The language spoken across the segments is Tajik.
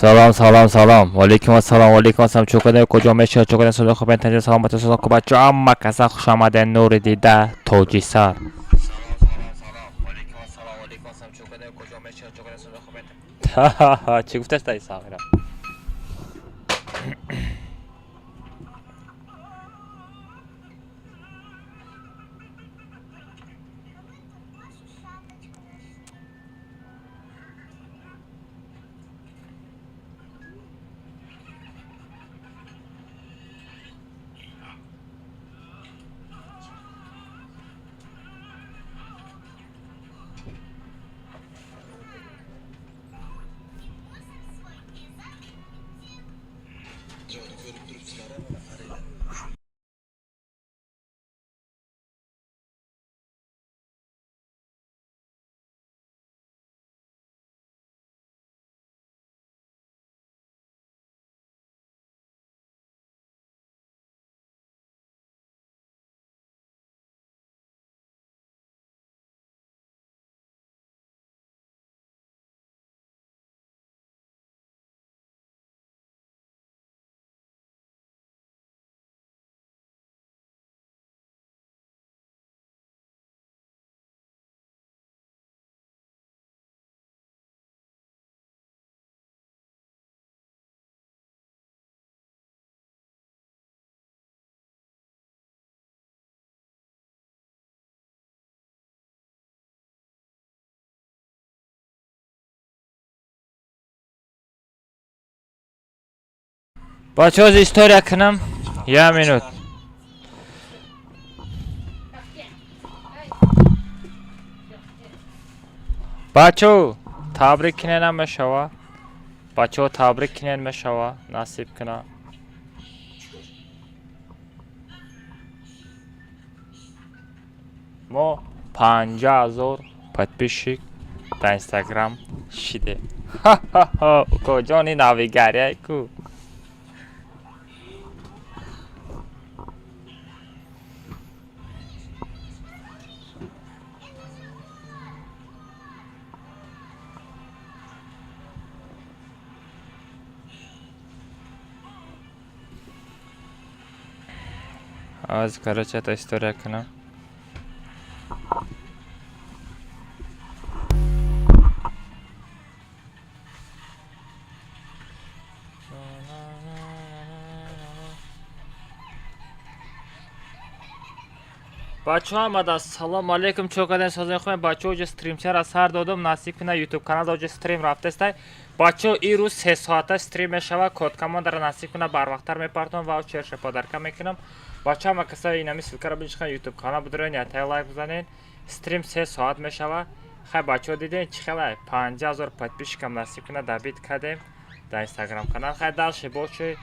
Салом, салом, салом. Валейкум ассалом, валейкум ассалом. Чӯ каде куҷо мешавад? Чӯ каде садо хуб интанҷа салом бача салом ку бача амма каса хуш омадед нури дида тоҷисар. Чӣ гуфтаст ай сағира? Бачаҳо история кунам. Я минут. Бачаҳо табрик кинен мешава. Бачаҳо табрик кинен мешава. Насиб куна. Мо 50,000 подписчик дар Инстаграм шидем. Ха-ха-ха, укоҷони навигария ку. Аз короче это история кунам. Бачаҳо омада ассалому алайкум чӯ кардем созем хуем бачаҳо оҷа стримчара сар додум насиб куна ютуб канал оҷа стрим рафтестай бачаҳо ин рӯз 3 соата стрим мешава кодкамондаро насиб куна барвақттар мепартом ва черша подарка мекунам бачаҳо ҳама каса инами ссылкаро биншихан ютуб канал бидорен ятай лайк бизанен стрим 3 соат мешава хай бачаҳо диден чӣ хелай 50,000 подписчикам насиб куна добить кардем дар инстаграм канал хай дальше боши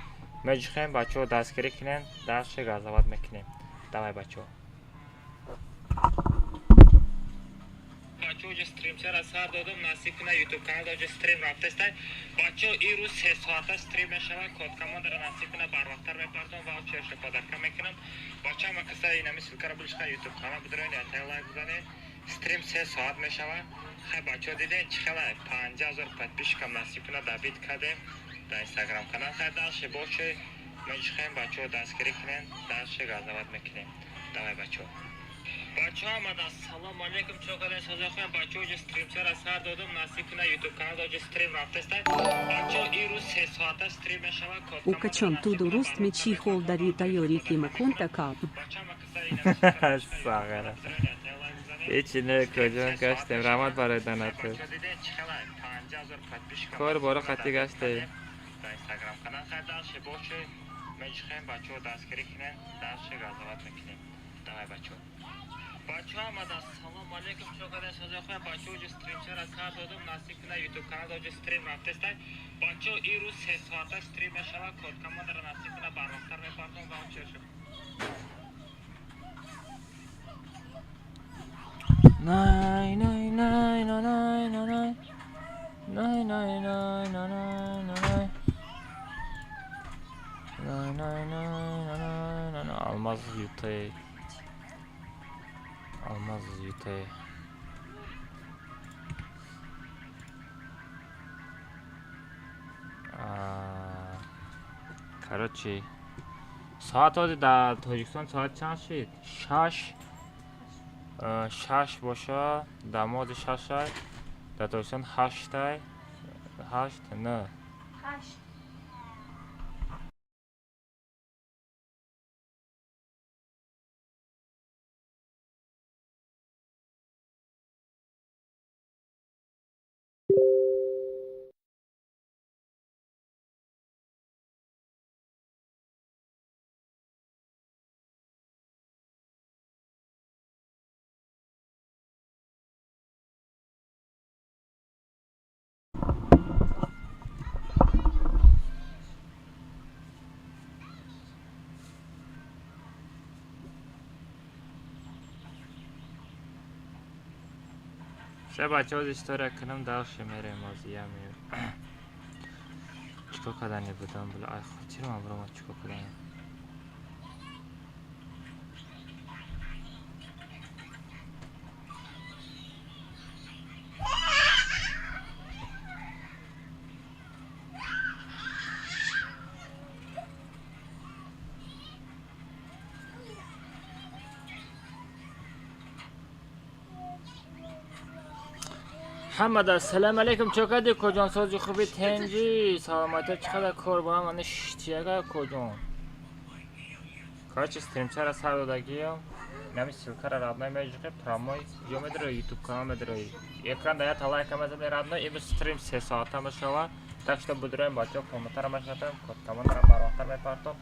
меҷихем бачаҳо дастгирӣ кунен дальше газоват мекунем давай бачаҳо Бачаҳо оҷа стримчара сар додум насиб куна ютуб канал оҷа стрим рафтестай бачаҳо ин рӯз 3 соата стрим мешава кодкамондаро насиб куна барвақттар мепартом ва черша подарка мекунам бачаҳо ҳама каса инами ссылкаро биншихан ютуб канал бидорен ятай лайк бизанен стрим 3 соат мешава хай бачаҳо диден чӣ хелай 50,000 подписчикам насиб куна добить кардем дар инстаграм канал хай дальше боши меҷихем бачаҳо дастгирӣ кунен дальше газоват мекунем давай бачаҳо Бачаҳо омада ассалому алайкум чӯ кардем созем хуем бачаҳо оҷа стримчара сар додум насиб куна ютуб канал оҷа стрим рафтестай бачаҳо ин рӯз 3 соата стрим мешава Укачон туду руст мечи холдари тайори фима конта кап. Сағира. Ҳечи не куҷон гаштем раҳмат барои донату. Кор боро қатӣ гаштем. Инстаграм канал хай дальше боши меҷихем бачаҳо дастгирӣ кунен дальше газоват мекунем давай бачаҳо Бачаҳо омада ассалому алайкум чӯ кардем созем хуем бачаҳо оҷа стримчара сар додум насиб куна ютуб канал оҷа стрим рафтестай бачаҳо ин рӯз 3 соата стрим мешава кодкамондаро насиб куна барвақттар мепартом ва черша най най най най най най най най най най най най най най най най алмаз ютай алмаз ютай Короче, соат ҳозир дар Тоҷикистон соат чанд шид? 6, 6 боша, дар мо ҳозир 6-ай, дар Тоҷикистон 8-ай, 8, 9. 8. Ше, бачаҳо, история кунам, дальше мерем. Ҳозир чикор кардани будам? Била, ай, хотирам биромад, чикор кардани. Ҳамада салам алейкум, чо кардӣ, коҷон? Сози хуби, тенҷи, саломатия, чӣ қадар кор борам, ана штияга, коҷон. Короче, стримчара сар додагиям, нами ссылкара, родной, межиқи прямой ё медрои, ютуб канал медрои, экран да ята лайка мезани, родной. Имрӯз стрим 3 соата мешава, так что будроем, бачаҳо, комнатара мешнатам, командара барвақттар мепартом.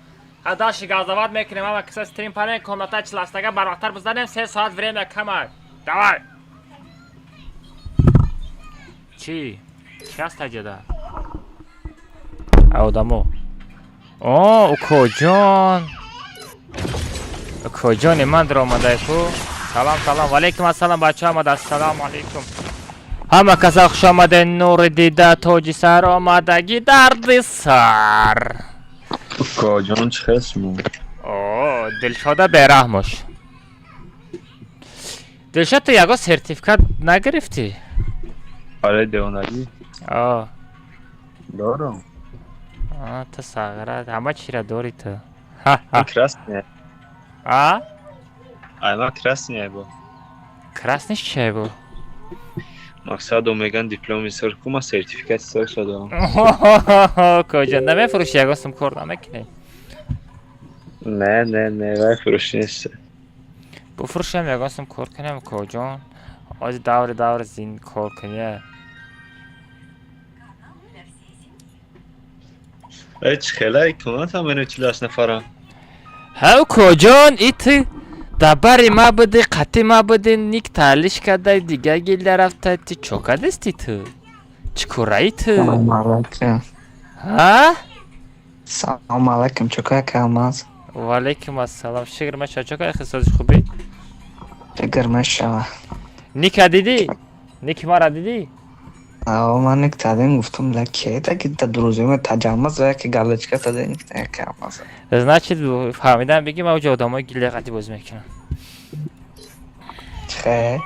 Ҳа, дальше газоват мекунем. Ама киса стрим парем, комната чиластага барвақттар бизанем, 3 соат время камай. Давай, чӣ чӣ аст таҷада одамо? О, укоҷон, укоҷони ман даромадай ку. Салом, салом, валейкум ассалом, бача омада. Ассалому алейкум, ҳама каса хуш омаде. Нури дида, тоҷи сар, омадагӣ дарди сар. Коҷон, чӣ хел шумо? О, Дилшода, бераҳмош. Дилшод, ту ягон сертификат нагирифтӣ? Барои девонагӣ? О. Дорам. А, ту сағира, ҳама чира дорӣ ту. Красный. А? Айма красный бо. Красный чия бо? Мақсад меган дипломи сурх ку, ма сертификати сурх дорам. Коҷа, намефурӯши, ягон сум кор намекунӣ? Не, не, не, вай фурӯшӣ нест. Буфурӯшам, ягон сум кор кунем, коҷон. Ҳозир даври даври зин кор кунӣ. Э, чӣ хелай комната мену 48 нафара. Ҳав, коҷон, ити дар бари ма буди, қатъи ма буди, ник таълиш кардай, дига гилда рафта, ти чо кардасти, ту чӣ кораи ту? Салом алайкум. Ҳа? Салом алайкум, чӯка Алмаз. Ваалайкум ассалом, шукр маша, чо кар, хисози хубӣ? Фикр мешава. Ника дидӣ? Ники мара дидӣ? Ао, ман ник тадин гуфтум, ла ке таки та друзьями таҷаммаз ва яке галочка тадин яке Алмаз. Значит, фаҳмидам, бигӣ, ман уҷа одамои гилда қатӣ бозӣ мекунам. Хе.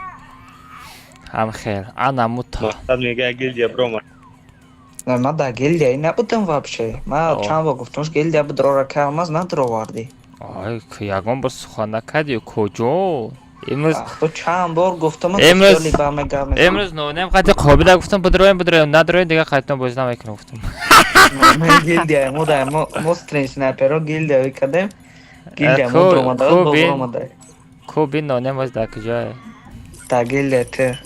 Ҳам хел анамута. Мақсад мега гилдия брома. На, ма да гилдия набудам вообще. Ма чанд бор гуфтум, гилдия будрора ке Алмаз надровардӣ. Ай, ягон бор сухан накардӣ, куҷо? Имрӯз Ту чанд бор гуфтум, имрӯз нонем қати қобила гуфтам, будроем, будроем, надроем, дига қайтон бозӣ намекунам, гуфтам. Гилдия мо да мо стрим снайперо гилдия кардем. Гилдия мо дромада, омада. Ку бин, нонем боз дар куҷое? Да гилдия те.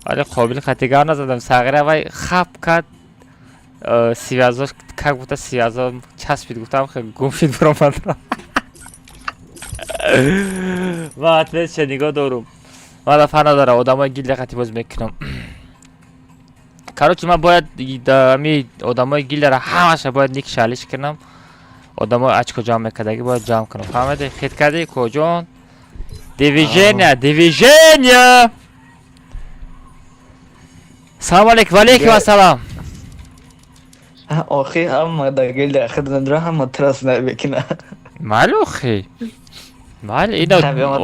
Вале қобил қати гап назадам, сағира вай хап кард, связош как будто связо часпид, гуфтам, гум шид, биромад. Ма ответша нигоҳ дорум. Ман фар надора, одамои гилдия қати боз мекунам. Короче, ман бояд ами одамои гилдияро ҳамаша бояд ник шалиш кунам. Одамои очко ҷамъ мекардагӣ бояд ҷамъ кунам. Фаҳмиди? Хит кардӣ, коҷон? Движения, движения! Салом алейкум, валейкум ассалом. Охи, ҳама да гилдия хид надора, ҳама трас намекуна. Майли, охи. Майли, ина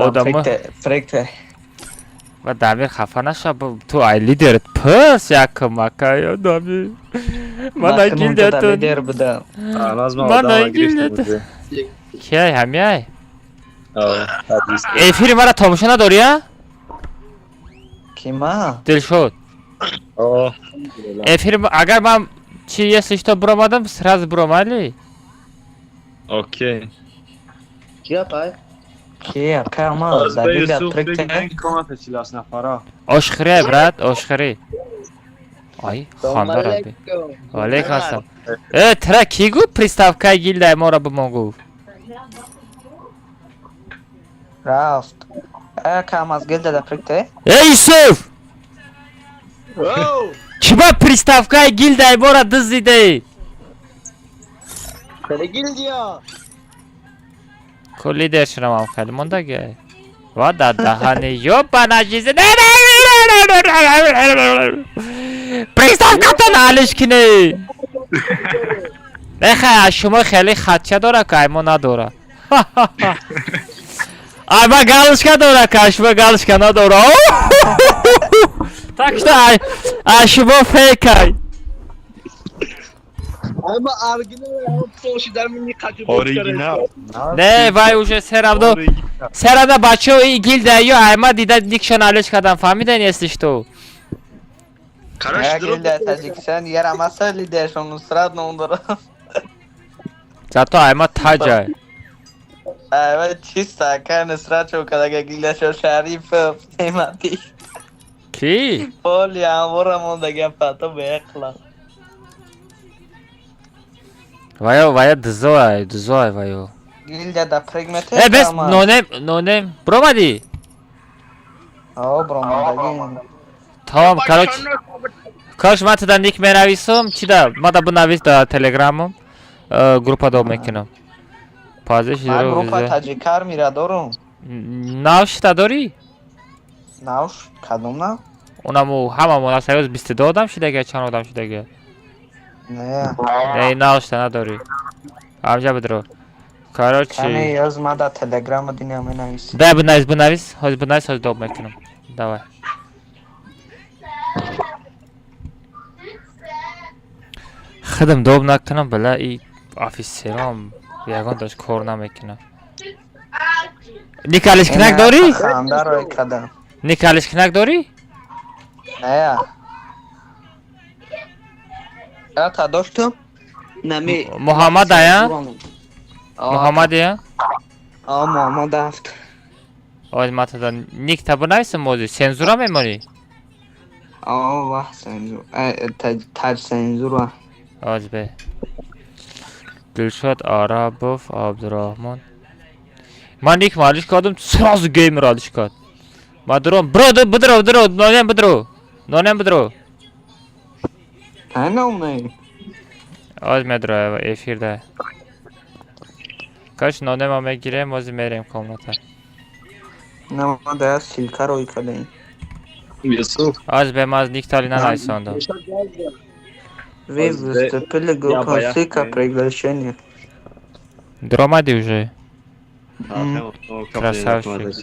одамо. Проекте. Ва Дамир хафа наша, ту ай лидерат пас як кӯмака ё Дамир. Ман ай гилдиятон. Лидер буда. Ман ай гилдиятон. Киай ҳамяй? Эфири мара тамошо надорӣ, а? Кима? Дилшод. Эфир агар ман чи если что буромадам, сразу буромали? Окей. Кия пай? Ки, кама, да гилдия прикте. Комната 48 нафара. Ошхире, брат, ошхире. Ай, ханда раби. Валейкум ассалом. Э, тра ки гуфт приставкаи гилдаи моро бимон гуфт? Рафт. Э, кам аз гилдия да прикте? Э, Юсуф! Чӣ ба приставкаи гилдаи моро дуздидӣ? Кали гилдия. Ко лидер шунавам хеле мондаги. Ва да даҳани ёбана чизи. Приставкатон алиш кинӣ. Нехай, аз шумо хеле хатча дора ка ай мо надора. Ай ма галочка дора ка шумо галочка надора. Так что ай аз шумо фейкай. Ама оригинал поши дар мини қачу. Оригинал. Не, вай уже все равно все равно бачаҳо и гилда ё айма дида никшон алиш кардам, фаҳмидан если что. Я гилдия Таҷикистон ярамаса лидершон Нусрат ном дорад. Зато айма таҷай. Ай, чиста, ка Нусрат шо кадага гилдияшо Шарифов, Немати. Ки? Поли амора мондага пато беқла. Ваё, ваё дизоай, дизоай ваё. Гилдия да пригмете. Э, бес нонем, нонем. Бромадӣ? О, бромадаги. Тамом, короче. Короче, ман туда ник менависам, чи да, ма да бинавис да телеграмам. Группа доб мекунам. Пазиш Ман группа таҷикар мира дорум. Нав шита дорӣ? Нав кадом нав? Унаму ҳамамон аз ҳаёз 22 одам шидага, чанд одам шидага? Не. Не, нав шита надорӣ. Ҳамҷа бидро. Короче. Кани ёз ма да телеграма диня менавис. Дай бинавис, бинавис, ҳозир бинавис, ҳозир доб мекунам. Давай. Худам доб накунам, бала и офисерам ягон дошт кор намекунам. Никалишкинак дорӣ? Хандаро кадам. Никалишкинак дорӣ? Не. Я та доштум? Нами. Муҳаммад ая? Муҳаммад ая? А, Муҳаммад ҳафт. Оз ма тада ник та бинависам ози, сензура мемонӣ? А, вах сензур. Таҷ сензура. Оз бе. Дилшод Арабов Абдурахмон. Ман ник малиш кардам, сразу геймер алиш кард. Ма дуром, бро, бидро, бидро, нонем бидро. Нонем бидро. Та не. Оз медро эфир да. Каш нонема мегирем, ози мерем комната. На ма да ссылка рой кадаи. Юсуф. Оз бе маз ник тали нанависондам. Вы выступили группа ссылка приглашение. Дромади уже. Красавчик.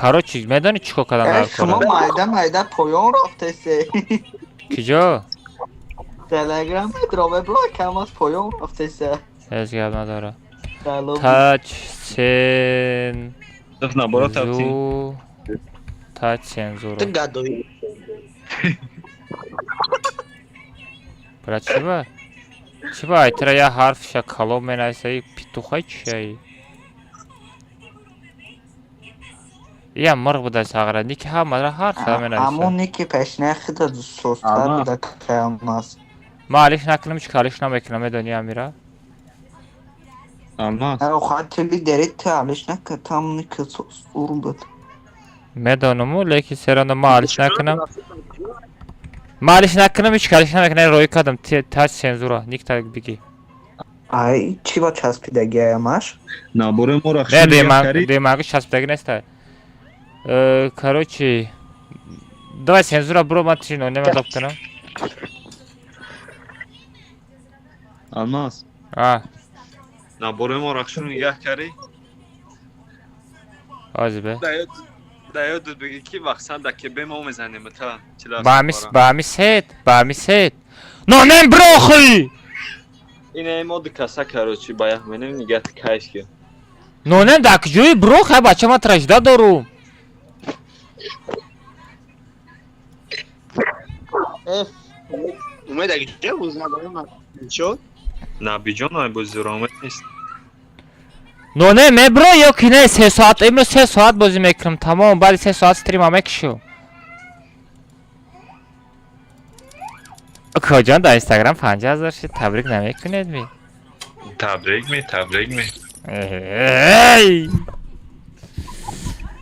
Короче, медонӣ чӣ кор кардам дар Шумо кора? майда майда поён рафтесе. Киҷо? Телеграм дрове бро кам аз поён рафтесе. Ҳеҷ гап надора. Салом. Тач сен Наоборот, зу тач сензура. Ты гадой. Бра чӣ ба? Чӣ ба айтра я ҳарф ша калом менависаи петухай чиай? Я мурғ буда сағра, ники ҳамара ҳар хела менависа. Ҳамон ники пешина хида состар буда кам аз. Ман алиш накунам, ҳеч алиш намекунам, медонӣ Амира? Алмаз. Хати лидери та алиш нака там ники состур буд. Медонаму, лекин серано ман алиш накунам. Ман алиш накунам, ҳеч алиш намекунам, рӯй кардам, тач сензура, ник та бигӣ. Ай, чӣ ба часпидагиамаш? Набори моро Не, демагу часпидаги неста. Короче, давай сензура бро, ман чи нонема доб кунам. Алмаз. А. Набори моро хшу нигаҳ карди? Ози бе. Да ёдат бигӣ ки мақсад да ки бе мо мезанем та 47 Ба ҳами пора. ба ҳами сет, ба ҳами сет. Нонем брохи! Ина мо ду каса, короче, ба як менем нигат кайф ки. Нонем да куҷои брох, ай бача, ман тражда дорум. Умед агиҷа буз надорам. Чо? Набиҷон ай бози ромад нест. Нонем мебро ё ки не 3 соат, имрӯз 3 соат бозӣ мекунам, тамом, баъди 3 соат стрима мекушам. Коҷон, дар Инстаграм 50 000 шид, табрик намекунед ми? Табрик ми, табрик ми. Эй!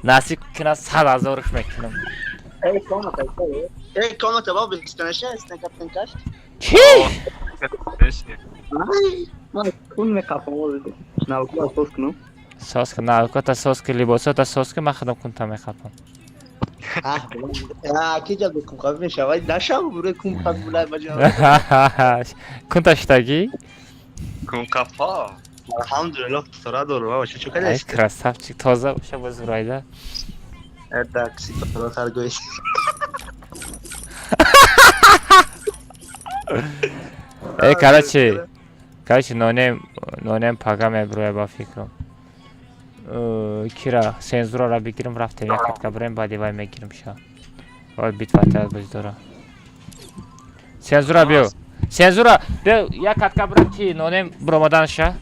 Насиб кунад, 100 000-ш мекунам. Эй, комната, эй, комната, ба бесконечна, каптен каш. Чӣ? Ай, ман кун меқапам ози. Навка соз кунам. Соз ки, навката соз ки, либосота соз ки, ман худам кунта мехапам. А, ки ҷа кун қаб мешавад? Нашав, буре кун қаб булай баҷа. Кунта шитагӣ? Кун қафа. Алҳамдулиллоҳ, сара дору, ва чо Ай, кадаш? красавчик, тоза боша боз райда. Так, ситора харгой. Э, короче, нонем, нонем пага меброя ба фикрам. Кира сензурара бигирам, рафтем як катка бирем, баъди вай мегирам ша. Вай битва таяд бози дора. Сензура биё. Сензура биё, як катка бирем ки нонем биромадан ша.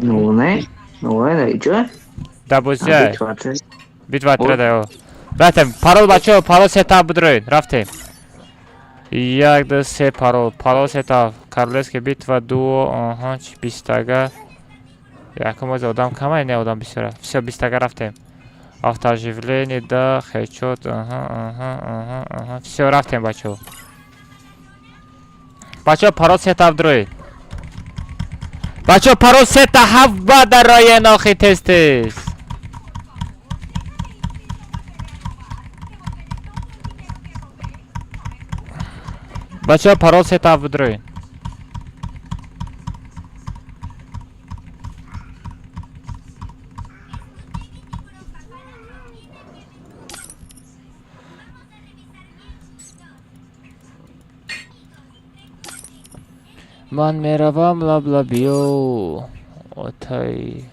Не, не, да иҷо? Да бозия. Битва тра ё. Рафтем. Парол, бачаҳо, парол сета бидроед. Рафтем. Як, ду, се, парол. Парол сета. Королевская битва дуо, аҳа, чи бистага. Якум оз одам камай, не одам бисёра. Всё, бистага рафтем. Автооживление, да, хедшот, аҳа, аҳа, аҳа, аҳа. Всё, рафтем, бачаҳо. Бачаҳо, парол сета бидроед. Бачаҳо, парол сета ҳафт ба дароен охи тез тез. Бачаҳо, парол сета ҳафт бидроед. Ман меравам лаблабиё отай.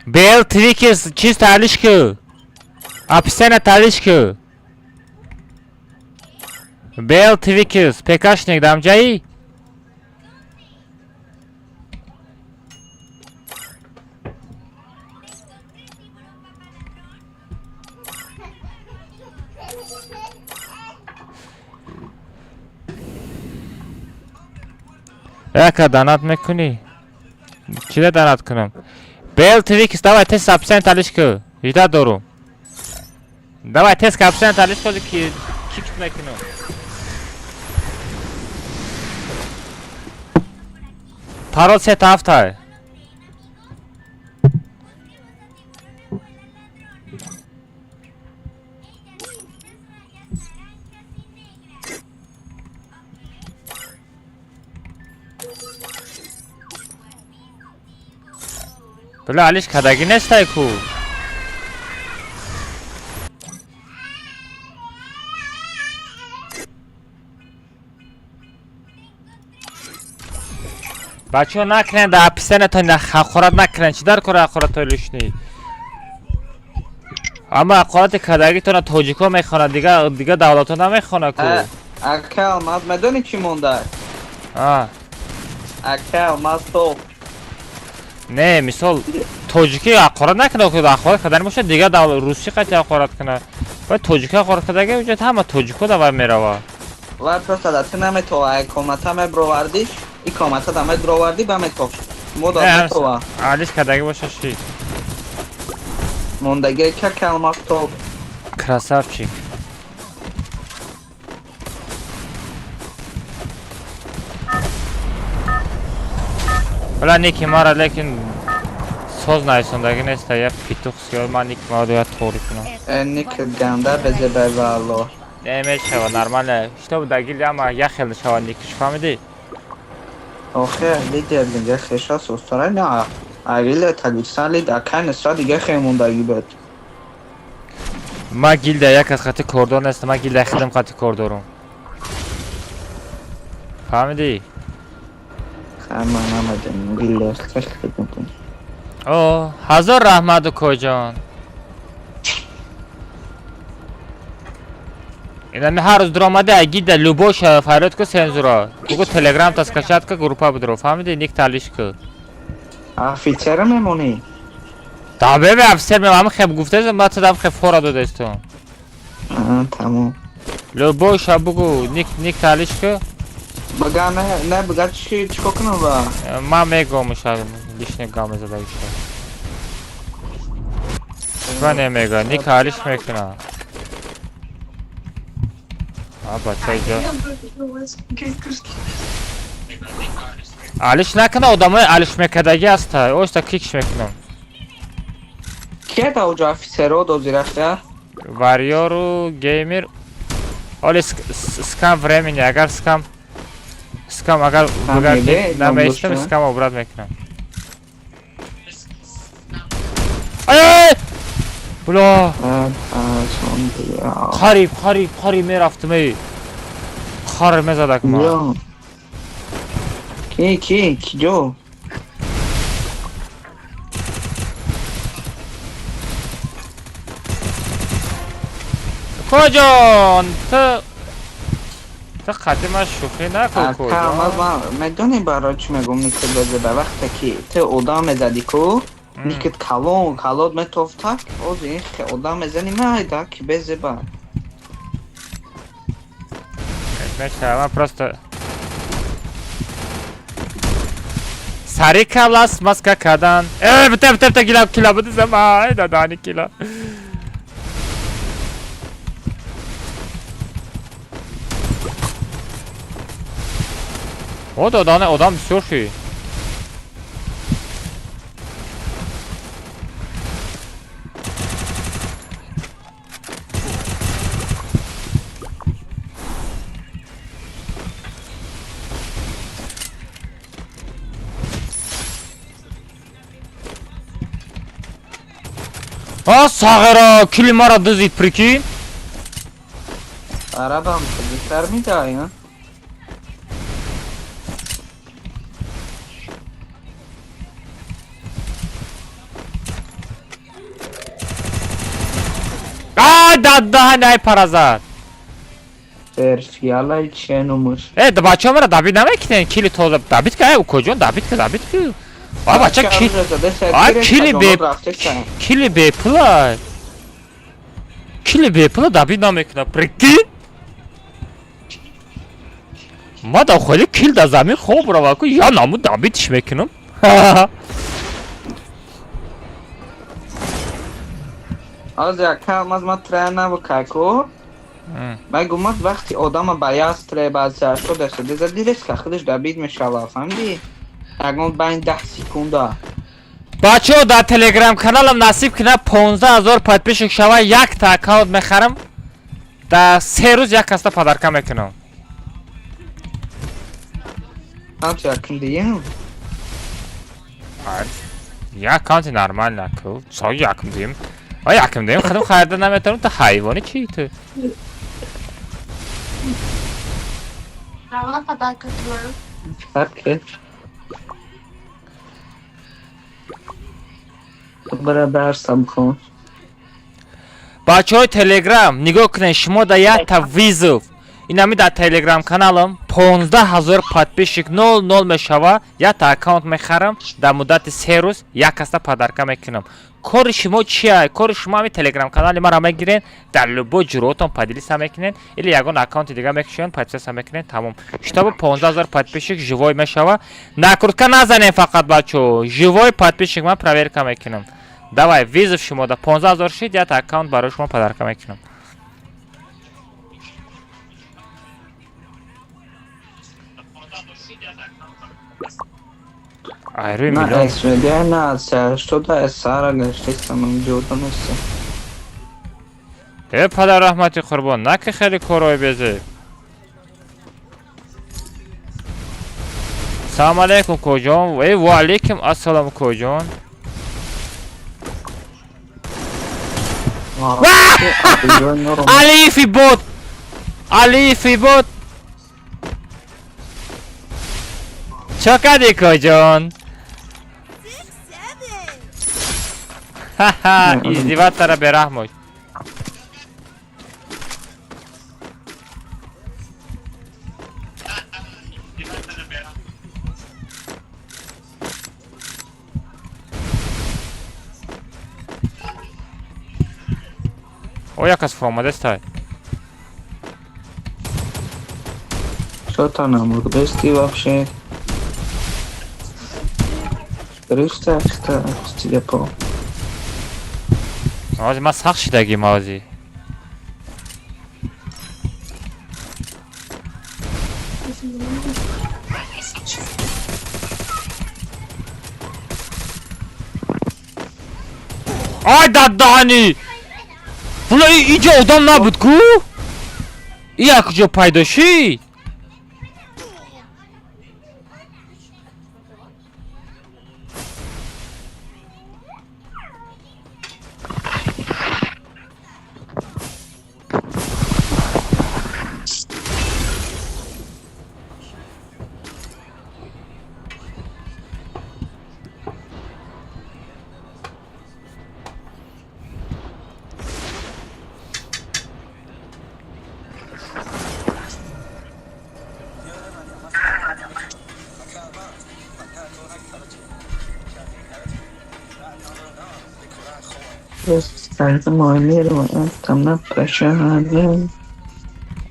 Бел Твикес чиз талиш ку. Описание талиш ку. Бел Твикес, ПКшник дамҷаи? Яка донат мекунӣ? Чида донат кунам? Бел Твикс, давай тез описание талиш ку. Жда дорум. Давай тез описание талиш ку, ки кикт мекунам. Парол сета ҳафтай. Бля, алиш кадагӣ нестай ку. Бачаҳо, накунед дар описаниятон ҳақорат, накунед. Чӣ дар кори ҳақоратҳои лишний? Аммо ҳақорати кардагитона тоҷикҳо мехонад, дига давлатҳо намехонад ку. Ака Алмаз, медонӣ чӣ монда? А. Ака Алмаз топ. Не, мисол тоҷикӣ ҳақорат накунад, ҳақорат кардани бошад, дига давлат русӣ қати ҳақорат кунад. Бояд тоҷикӣ ҳақорат кардаги уҷа ҳама тоҷикҳо давай мерава. Вай просто да ту наметова, ай комната мебровардиш, и комната да медроварди ба метов. Мо да метова. Алиш кардаги боша ши. Мондаги ака Алмаз топ. Красавчик. Бла ники мара лекин соз найсондаги неста, я питух сиёд, ман ники мара дояд тоғри кунам. Ник ганда безебай валло. Не мешава, нормально. Что дагили ама я хел шава никиш, фаҳмидӣ? Охе, лидер дига хеша состара на. Агиле Таҷикистон лид ака нисра дига хе мондаги буд. Ма гилда як аз хати кордор нестам, ма гилда хидам хати кор дорум. Фаҳмидӣ? Ма намедонам, гилда хидам. О, ҳазор раҳмат укоҷон. Инами ҳар рӯз дуромада гида любой фарёд ку сензура. Бугу телеграм та скачать ка группа будро. Фаҳмидӣ? Ник талиш ку. Офицера мемонӣ? Да бебе офицер мемонам, хеб гуфтез, ма тадам хеб фора додесту. Аа, тамом. Любой ша бугу ник талиш ку. Бага не, не бага чи чико кунам ба? Ма мегом ша лишне гаме задагиша. Ва не мега, ник алиш мекуна. А бача иҷо. Алиш накуна, одамои алиш мекардаги аста. Оста кикш мекунам. Ке да уҷо офицеро дозирашта? Варьору геймер. Оли скам времени, агар скам агар намеистам, скам обрат мекунам. Ай! Бля! Қариб, қариб, қариб мерафтам эй. Хар мезадак ма. Ки, ки, киҷо? Коҷон, ту қати ман шӯхӣ накун, коҷон. Ака, медонӣ барои чӣ мегӯм никит безеба? Вақте ки ту одам мезадӣ ку, никит калон, калот метофтак, оз ин хе одам мезанӣ майда ки безеба. Мешава, ман просто сари калас маска кардан. Э, бите, бите, бите, кила, кила бидизам, ай, дадани кила. О, дадани одам бисёр шуд. А, сағира, кили мара дузид, прикинь? Арабам бисар медаҳӣ, а? А, дадаҳа най паразад. Перфиалай ченумуш. Э, бачаҳо мара добит намекунен, кили тоза добит ка, укоҷон, добит ка, добит ка. А бача ки А кили бе кили бепула. Кили бепула добит намекуна, прикинь? Ма да холи кил да замин хоб рава ку, я наму добитиш мекунам. Аз яка Алмаз ма трена букайку. Мегумад вақти одама ба яз треба 80 задирес ка худаш добит мешава, фаҳмидӣ? Ягон байн 10 секунда. Бачаҳо дар телеграм каналам насиб кунад 15 000 подписчик шава, якта аккаунт мехарам. Дар 3 рӯз як каста подарка мекунам. Ҳамчи якум диюм? Як аккаунти нормально ку. Со якум диюм. А якум диюм, худам харида наметавонам, ту ҳайвони чӣ ту? Равона подарка кунам. Фарқ бара дарсам хон. Бачаҳои Телеграм, нигоҳ кунед, шумо да якта вызов. Инами дар Телеграм каналам 15 ҳазор подписчик 00 мешава, якта аккаунт мехарам, дар муддати 3 рӯз як касда подарка мекунам. Кори шумо чия? Кори шумо ҳами Телеграм канали маро мегирен, дар любой ҷуръотон поделиться мекунен или ягон аккаунти дига мекушоен, подписаться мекунен, тамом. Чтобы 15 ҳазор подписчик живой мешава. Накрутка назанем фақат, бачаҳо. Живой подписчик ман проверка мекунам. Давай, вызов шумо да 15 ҳазор шид, якта аккаунт барои шумо подарка мекунам. Айрӯи На миллион. СВД, на С80 СР гаштесам, ҷода нест. Э, падар раҳмати қурбон, на ки хеле корҳои безеб. Салом алейкум, коҷон. Э, ва алейкум ассалом, коҷон. Алифи бот! Алифи бот! Чо кардӣ, коҷон? Ха-ха, издеваться бераҳмош. О, як кас фуромадестай. Что-то намурдести вообще. 300 телефон. Ҳозир ман сахт шидагим ҳозир. Ай даддаҳани! Була, иҷо одам набуд ку? И як куҷо пайдо шид?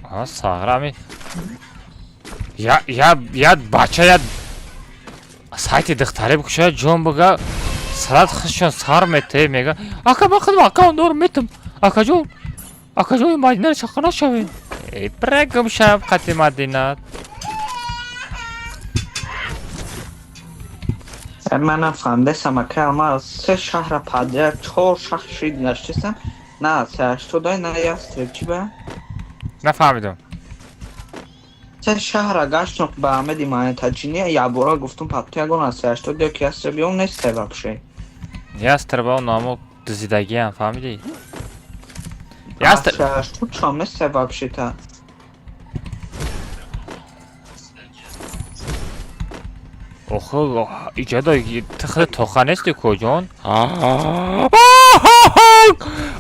Аҳа, сағрами. Я я я бача я сайти духтаре бикушояд, ҷон буга сарат хишон сар мете, мега: ака, ман худам аккаунт дорам, метам, акаҷон, акаҷон, мадинаро чақа нашавед. Э, бира гум шав қати мадинат. Ман нафаҳмидастам, ака, ман се шаҳра подряд, чор шаҳр шид гаштесам, на С80, на ястреб, чӣ ба? Нафаҳмидам. Се шаҳра гаштам ба Аҳмеди Маятаҷини, якбора гуфтум, пату ягон аз С80 ё ки ястреб ё несте вообще. Ястреба намо дузидагиам, фаҳмидӣ? Ястр С80 чом несте вообще та. Охо, иҷода ту худ тоха нести, коҷон?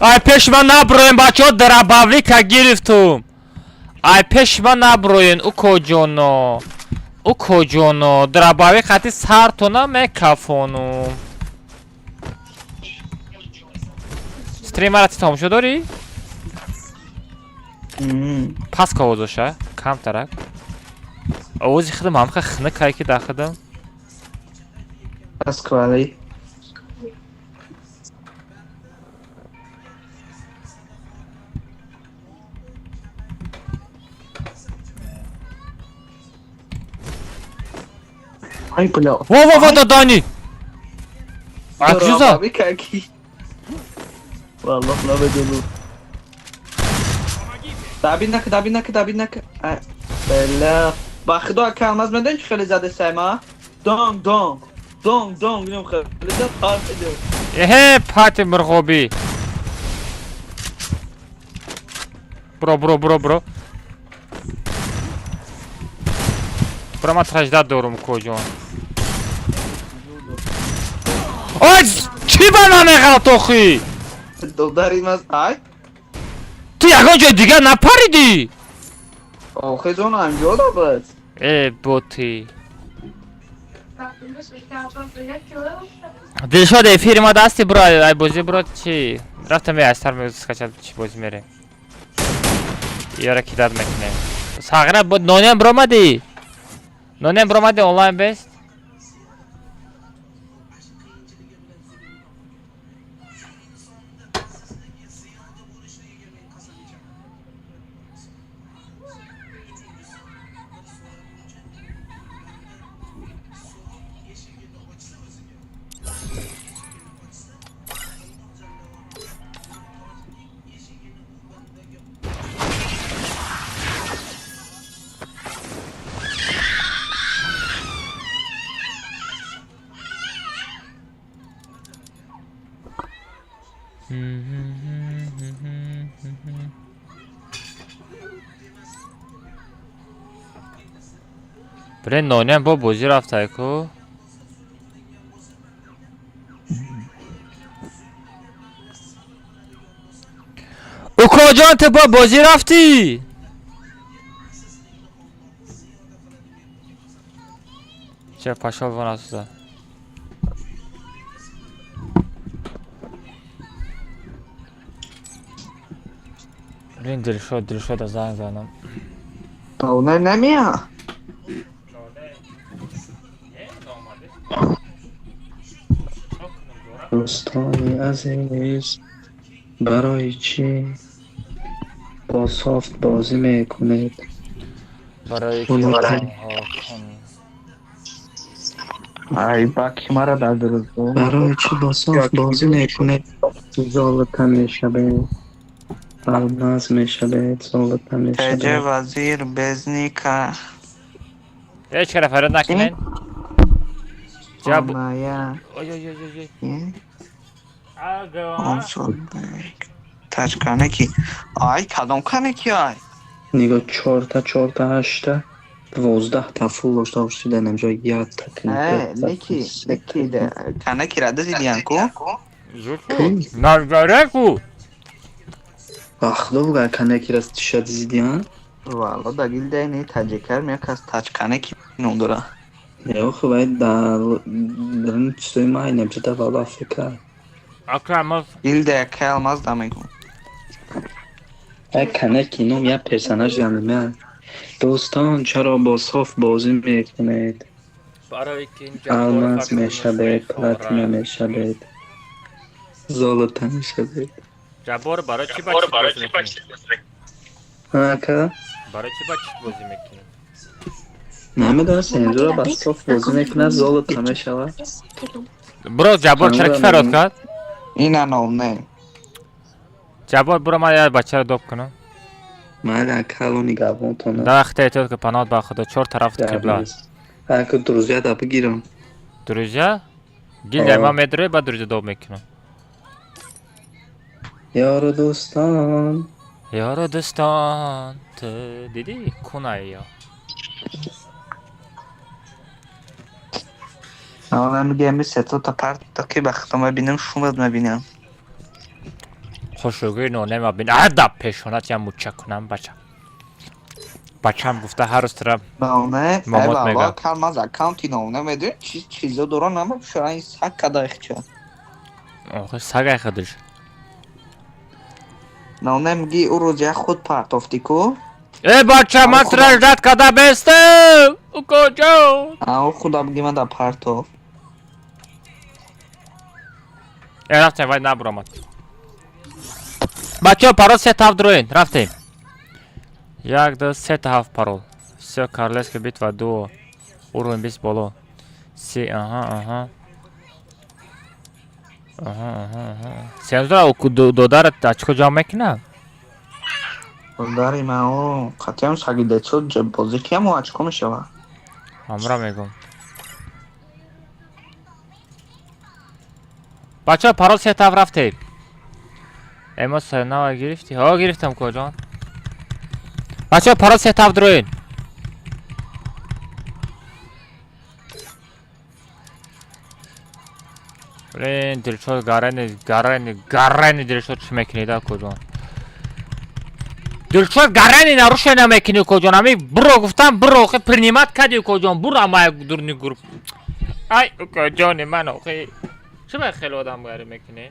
Ай, пеш ман наброен, бачаҳо, дробовика гирифтум. Ай, пеш ман наброен, укоҷоно. Укоҷоно, дробовик қати сартона мекафонум. Стримара ти тамошо дорӣ? Пас ка овозоша, камтарак. Овози худам ҳамха хинакай ки дар худам. Пас квали. Ай, бля. Во, во, во, дадани! Ай, куҷо зад? Дробовик. Валлоҳ намедонам. Дабин нака, дабин нака, дабин нака. Ай, бля. Ба худо, ака, алмаз медонӣ чӣ хеле заде сайма? Донг, донг. Донг, донг, нем хеле зад, парфиду. Эҳе, пати мурғобӣ. Бро, бро, бро, бро. Бро, ман траждат дорум, коҷон. Ой, чӣ ба намеғалт охи? Додари маз, ай. Ту ягон ҷои дигар напаридӣ? Охе зона ҳамҷо буд. Э боти. Дилшод эфири ма дасти бро, ай бозӣ бро чи? Рафтам ай сар скачат чи бозӣ мерем. Ёра кидат мекунем. Сағира бо нонем бромадӣ? Нонем бромадӣ онлайн бест? Блин, нонем бо бозӣ рафтай ку? Укоҷон, ту бо бозӣ рафтӣ? Че, пошёл вон отсюда. Блин, Дилшод, Дилшода занг занам. Не намея. Дӯстони азиз, барои чӣ бо софт бозӣ мекунед? Барои Ай баки мара дар дурӯз. Барои чӣ бо софт бозӣ мекунед? Золота мешавед, алмаз мешавед, золота мешавед. Теҷа вазир безника. Ҳеҷ кара фарёд накунед. Ҷаб. Ой ой ой ой. Тачканеки. Ай кадом канеки ай? Нигоҳ, чорта, чорта, ҳашта, 12 та фул дошта бошӣ, дар инҷо якта. Неки, неки, канеки ра дидиан ку? Назареку. Вахдо бугар канеки ра тиша дидиан? Валло да гилдай не таҷикар мекас тачканеки ном дора. Не, охи вай дар чизои май небҷада валло Африка. Ака алмаз. Гилда яка алмаз да мегум. Як канеки ном як персонажи аниме. Дӯстон, чаро бо софт бозӣ мекунед? Алмаз мешавед, платина мешавед, золота мешавед. Ҷаббор, барои чӣ ба чит бозӣ мекунӣ? Ака? Барои чӣ ба чит бозӣ мекунӣ? Намедонам, сензура ба софт бозӣ мекунад, золота мешавад. Бро, Ҷаббор чаро ки фарёд кард? Ина ном не. Ҷаббор, буро ман як бачаро доб кунам. Майли, ака, ало нигаҳбонтон. Дар вақте эҳтиёт ки паноҳат ба Худо, чор тараф қибла. Ака, друзья да бигирам. Друзья? Гилдай ман медрои, баъд друзья доб мекунам. Ёру дӯстон. Ёру дӯстон, ту дидӣ кунай ё. Ала мегӯям сето та парта ки ба худо мебинам, шумат мебинам. Хушругӯи ноне мабин. Ада пешонат я муча кунам бача. Бачам гуфта ҳар рӯз тира Ноне, мамот мега. Калмаз аккаунти ноне медонӣ чи чизо дора намапушара ин саг када ихча. Охи сагай худаш. Ноне меги ӯ рӯз як худ партофтӣ ку? Э бача, ман тира ждать када бестам. Укоҷон. Ау худа бигӣ ман да партоф. Э рафтем, вай набуромад. Бачаҳо, парол се та ҳафт дроен, рафтем. Як, ду, се та ҳафт парол. Всё, королевская битва дуо. Уровень 20 боло. Се, аҳа, аҳа. Аҳа, аҳа, аҳа. Сензура додарат очко ҷамъ мекунад? Додари ман о, қатъиам саги децо бозӣ киам о очко мешавад. Ҳамра мегум. Бачаҳо, парол се та ҳафт рафтем. Эмо нава гирифтӣ? Ҳо, гирифтам, коҷон. Бачаҳо, парол се та ҳафт дроен. Блин, Дилшод гарани, гарани, гарани Дилшод чӣ мекунед, а коҷон? Дилшод гарани наруша намекунӣ укоҷон. Ами буро гуфтам буро, охи принимать кади укоҷон. Бура ма дурни групп. Ай укоҷони ман охи. Чӣ ба хеле одамгарӣ мекунӣ?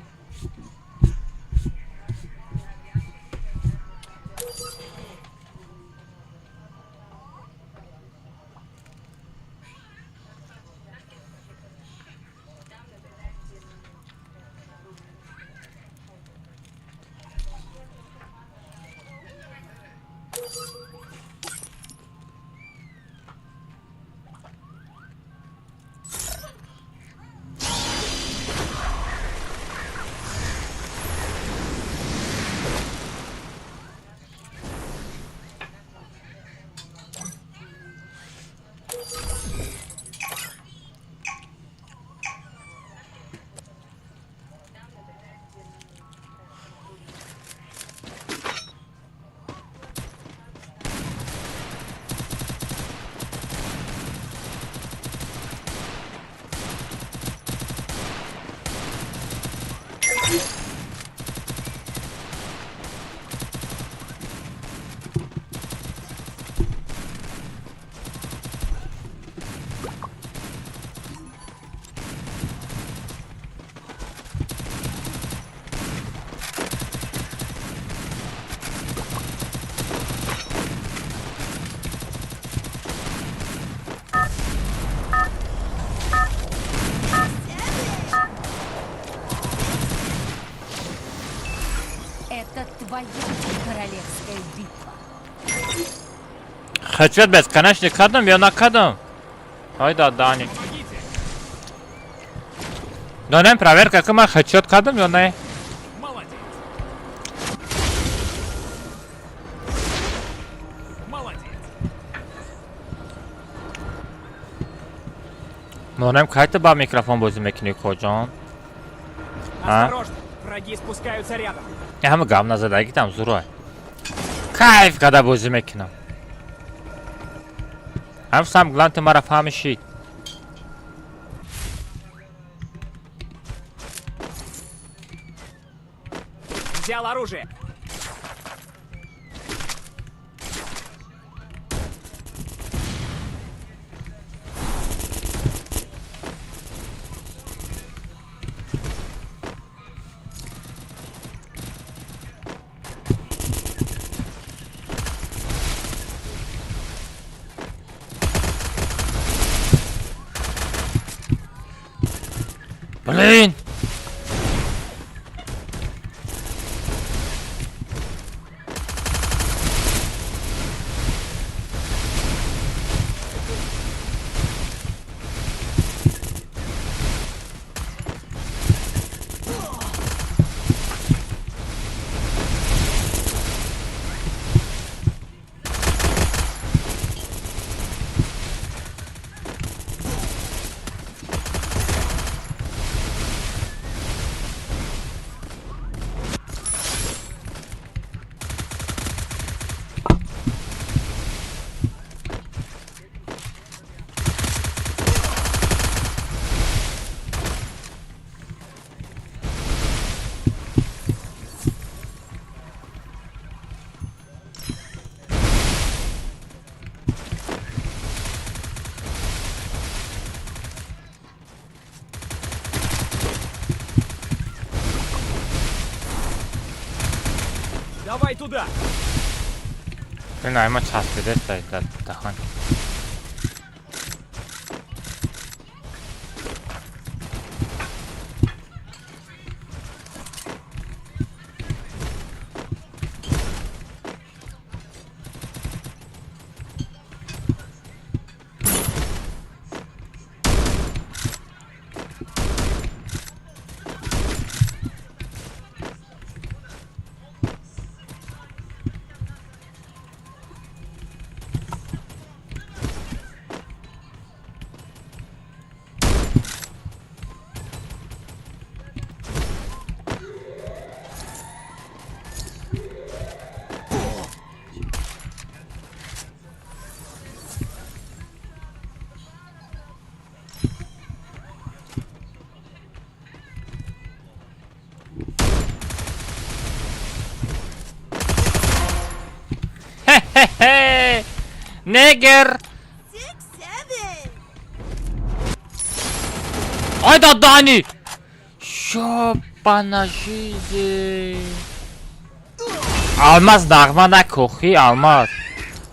Это твоя королевская битва. Хачет без, конечно, кадам, я на кадам. Ай да, Дани. Донем проверка, как мы хачет кадам, я не. Молодец. Молодец. Донем кайта ба микрофон бозӣ мекунӣ, коҷон? Осторожно, враги спускаются рядом. Я ҳама гап назадаги там зурой. Кайф када бозӣ мекунам. Ҳам сам гланти мара фаҳмишид. Взял оружие. Блин! Давай туда! Ин айма часпидеста дар даҳан. Хе-хе-хе! Негер! Ай да Дани! Ёбана жизнь! Алмаз нағма накохи, Алмаз.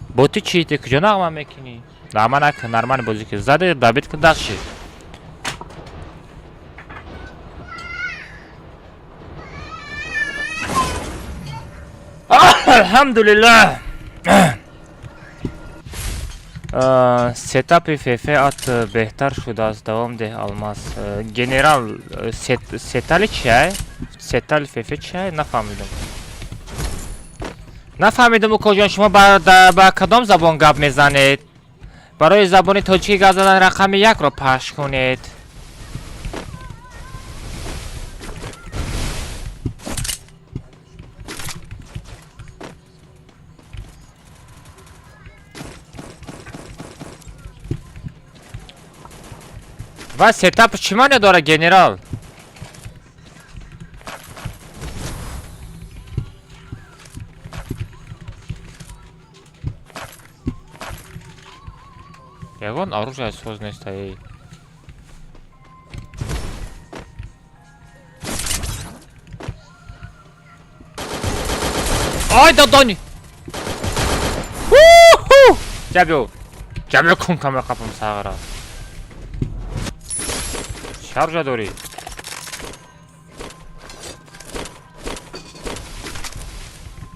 Бо ту чӣ? Ту куҷо нағма мекунӣ? Нағма накун, нормально бозӣ кун. Зади добит кун дастши. Алҳамдулиллаҳ. Сетапи ФФ ат беҳтар шудааст. Давом деҳ, Алмаз. Генерал, сетали чиай? Сетали ФФ чиай? Нафаҳмидам. Нафаҳмидам, укоҷон, шумо ба кадом забон гап мезанед? Барои забони тоҷикӣ гап задан рақами якро пахш кунед. Ва сетап чӣ маъне дорад, генерал? Ягон оружие соз нест, эй. Ай дадони! Ху-ху! Ҷабё! Ҷабё кун камера қапам сағра. Чӣ оружие дорӣ?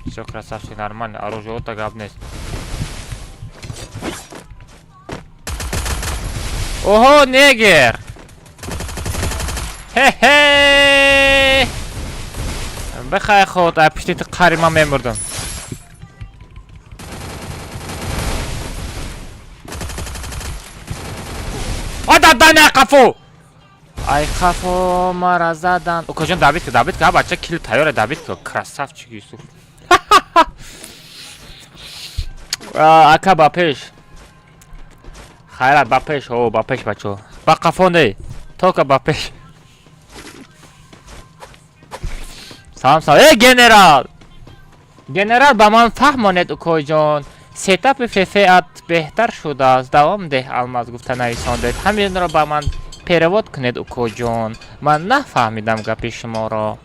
Всё, красавчик, нормально. Оружие ота гап нест. Оҳо, негер! Хе-хе! Бихай худ, ай пушти ту қари ман мемурдам. Ай дадан ай қафо! Ай қафо мара задан. Укоҷон добит ку, добит ку, ҳа бача кил тайёре добит ку. Красавчик Юсуф. Ака ба пеш. Хайрат ба пеш, о ба пеш бачо. Ба қафо не. Тока ба пеш. Салом салом. Эй генерал! Генерал ба ман фаҳмонед укоҷон. Сетапи ФФ ат беҳтар шудааст. Давом деҳ Алмаз гуфта нависондед. Ҳаминро ба ман перевод кунед укоҷон. Ман нафаҳмидам гапи шуморо.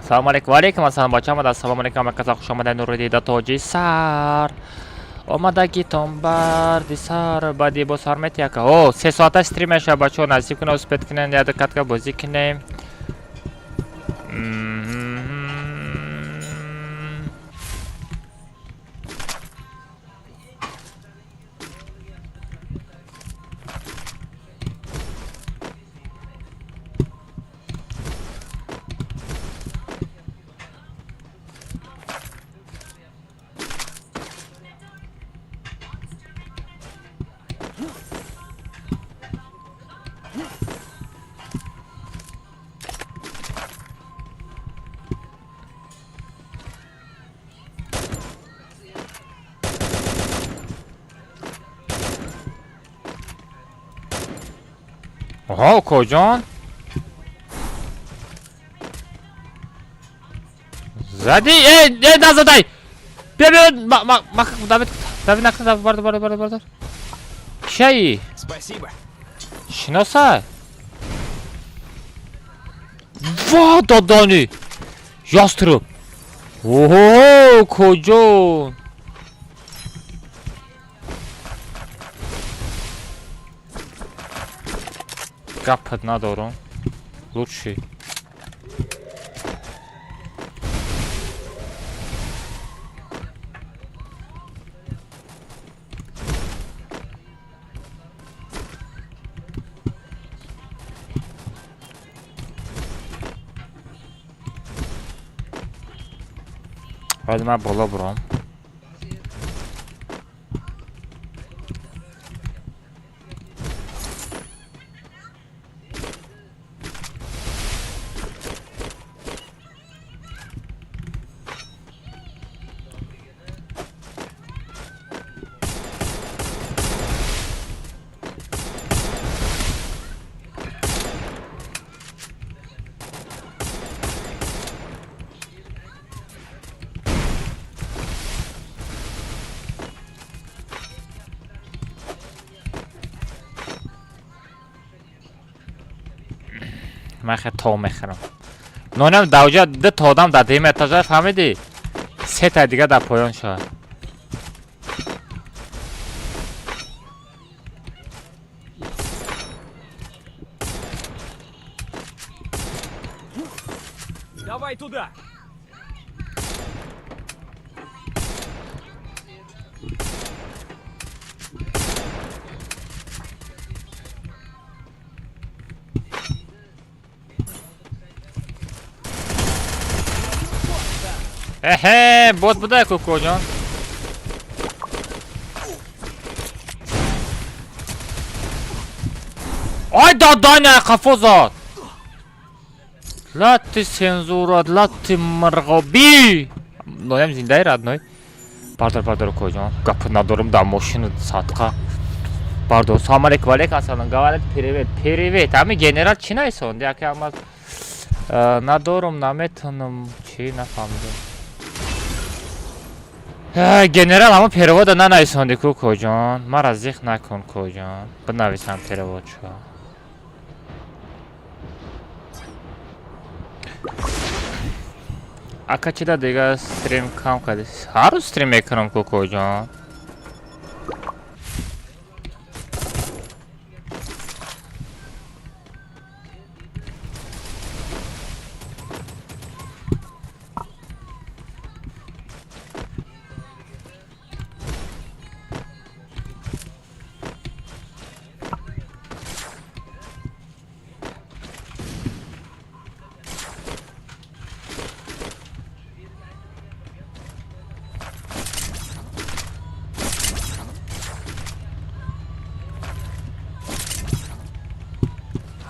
Салом алейкум. Ва алейкум ассалом бача. Омада. Ассалому алейкум ҳама каса хуш омадед нури дида тоҷи сар. Омадагитон барди сар баъди бо сар метияка. О, се соата стрим мешавад бачаҳо, насиб кунед, успед кунем, як катка бозӣ кунем. Оҳо, укоҷон. Зади, э, э, назадай. Бия, бия, ма, ма, ма, Давид, Давид накун, Давид, бардор, бардор, бардор, бардор. Кияи? Спасибо. Шиносай? Ва, дадани! Яструб! Оҳо, укоҷон! Гапат надорам. Лучший. Ҳозир ман боло бурам. Ман хе то мехӯрам. Нонам давҷа ду та одам дар дуюм этажа, фаҳмидӣ? Се та дига дар поён шавад. Давай туда. Эхе, бот будай кукоҷон. Ай дадани қафо зад. Латти сензура, латти мирғобӣ. Ноям зиндаи родной. Бардор, бардор куҷон. Гап надорам дар мошину садқа. Бардор, салом алейкум, алейкум ассалом. Говорит привет, привет. Ами генерал чӣ найсон? Яке ама надорам, наметонам, чӣ нафаҳмидам. Генерал ҳама перевода нанависонди ку куҷон. Мара зиқ накун куҷон. Бинависам перевод шо. Ака чида дига стрим кам кардӣ? Ҳар рӯз стрим мекунам ку куҷон.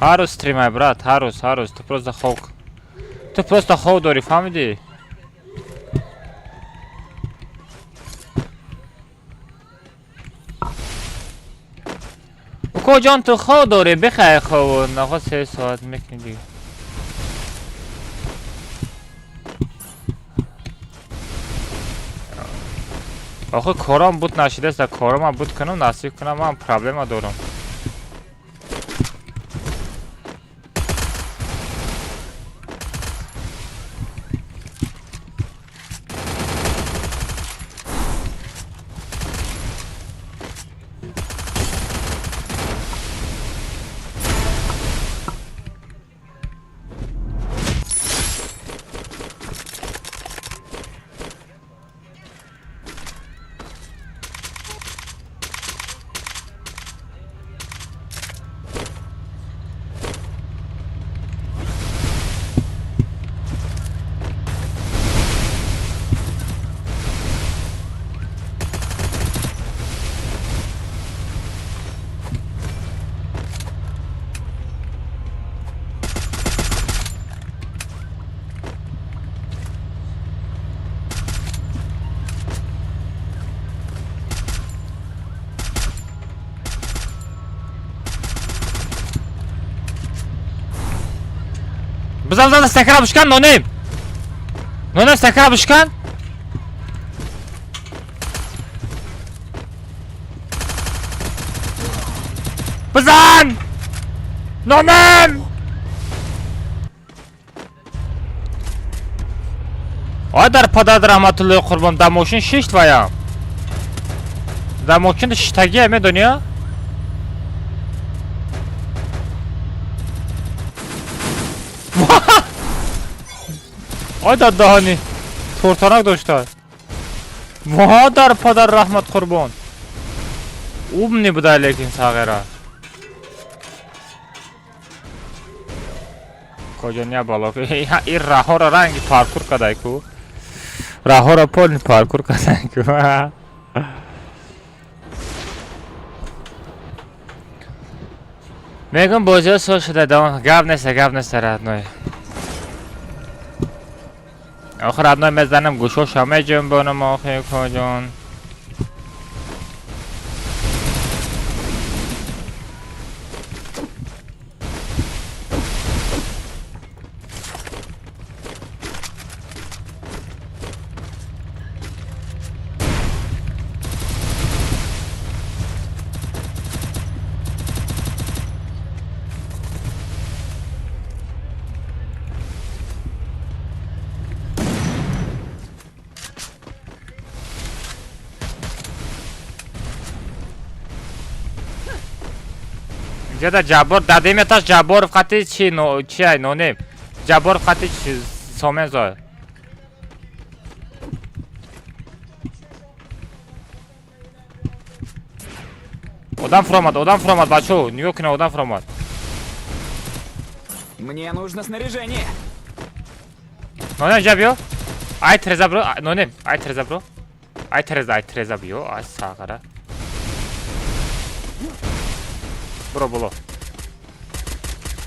Ҳар рӯз стримай, брат, ҳар рӯз, ҳар рӯз. Ту просто хоб. Ту просто хоб дорӣ, фаҳмидӣ? Укоҷон, ту хоб дорӣ, бихай хобу, нахо 3 соат мекунӣ дига. Охи корам буд нашидааст, корамам буд кунам, насиб кунам, ман проблема дорам. Бизан, бизан, стакара бишкан, нонем. Нонем, стакара бишкан. Бизан! Нонем! Ой, дар падар раҳматуллоҳи қурбон, дар мошин шишт ваям. Дар мошин шиштагия, медонӣ? Ой, дар даҳани тортанак дошта. Ва дар падар раҳмат қурбон. Умный буда, лекин сағира. Коҷония бало. Ин раҳоро ранги паркур кадай ку. Раҳоро полни паркур кадай ку. Мегум бозиҳо соз шуда давом. Гап нест, гап нест, родной. Охир родной мезанам гӯшоша меҷунбонам охир коҷон. Инҷода Ҷаббор дадем, яташ Ҷабборов қати чи чи ай нонем. Ҷабборов қати чи сомен зой. Одам фуромад, одам фуромад, бачо, нигоҳ кунед, одам фуромад. Мне нужно снаряжение. Нонем, ҷа биё. Ай треза биро, нонем, ай треза биро. Ай треза, ай треза биё, ай сағара. Биро боло.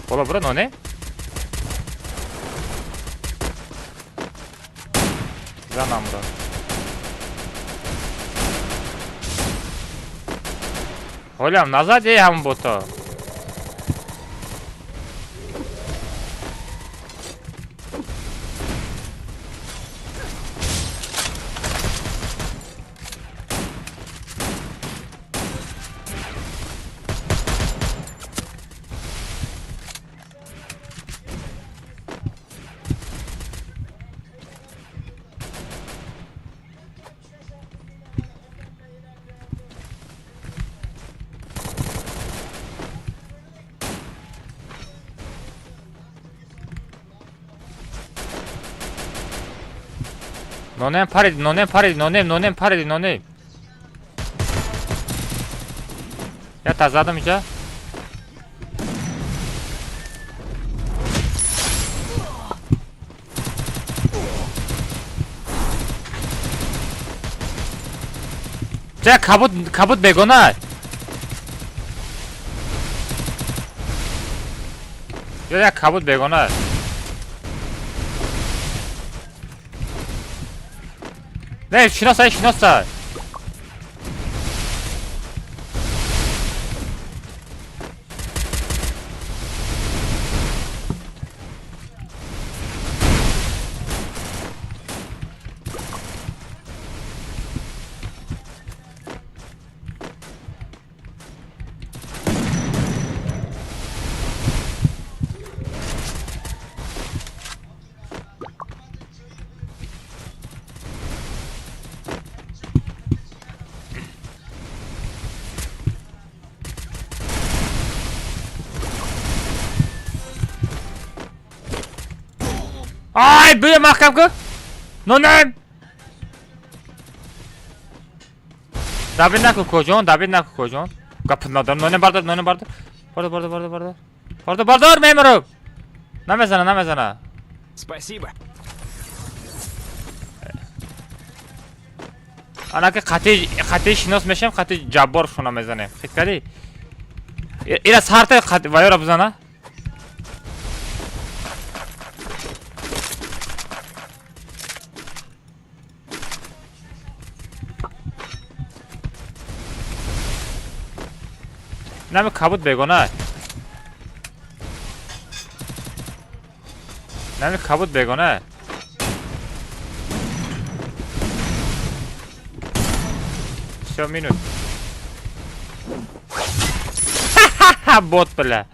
Боло биро, нонем. Занам биро. Ҳолиам назад е ҳамон бота. Нонем париди, нонем париди, нонем, нонем париди, нонем. Я та задам иҷа. Ҷа кабуд, кабуд бегона. Ҷа як кабуд бегона. Не, шиносай, шиносай. Ай, бия маҳкам ку. Нонем. Дабид наку коҷон, дабид наку коҷон. Гап надорам. Нонем бардор, нонем бардор. Бардор, бардор, бардор, бардор. Бардор, бардор, мемирам. Намезана, намезана. Спасибо. Анаки қати қати шинос мешем, қати Ҷаббор шуна мезанем. Хит кардӣ? Ира сарта қати ваёра бизана. Нами кабуд бегона. Нами кабуд бегона. Всё, минус. Ха-ха-ха, бот, бля.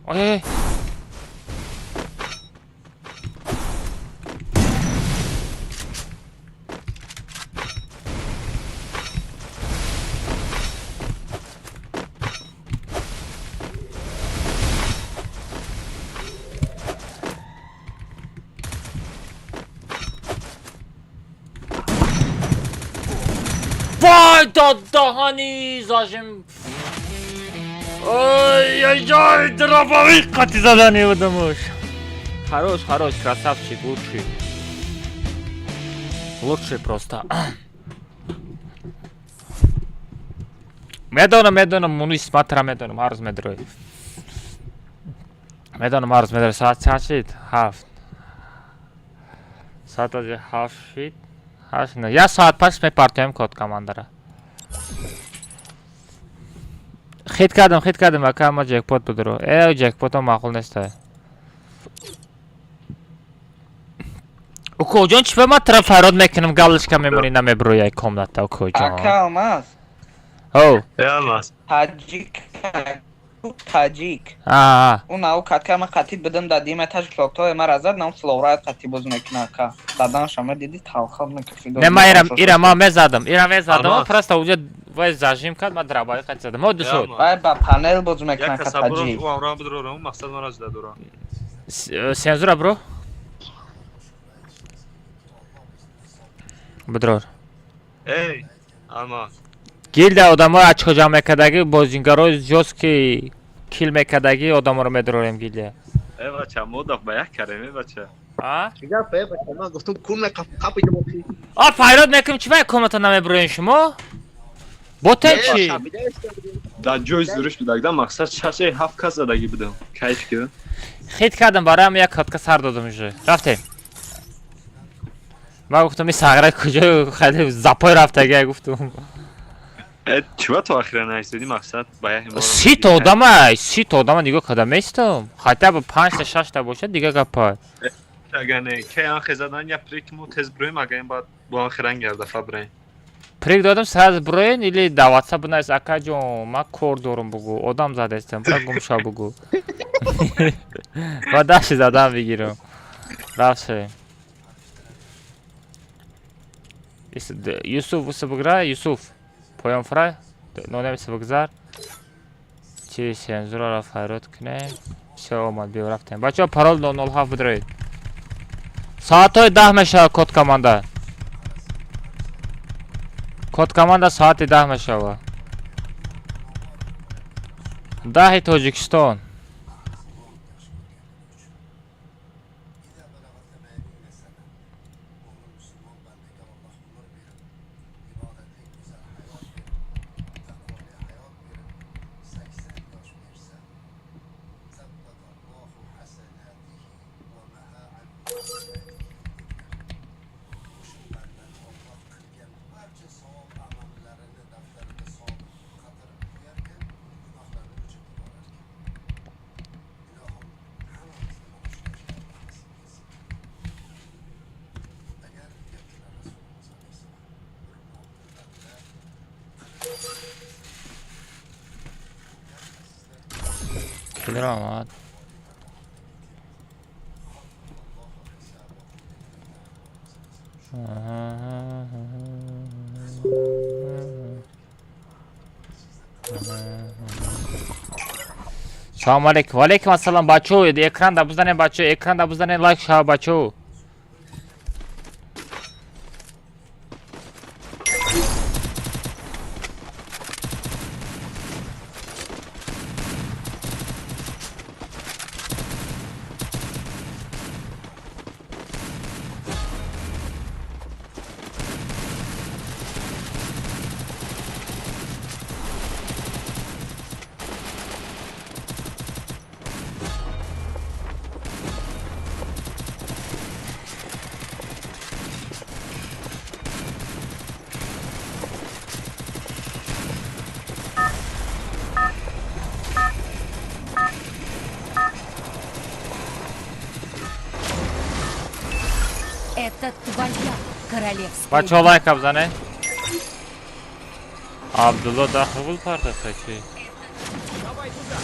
Ой-ой-ой. Вай, да даҳани зажим. Ой-ой-ой, дробовик қати задани будамуш. Хорош, хорош, красавчик, лучший. Лучший просто. Медонам, медонам, муну исматра медонам, ҳар рӯз медрои. Медонам, ҳар рӯз медрои. Соат чанд шид? 7. Соат ази 7 шид. 8, 9. Як соат пас мепартоем код командара. Хит кардам, хит кардам, ака, ама ҷекпот будро. Э, ҷекпотам маъқул неста. Укоҷон, чӣ ба ман тра фарёд мекунам, галочка мемонӣ, намеброяй комната, укоҷон? Ака Алмаз. О. Э, Алмаз. Таҷик. Таҷик. Аа. У нав катка ман қатӣ бидам да дим этаж клокто мара зад, нам флорайт қатӣ боз мекуна ака. Дадан шама диди талхал мекашид. Не, ман ира ман мезадам, ира мезадам, просто уҷа вай зажим кард, ман драбаи қатӣ задам. Мо душод. Вай ба панел боз мекуна Як ака каса бурам, таҷик. ӯ амрам бидурорам, мақсад мара жида дорам. Сензура бро. Бидрор. Эй, Алмаз. Гилда одамои очко ҷамъ мекардагӣ, бозингарои жёсткий кил мекардагӣ одаморо медурорем гилда. Э, бача, мо даф ба як карем, э, бача. А? Чӣ гап, э, бача? Ман гуфтам кумна қапи ҷамоқи. А фарёд мекунем, чӣ ба комната намеброем шумо? Ботем чӣ? Дар ҷои зуриш будагда мақсад шаш э ҳафт кас задагӣ будам. Кайф ки. Хит кардам, бароям як катка сар додам уже. Рафтем. Ман гуфтам ин сағра куҷо хеле запой рафтага гуфтам. Э, чӣ ба то охира наистодӣ мақсад ба як ҳиморо? 30 одама, 30 одама нигоҳ карда местам. Хотя бы панҷта шашта бошад, дига гапа. Агар не, кай анхе задан я прик мо тез броем, агар ин баъд бо анхе ранг ярдафа броем. Прик додам, сразу броен или да ватсап бинавис, ака ҷон, ман кор дорум бугу, одам задастам, ба гумша бугу. Ва дашти задан бигирам. Рафт шавем. Юсуф уса бигра, Юсуф. Поён фрай, нонем бигзар. Чи сензураро фарёд кунем. Всё омад, биё рафтем. Бачаҳо парол 007 бидроед. Соатҳои 10 мешавад код команда. Код команда соати 10 мешавад. 10-и Тоҷикистон. Килер омад. Салом алейкум. Валейкум ассалом бачо. Экран да бизанем бачо, экран да бизанем лайк шава бачо. Это твоя королевская Бачо лайк бизанед. Абдулло 10 рубл партофта чӣ? Давай туда.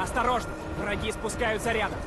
Осторожно, враги спускаются рядом.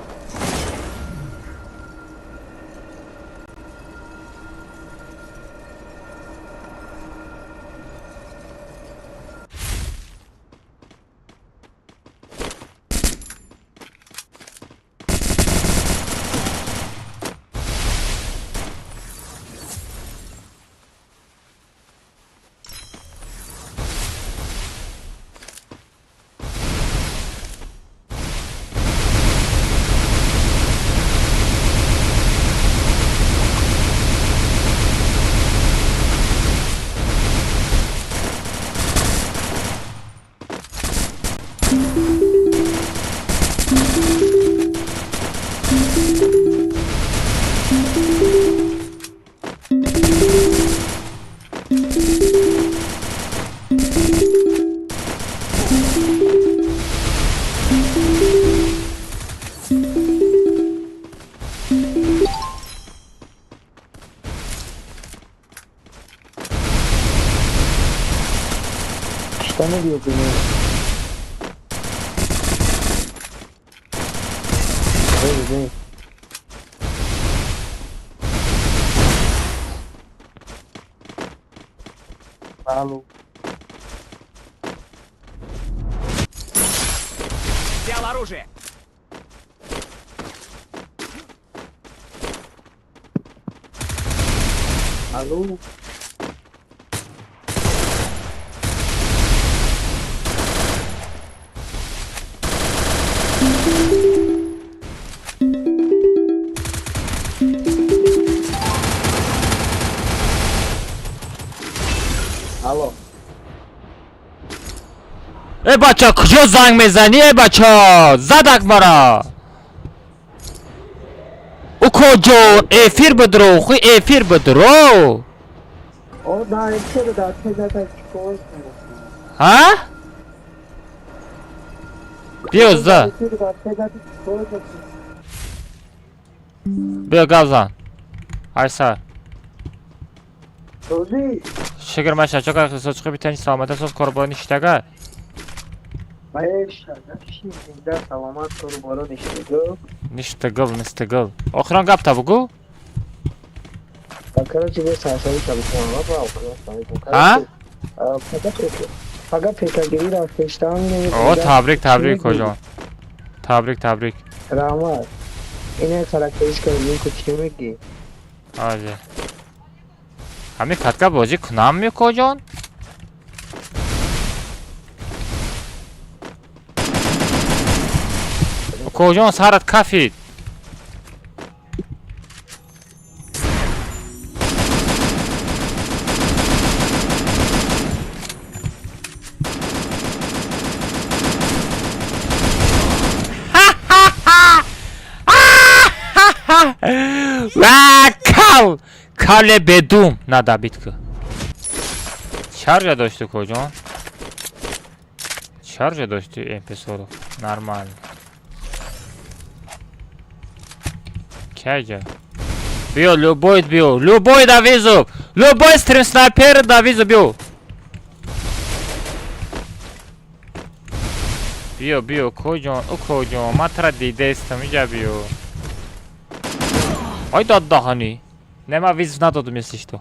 Что мы делаем? Алло. Взял оружие. Алло. Алло. Э бача, куҷо занг мезанӣ, э бача? Задак мара. Укоҷон, эфир бидро, хуй эфир бидро. О, да, эфир, да, да, Ҳа? Биё за. Биё гап зан. Айса. Шукр маша, чока сочқи битани саломата соз корбони шитага. Ништагыл, ништагыл. Охирон гапта бугу? А? О, табрик, табрик, хоҷон. Табрик, табрик. Раҳмат. Ина характеристика линку чӣ мегӣ? Аҷа. Ҳамин катка бозӣ кунам мекоҷон? Коҷон сарат кафид. Ва кал! Кале бедум надабид ку. Чаржа дошти коҷон? Чаржа дошти MP40. Нормально. Кайҷа? Биё, любой биё. Любой да визу. Любой стрим снайпер да визу биё. Биё, биё, коҷон, у коҷон. Ман тара дидаистам, иҷа биё. Ай дад даҳанӣ. Не, ман визу надодум, если что.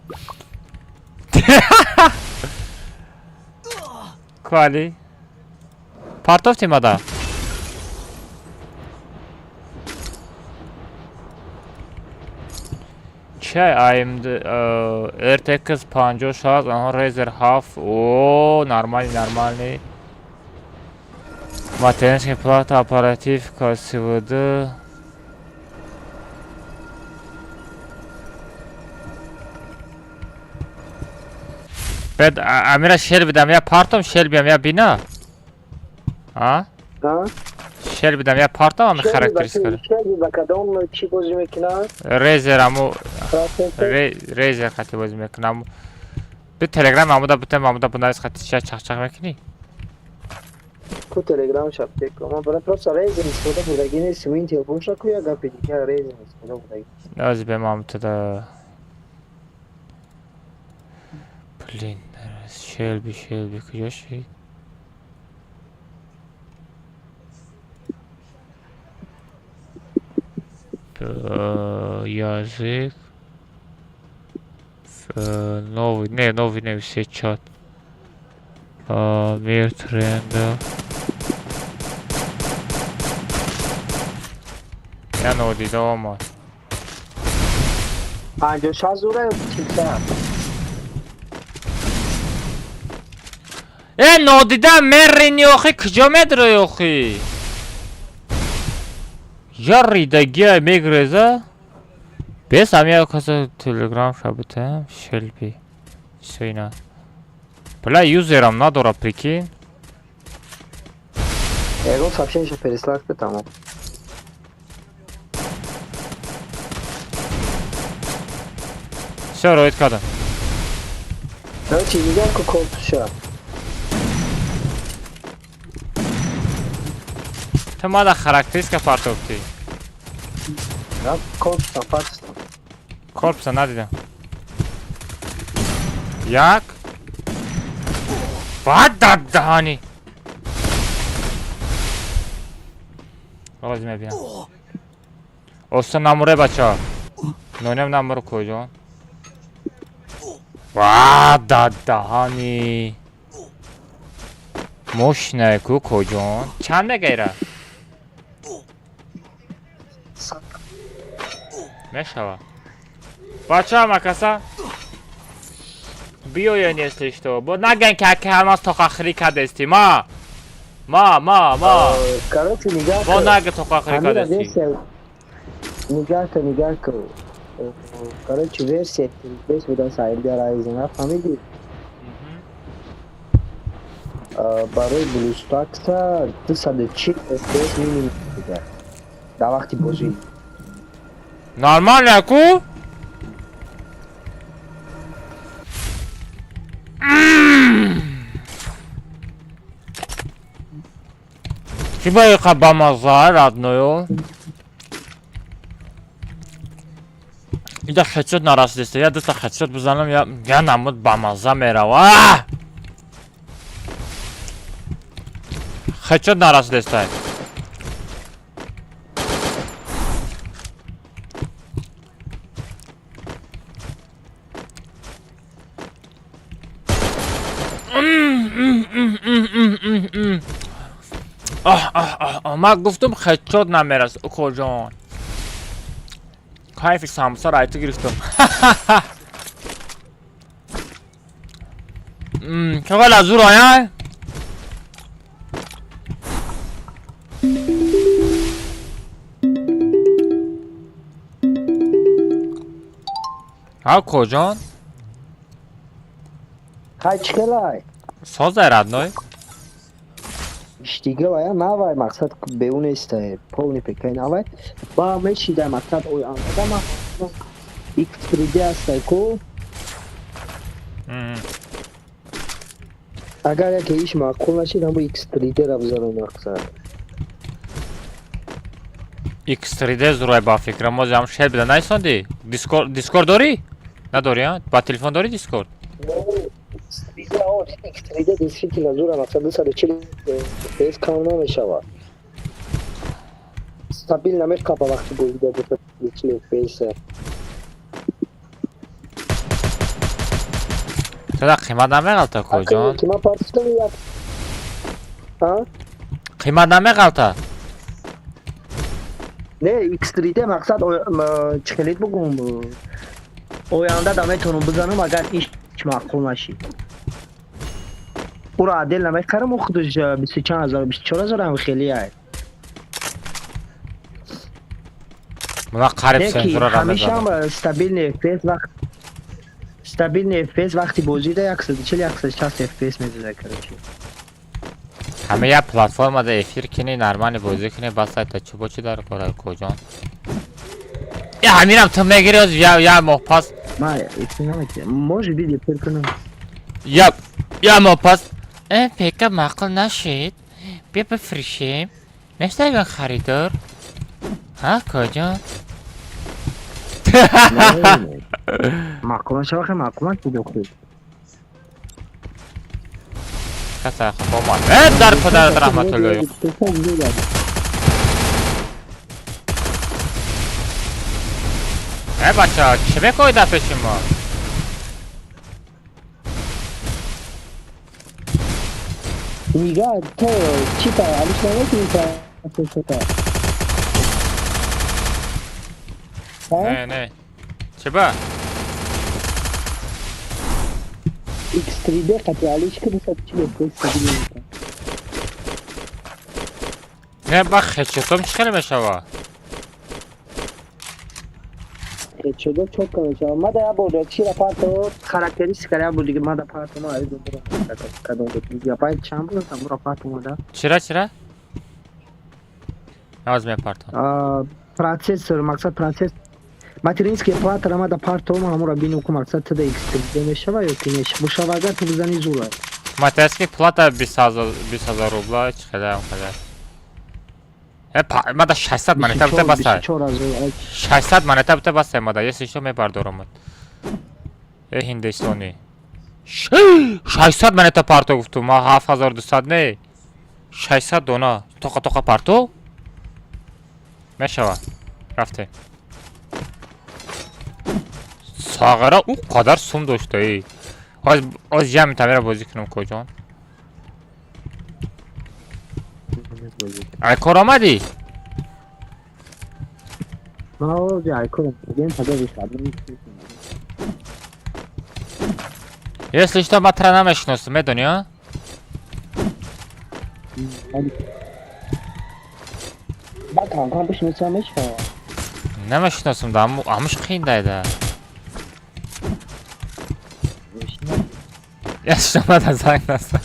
Квали. Партофти мада. Чай AMD RTX 56, аҳо Razer 7. О, нормальный, нормальный. Материнская плата, оперативка, СВД. Бед амира шер бидам я партом, шер биям я бина. А? Шер бидам я партом, ами характеристика. Ба кадом чӣ бозӣ мекунад? Razer аму Razer хати бозӣ мекунам. Бу Telegram амуда бутем амуда бунавис хати ча чақ-чақ мекунӣ? Ку Telegram шаб ку. Ман бара просто Razer истифода бурдагӣ нест, Intel боша ку я гапи дигар Razer истифода бурдагӣ. Ози бе мам тада. Блин, Шелби, Шелби, куҷо шид? Язык. Новый, не, новый, не, все чат. Мир тренда. Я нодида омад. 56 зура 47. Э, нодида мерини охи, куҷо медрои охи? Я ридагия мегреза? Бес ами каса Телеграм шабутам, Шелби. Всё ина. Бля, юзерам надора, прикинь. Ягон сообщение переслать тамом. Всё, роид кардам. Короче, нигоҳ ку корпуса. Ту мада характеристика партофтӣ. На, корпуса партофтам. Корпуса надидам. Як. Бад дар даҳани. Ҳоло мебинам. Оста намуре бача. Нонем намуру коҷон. Ва дар даҳани. Мошинае ку коҷон. Чанд мегайра? Мешава. Бача макаса. Биёен если что. Бо наган ки ака ҳамас тоқахирӣ кардести. Ма. Ма, ма, ма. Короче, нигоҳ Бо нага тоқахирӣ Ҳамира кардести. версия нигоҳ кун, нигоҳ кун. Короче, версия 36 буда AMD Ryzen фаҳмидӣ? Барои BlueStacks 240 FPS минимум буда дар вақти бозӣ. Нормально ку? Чӣ ба иқа бамазза родною? Ида хедшот нарасидеста. Я дута хедшот бизанам, я намуд бамазза мерава. Хедшот нарасидеста. Оҳ, оҳ, оҳ, оҳ. Ман гуфтум хедшот намерас, укоҷон. Кайфи самбусаро ай ту гирифтум. Чақадр аз зур ояй? Ҳа коҷон? Хай чӣ хелай? Созай родной. Иштигилая навай мақсад беу нестай, полный пекай навай. Ба мешидай мақсад ой андада ма X3D ҳастай ку. Агар яке иш маъқул нашид, ҳамбо X3D ра бизанам мақсад. X3D зурай ба фикрам. Мози ҳам шер бида найсонди? Дискорд Дискорд дорӣ? Надорӣ, а? Ба телефон дорӣ Дискорд? X3D, о, X3D действительно зура мақсад 240 FPS кам намешавад. Стабил намешкапа вақти бозида 240 FPS. Туда қимат намеғалта коҷон? Ки ман партофтам як. А? Қимат намеғалта? Не, X3D мақсад чӣ хелит бугум? Оянда да метавонам бизанам агар иш маъқул нашид. Уро отдел намехарам, ӯ худаш бисту чанд ҳазор, 24 000 ҳам хеле ай. Мана қариб Не ки сензурара ҳамешаам мезанам. Стабильный FPS вақт стабильный FPS вақти бозида 140 160 FPS мезада, короче. Ҳама як платформада эфир кини, нормально бозӣ кини, бас сайта чӣ бо чӣ дар кора коҷон? Я ҳаминам ту мегири оз я я моҳ пас. Ма эфир намекунам. Может быть, эфир кунам. Я моҳ пас. Пека маъқул нашид. Бия бифрӯшем. Нест ягон харидор? Ҳа, коҷон? Маъқул нашава, хе маъқул нашид охир. Каса хоб омад. Дар падарат раҳматуллоҳи. Бача, чӣ мекоҳӣ дар пеши мо? Нигаҳ то чӣ та алиш намекунӣ процессорта? Ҳа? Не, не. Чӣ ба? X3D қати алиш ки 240 FPS стабил мекунад. Не, ба хедшотом чӣ хеле мешава? Хедшото чётко мешава. Мада як бор чира парто характеристика як бор дига мада парто ма айдо кадом буд. Гигабайт чанд буд тамура парто мада? Чира, чира? Ҳоз мепартам. Процессор мақсад процесс Материнская плата ма да парто, ма ҳамура бинем, ку мақсад тда X3 мешава ё ки неш. Бошава, агар ту бизани, зура. Материнский плата 20 000 рубла, чӣ қадар қадар. Мада 600 монета бута, басай. 24 000. 600 монета бута, басай мада. Если что, мебардорамад. Э, ҳиндистони. 600 монета парто гуфту, ма 7200 не. 600 дона. Тоқа тоқа парто? Мешава. Рафтем. Сағара ӯ қадар сум дошта, эй. Оз ҷамъи тамера бозӣ кунам, коҷон. Ай, кор омадӣ? Ма ози айкорам. Ген пага бишад. Если что, ма тра намешиносам, медонӣ, а? Ба кам кам бишносам мешава. Намешиносам да, амуш қиин дайда. Если что, мада занг назан.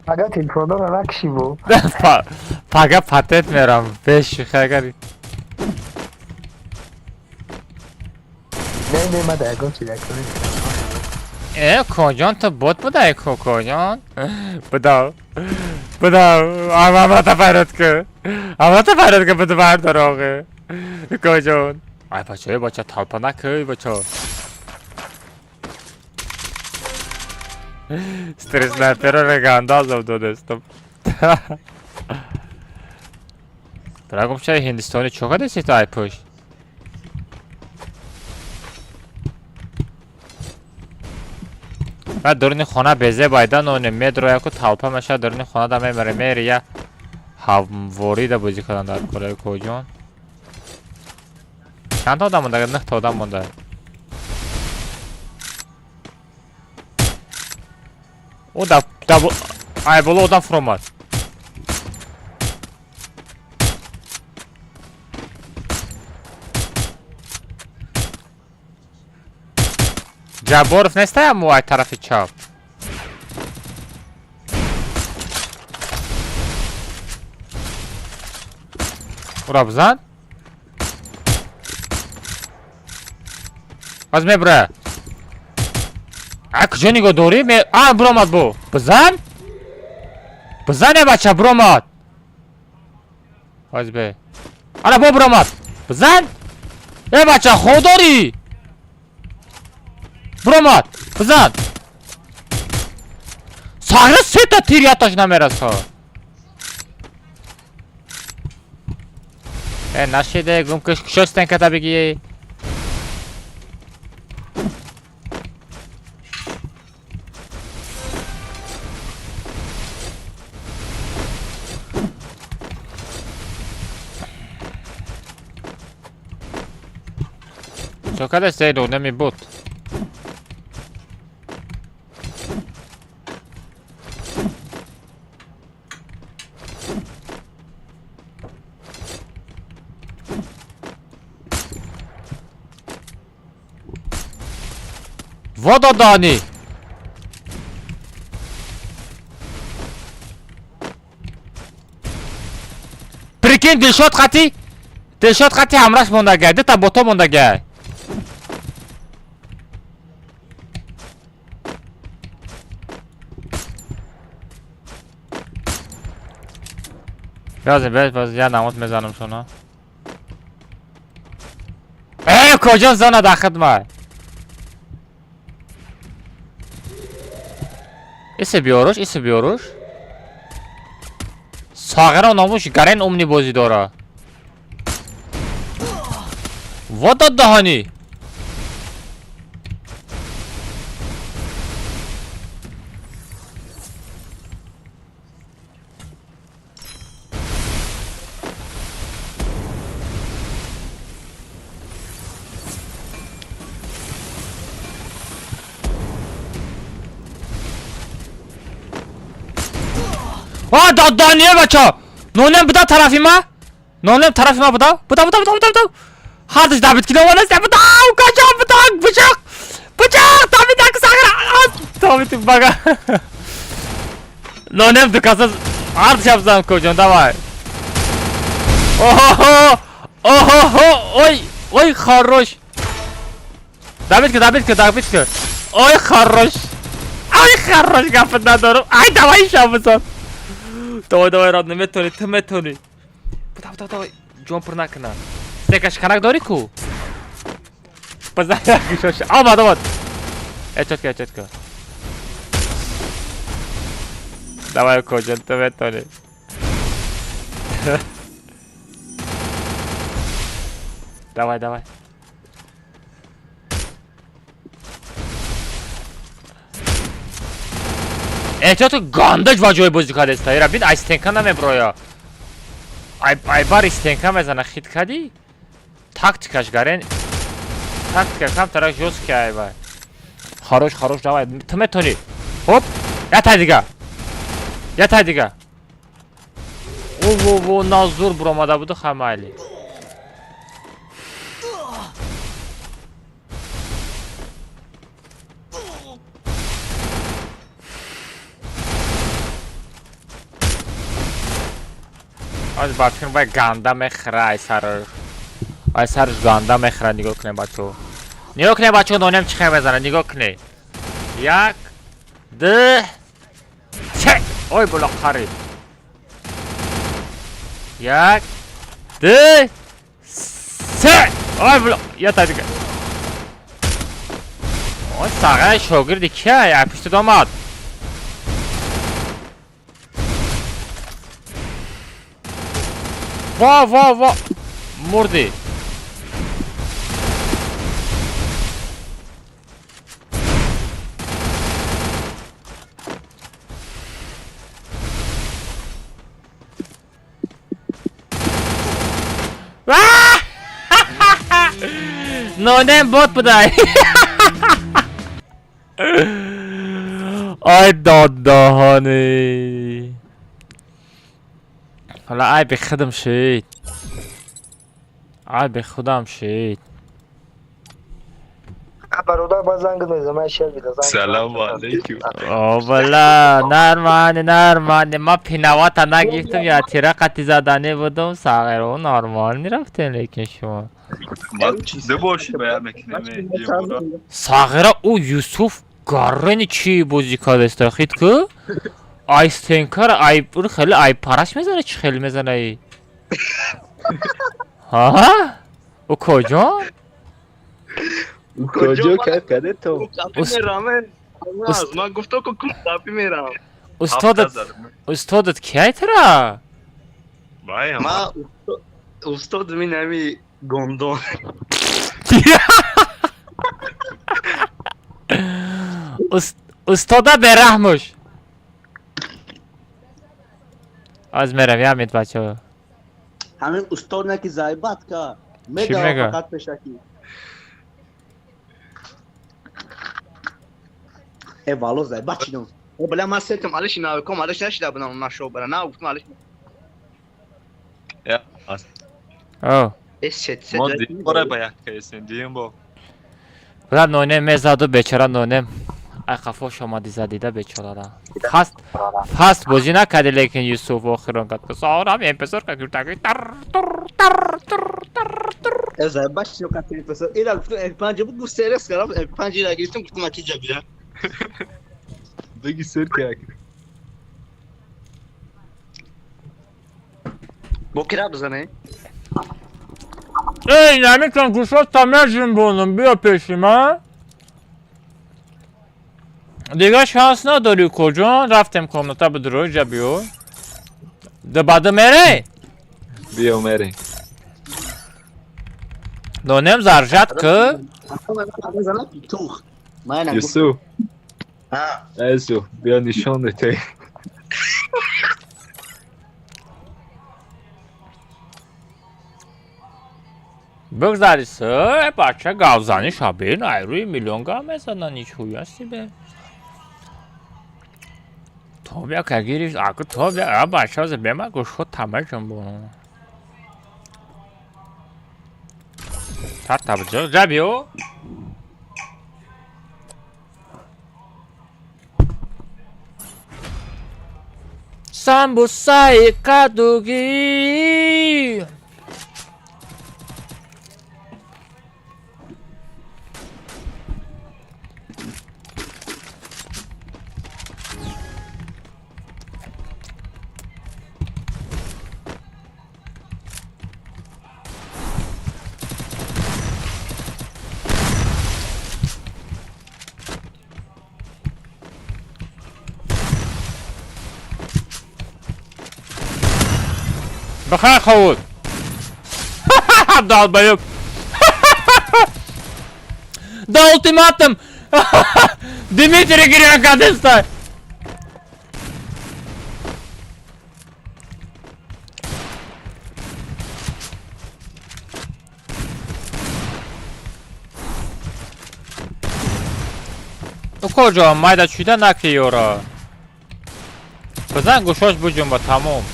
Пага телефонро накши бо. Пага патент мерам, бешӯхи агар. Не, не, ма да ягон чи якон. Э, коҷон, ту бот будай, ко коҷон? Будав. Будав, амата фарёд ку. Амата фарёд ку, буду бардор оғи. Коҷон. Ай, бача, эй бача, талпа накӯй, бача. Стресс снайперро ганда азоб додестам. Драгом чай ҳиндистони чо кардеси ту ай пушт? Баъд дуруни хона безе байда ноне медрояку талпа мешавад, дуруни хона да мемере, мери я ҳамворида бозӣ кардан дар кораи коҷон. Чанд та одам монда? Нӯҳ та одам монда. О, да ай боло одам фуромад. Ҷабборов нестаям ай тарафи чап. Ура бизан. Аз мебра. А куҷо нигоҳ дорӣ? А, биромад бу. Бизан? Бизан, е бача, биромад. Аз бе. Ана бо биромад. Бизан? Е бача, хоб дорӣ? Биромад. Бизан. Сағира сета тир яташ намераса. Э, нашиде, гум киш кушо стенката бигӣ. Чо кардест, эй, неми буд? Вододани! Прикинь, Дилшод қати? Дилшод қати ҳамраш мондагай, дута бото мондагай. Бязем, бяз, бяз, я намоз мезанам шуно. Э, куҷо зона дар хидмат? Исе биёруш, исе биёруш. Сағира номуш гарен умни бозӣ дора. Вот даҳани. А, доддоние бача. Нонем буда тарафи ма? Нонем тарафи ма буда? Буда, буда, буда, буда, буда. Ҳардуш Давид ки номанаст, буда, каҷо буда, бучақ. Бучақ, Давид ак сағира. Давид бага. Нонем ду каса ҳардуш абзан коҷон, давай. Оҳо! Оҳо! Ой! Ой, хорош! Добить ка, добить ка, добить ка. Ой, хорош! Ой, хорош, гапат надорам. Ай, давай ша бизан. Давай, давай, родной, метони, ту метони. Давай, давай, давай. Ҷон пур накуна. Стека шиканак дорӣ ку? Бизан, омад, омад. Эҳтиёт ка, эҳтиёт ка. Давай, коҷон, ту метони. Давай, давай. Эҳтиёт гандаж ба ҷои бозӣ кардеста. Ира бин, ай стенка намеброя. Ай бар стенка мезана, хит кадӣ? Тактикаш гарен. Тактика камтара жёсткий ай вай. Хорош, хорош, давай. Ту метони. Хоп. Я тай дига. Я тай дига. О, во, во, назур буромада буду хамайли. Аз ба филм вай ганда мехӯра ай сараш. Ай сараш ганда мехӯра, нигоҳ кунед бачаҳо. Нигоҳ кунед бачаҳо, нонем чӣ хел мезанад, нигоҳ кунед. Як, ду, се. Ой, була қариб. Як, ду, се. Ой, була, я та дига. Ой, сағай шогирди кия? Ай пушти омад. Ва, ва, ва. Мурдӣ. Нонем бот будай. Ай доддаҳони. Ҳола айби худам шид. Айби худам шид. Бародар, ба занг мезанам, ман шер бида занг. Салому алейкум. О, бала, нормально, нормально. Ма пинавата нагирифтам, я тира қати задани будум, сағиро нормал мерафтем, лекин шумо. Ма ду бор шид ба мекунем. Сағира ӯ Юсуф гаррени чӣ бозӣ кардеста, хит ку? Ай стенкар, ай ур хеле ай параш мезана, чӣ хеле мезана и? Ҳа? Ӯ куҷо? Куҷо кайф карде ту? Ман гуфтам ку капи мерам. Устодат, устодат кияй тара? Вай, Ма устод мин ҳами гондон. Устода бераҳмуш. Аз мерам, ямед бачаҳо. Ҳамин устод на ки зайбат ка. Чӣ мега? Фақат пешакӣ. Э вало зайбат чидам. Э бля ман сетам алиш навиком алиш нашида будам нашо бара. На гуфтам алиш. Я аз О. Э сет сет. мо дим бора ба як кайсем, дим бо. Бла нонем мезаду бечора нонем. Ай қафош омади задида бечорара. Хаст фаст бозӣ накарди, лекин Юсуф охирон кад. Сорам эмпесор ка гиртаги тар тур тар тур тар тур. Э зайбат чидам ка телефон. Ира гуфтам F5 буд гуфт серес кардам F5 ира гирифтам гуфтам аки ҷабира. Беги сер ка. Бо кира бизане? Эй, намитон гӯшот тамежим бонум, биё пеши ман. Дигар шанс надорӣ куҷон, рафтем комната бидуро ҷа биё. Дубада мерей? Биё мерем. Донем заржат ки? Мезанам питух. Ман Юсуф, Ҳа. Юсуф, биё нишон дете. Бигзари с, бача гавзани шабин, ай рӯи миллион гав мезанан, ничхуя себе. То бя ка гирифт, аку то бя, а бача зе бема гӯшҳо тамажам бо. Тарта биҷо, ҷа биё. Самбусаи кадугӣ. Бихай ховуд. Долбоёб. Да ултиматум. Дмитрий гирён кадестай. Куҷо майда чуйда наки ёра. Бизан гӯшош буҷумба тамом.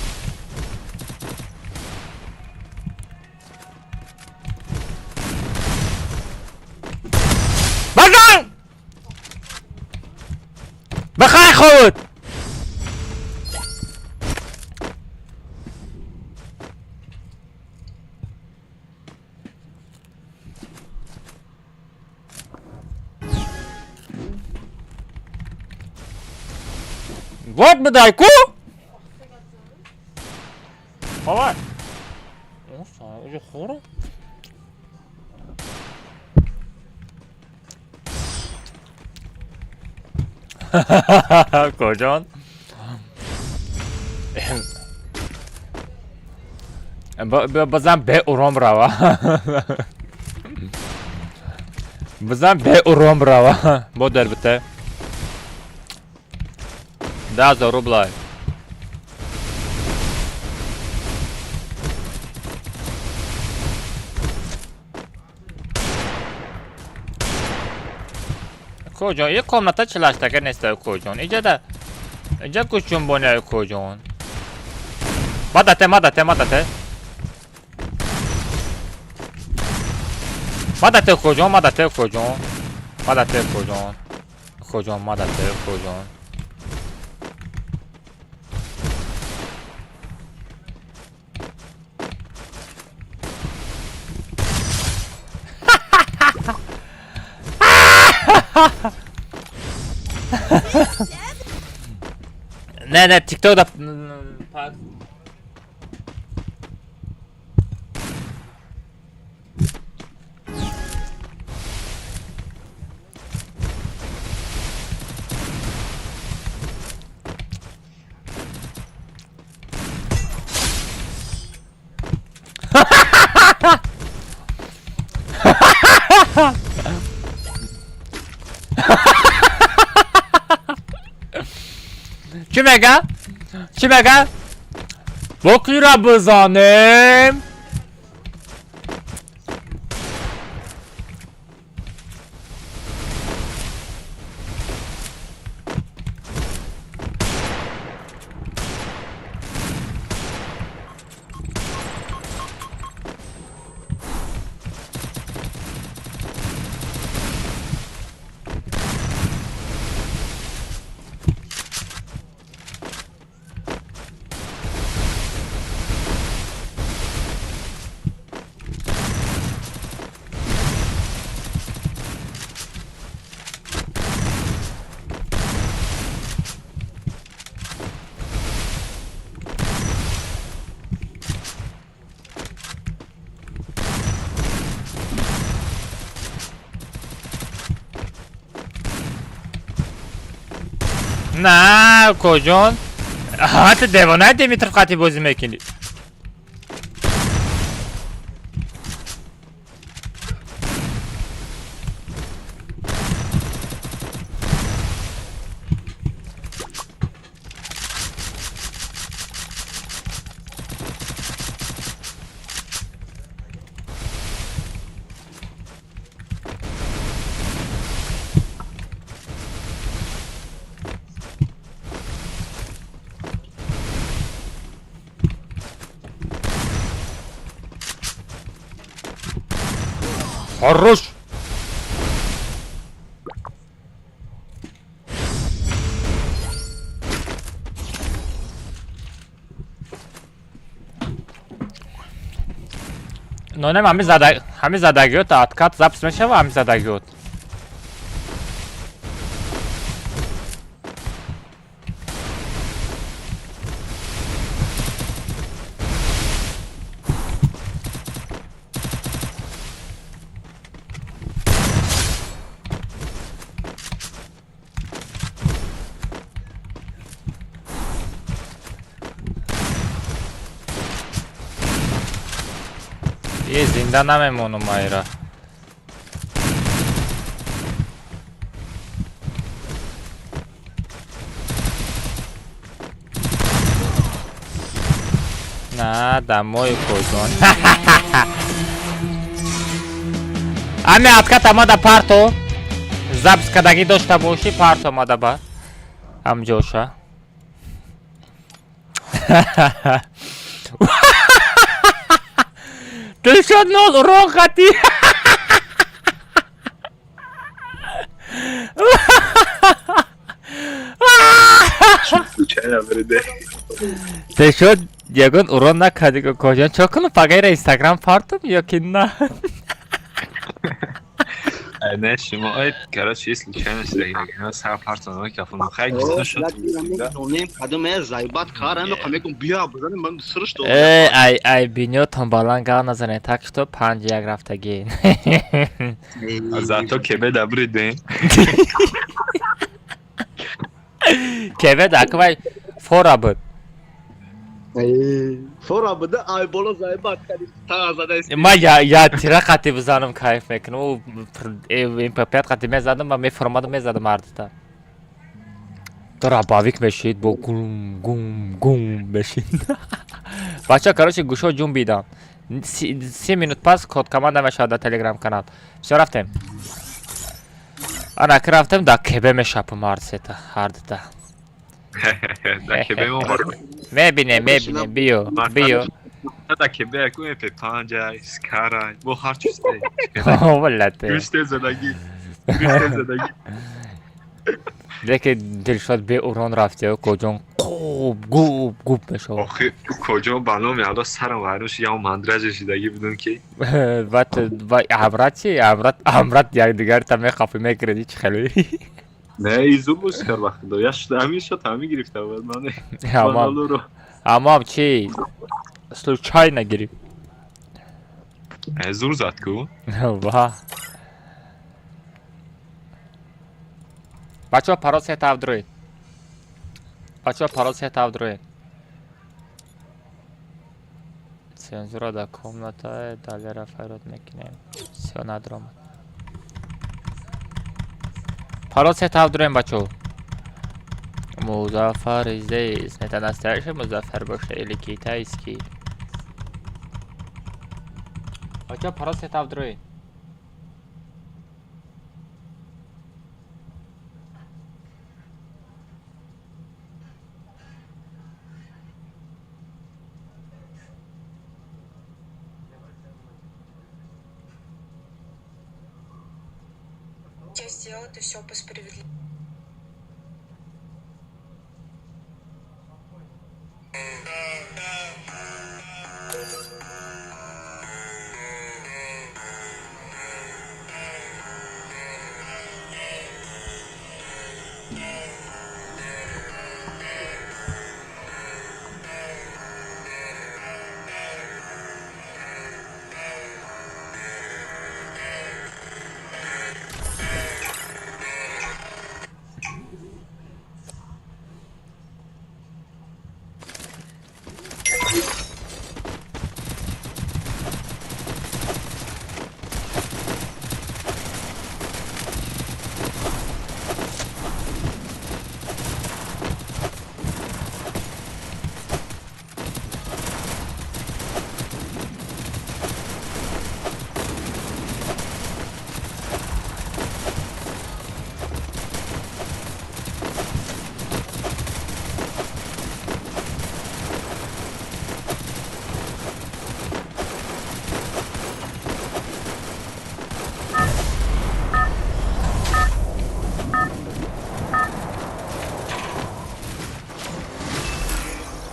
Бизан! Бихай худ! Вот бедай ку? Давай. Уже хором. Коҷон. Базам бе уром рава. Базам бе уром рава. Бо дар бите. 10,000 рублей. Коҷон, як комната чилаштага неста коҷон. Иҷада иҷа кӯчумбоня коҷон. Мадате, мадате, мадате. Мадате коҷон, мадате коҷон. Мадате коҷон. Коҷон, мадате коҷон. Не, не, TikTok да. Чӣ мега? Чӣ мега? Бо кира бизанем? На, коҷон. Аҳа, ту девонаи Димитров қати бозӣ мекунӣ. Хорош! Нонем ҳами задагиёт откат запись мешава ҳами задагиёт. Е зинда намемонам айра. На, домой кожон. Ами откат омада парто. Запись кардагӣ дошта бошӣ парто омада ба. Ҳамҷоша. Дилшод нол урон хати. Дилшод ягон урон накарди кожон. Чо кунам фақат инстаграм партум ё ки на? Не, шумо ай, короче, если случайно шуда, сар партон кафон. Хай гуфта шуд. Кадом зайбат кар ам мегум биё бизанем ман срш дод. Э, ай ай бинётон баланд гап назанед, так что 5-1 рафтагӣ. Зато кебе дабридем. Кебе даквай фора буд. Фора буда ай боло зайбат кади та зада. Ма я тира қати бизанам кайф мекунам. МП5 қати мезадам ва мефуромадам мезадам ҳардута. То рабавик мешид бо гум гум гум мешид. Бача, короче, гӯшо ҷун бидам. 30 минут пас код команда мешавад дар телеграм канал. Всё рафтем. Ана ки рафтем дар КБ мешапам ҳар сета, ҳардута. Дар КБ мо мебинем, мебинем, биё, биё. Дар КБ яку MP5, Скара, бо ҳар чиз. Валлате. Гӯште задагӣ. Гӯште задагӣ. Леки Дилшод бе урон рафте, коҷон қуб губ губ мешавад. Охи, коҷон ба номи Алло сарам вайрон шуд, ям мандража шудагӣ будам ки. Баъд ва амрат чи? Амрат амрат якдигарта мехафи мекунед ҳеч хеле. Не, изу буд кар вақт до. Я шуда ҳамин шуд, ҳамин гирифта буд ман. Амам чи? Случайно гирифт. Зур зад ку? Ва. Бачаҳо парол се тав дуроед. Бачаҳо парол се тав дуроед. Цензура дар комната далера файрод мекунем. Всё надромад. Парол се тав дуроем бачаҳо. Музаффар здесь. Это настоящий Музаффар боша или китайский? Бачаҳо парол се тав дуроед. Я сделал это все по справедливости.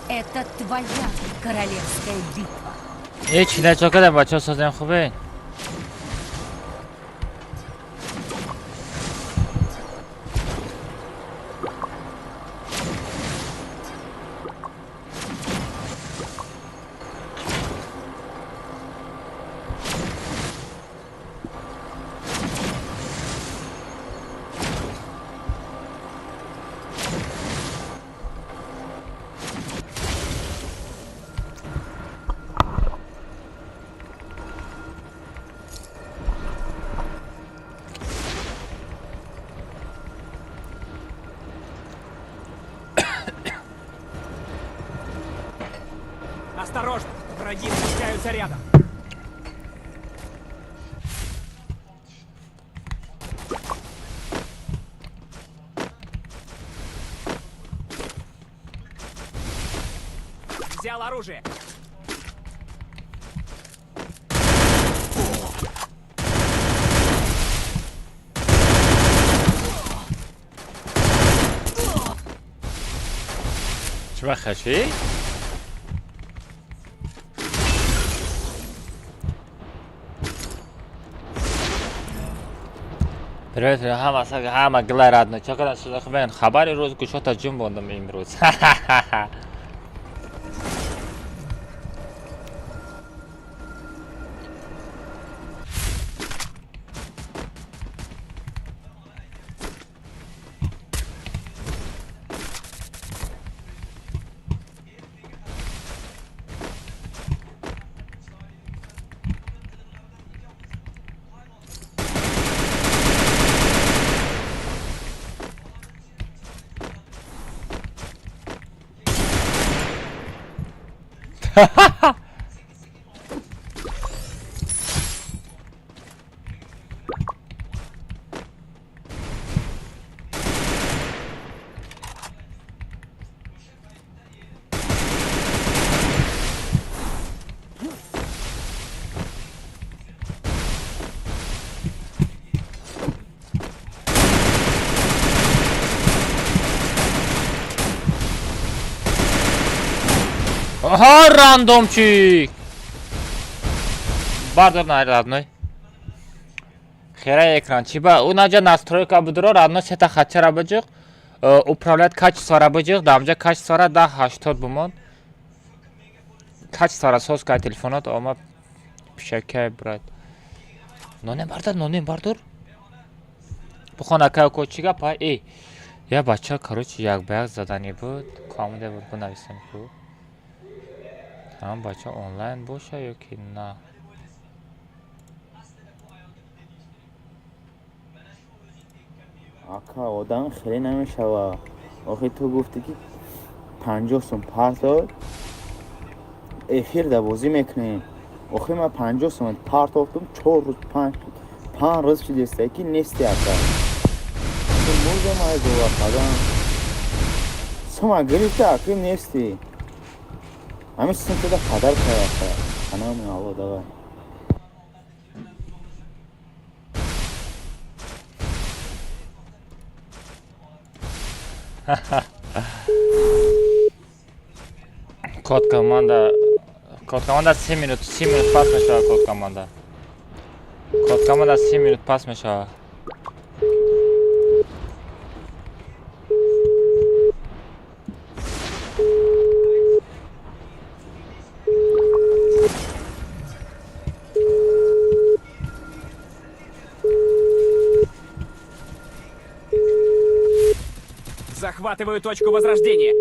Это твоя королевская битва. Ҳеч начо кардам бачаҳо созем хубе? Осторожно, враги спускаются рядом. Взял оружие. Чува хаши? Привет, ҳама саг, ҳама гилай радно. Чакада шуда хабари рӯз гӯшота ҷун бондам имрӯз. Аҳа, рандомчик! Бардор на родной. Хера экран. Чиба, унаҷа настройка будро, родной сета хачара баҷиқ, управлять качествора баҷиқ, дамҷа качествора да 80 бумон. Качествора соз кай телефонот, ома пишакай брат. Нонем бардор, нонем бардор. Бухон акай ко чӣ гап ай? Эй, я бача, короче, як ба як задани буд. Команде буд бинависем ку. Ҳам бача онлайн боша ё ки на? Ака, одам хеле намешава. Охи ту гуфтӣ ки 50 сум партов эфир да бозӣ мекунем. Охи ман 50 сум партофтум, 4 рӯз, 5 рӯз шидеста ки нести ака. Мурдам ай боварқадам. Сума гирифта аки нести. Ҳамин синфида падар кай ака. Анами Алло, давай. Код команда, код команда 30 минут, 30 минут пас мешавад код команда. Код команда 30 минут пас мешавад. Захватываю точку возрождения.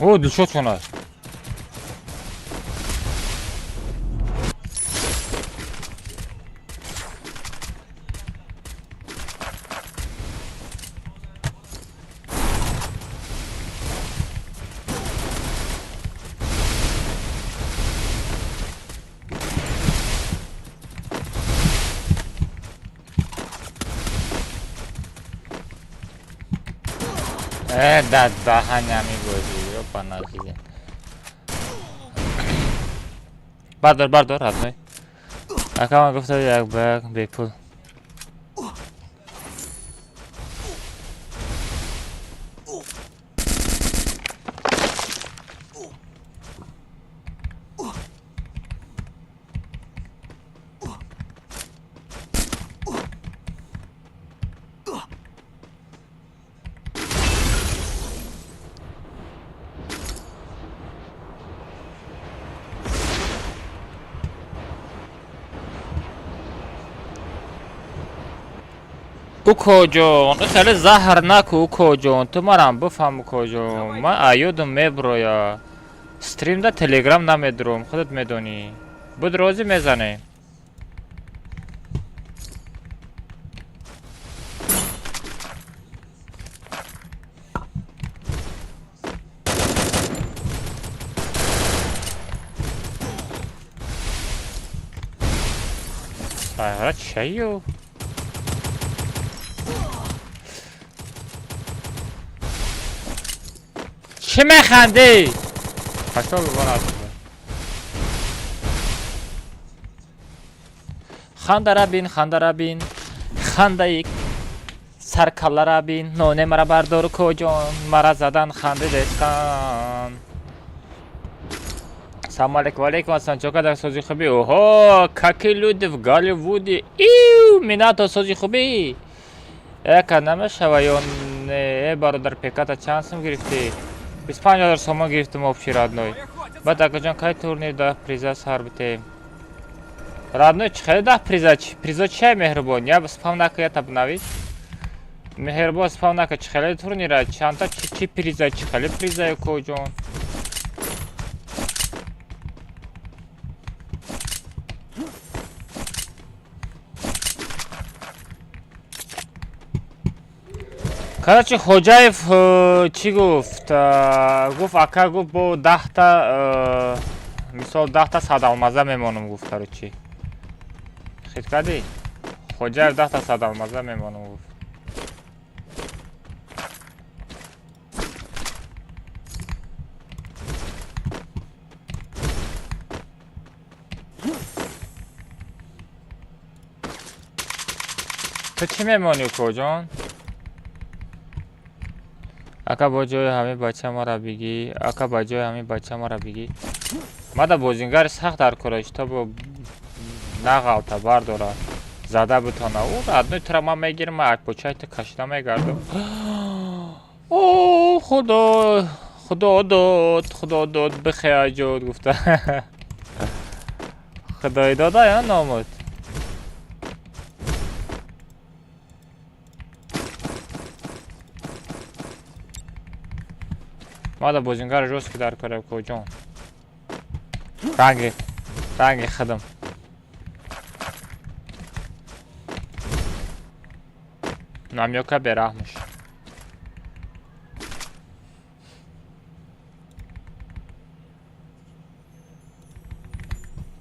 О, Дилшод чона. Да, даҳанями бозӣ, ёпа назизе. Бардор, бардор, родной. Ака ман гуфта як ба як бепул. Укоҷон, хеле заҳр наку, укоҷон, ту марам бифаҳм, укоҷон. Ман аёдум меброя. Стримда телеграм намедурум, худат медонӣ. Буд розӣ мезанем. Сайғара чаю? Чӣ механдӣ? Пашол хандара бин, хандара бин, хандаи саркаллара бин, ноне мара бардор, коҷон, мара задан хандидестан. Салом алейкум, алейкум ассалом, чо кадар сози хуби? Оҳо, какие люди в Голливуде. Иу, минато сози хуби. Эка намешава ё не, э бародар пеката чанд сум гирифтӣ? 25 ҳазор сомон гирифтум общий родной. Баъд акаҷон кай турнир 10 приза сар битем? Родной чӣ хеле 10 приза? Призо чия меҳрубон? Я спам нака, я табнавис. Меҳрубон спам нака, чӣ хеле турнира? Чандта чӣ приза, чӣ хеле приза коҷон? Короче, Хоҷаев чӣ гуфт? Гуфт ака гуфт бо 10-та мисол 10-та садалмаза мемонам гуфт, короче. Хит кардӣ? Хоҷаев 10-та садалмаза мемонам гуфт. Ту чӣ мемонӣ, укоҷон? Ака бо ҷои ҳамин бача мара бигӣ, ака ба ҷои ҳамин бача мара бигӣ. Мада бозингари сахт дар кора, то нағалта бардора, зада бутона. Ӯ одной тура ман мегирам, ман акпочаи ту кашида мегардам. О, худо, худо дод, худо дод, бихеаҷод гуфта. Худои дода ё номуд? Мада бозингари жёсткий дар кора, коҷон. Ранги, ранги худам. Намёка бераҳмш.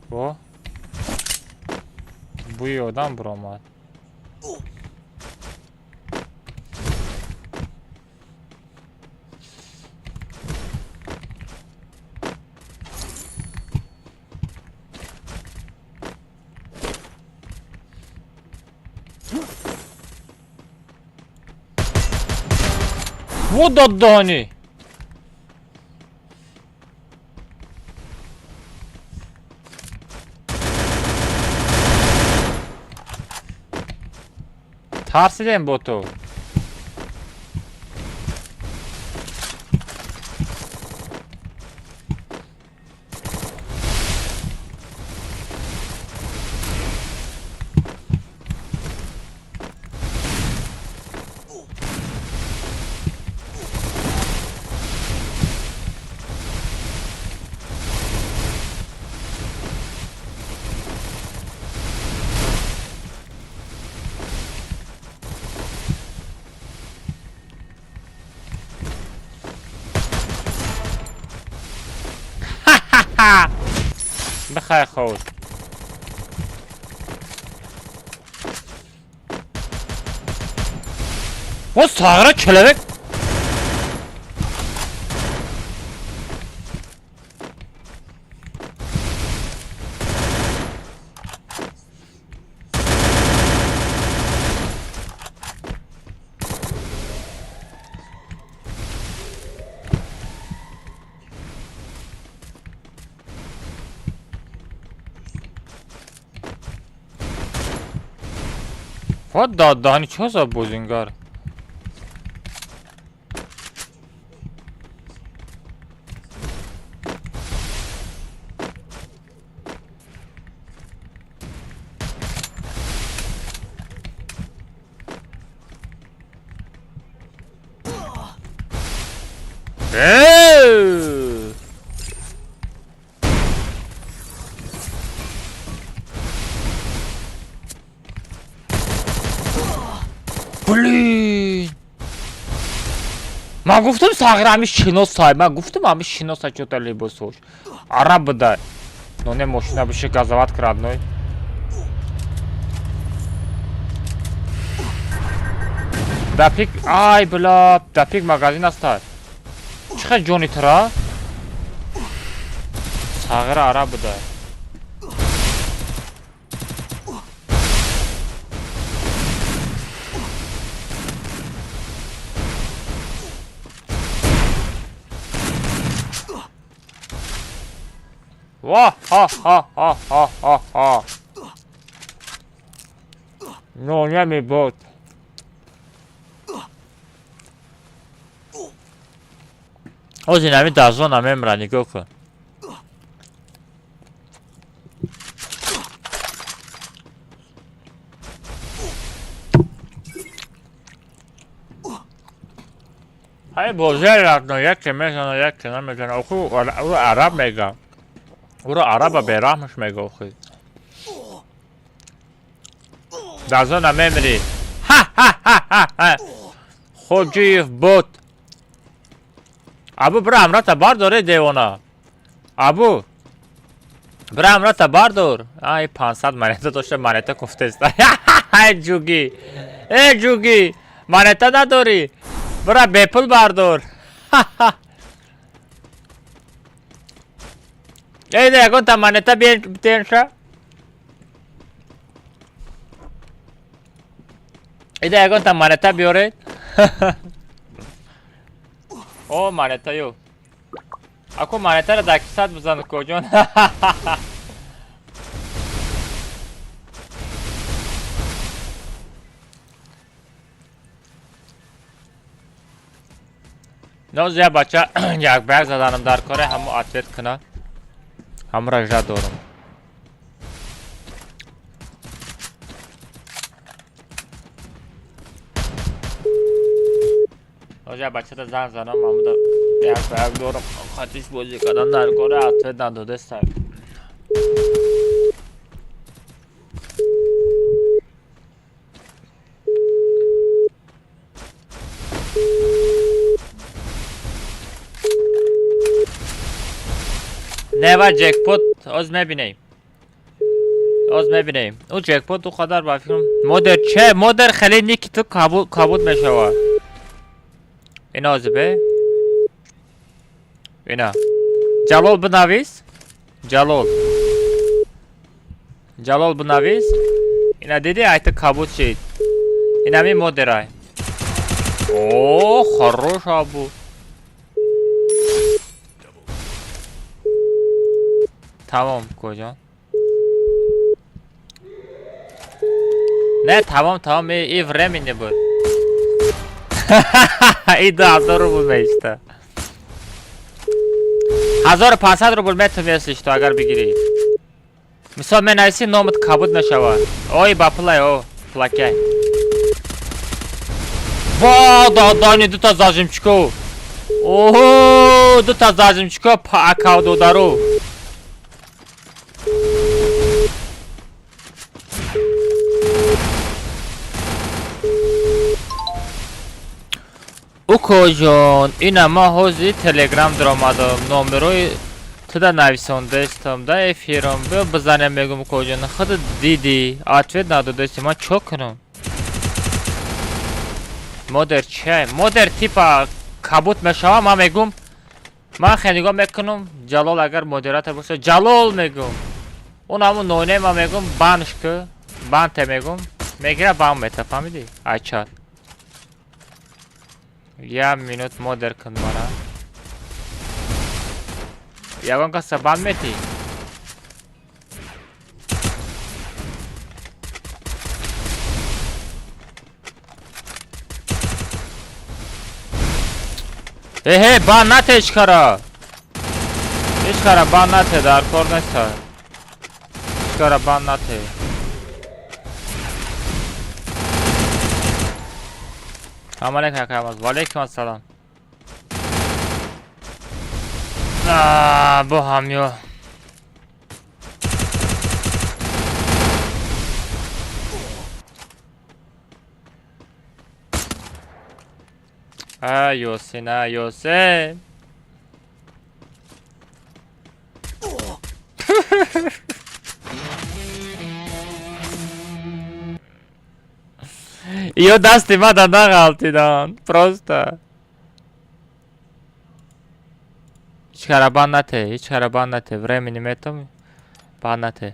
Во? Бӯи одам буромад. Во доддони! Тарсидем бо ту. Бихай худ. О сағра келебек. Вот додани чо за бозингар? Блин! Ман гуфтам сағир ҳами шиносай, ман гуфтам ҳами шиносай чота либосош. Араб буда. Ноне мошина биши газават крадной. Дапик, ай бла, дапик магазин аста. Чӣ хел ҷони тра? Сағир араб буда. Ва ха ха ха ха ха ха. Нонями бот. Ози нами дазона мемра нигоҳ кун. Ҳай бозиа ратно яке мезана яке намезана. Охи ӯро араб мега. Уро араба бераҳмаш мега охи. Дазона мемри. Ха-ха-ха-ха. Хоҷиев бот. Абу бира амрата бардор девона. Абу бира амрата бардор. Ай 500 монета дошта монета кофтест. Ай ҷугӣ. Э ҷугӣ, монета надорӣ. Бира бепул бардор. Эй, ягонта монета битенша. Ида ягонта монета биёред. О, монета ё. Ако монетаро дар кисат бизан коҷон. Ноз я бача як ба як заданам дар коре ҳамо ответ куна. Ҳамора жа дорам. Ноз я бачада занг занам ҳамуда як ба як дорам. Хатиш бозӣ кардан дар коре ответ надодеста. Нева ҷекпот оз мебинем. Оз мебинем. Ӯ ҷекпот ӯ қадар ба фикрам модер че модер хеле ники ту кабуд мешавад. Ина ози бе. Ина. Ҷалол бинавис. Ҷалол. Ҷалол бинавис. Ина диди ай ту кабуд шид. Инами модерай. О, хорош абу. Тамом куҷон? Не, тамом, тамом, и времени буд. И 2000 рубл меиста. 1500 рубл метавонӣ что агар бигирӣ. Мисол менависӣ номат кабуд мешавад. Ой, ба пулай, о, пулакай. Ва, додани дута зажимчико. Оҳо, дута зажимчико акав додару. Укоҷон, ина ма ҳозир телеграм даромадам, номерои туда нависондаистам, да эфирам, биё бизанем мегум укоҷон, худат дидӣ, ответ надодаисти, ман чо кунам? Модер чай, модер типа кабут мешава, ман мегум, ман хеле нигоҳ мекунам, Ҷалол агар модератор боша, Ҷалол мегум. Он ҳамун ноинаи ман мегум, банш ку, банте мегум, мегира бан мета, фаҳмидӣ? Ай чат. Я минут модер кун мара. Ягон каса бан метӣ? Эҳе, бан нате ҳеҷ кара. Ҳеҷ кара бан нате, дар кор неста. Ҳеҷ кара бан нате. Салом алейкум акай Аббос. Ва алейкум ассалом. Бо ҳамё. А, Ёсин, а, Ёсин. Ё дасти мада нағалтидан. Просто. Ҳеҷ кара банд нате, ҳеҷ кара банд нате. Времени метом. Банд нате.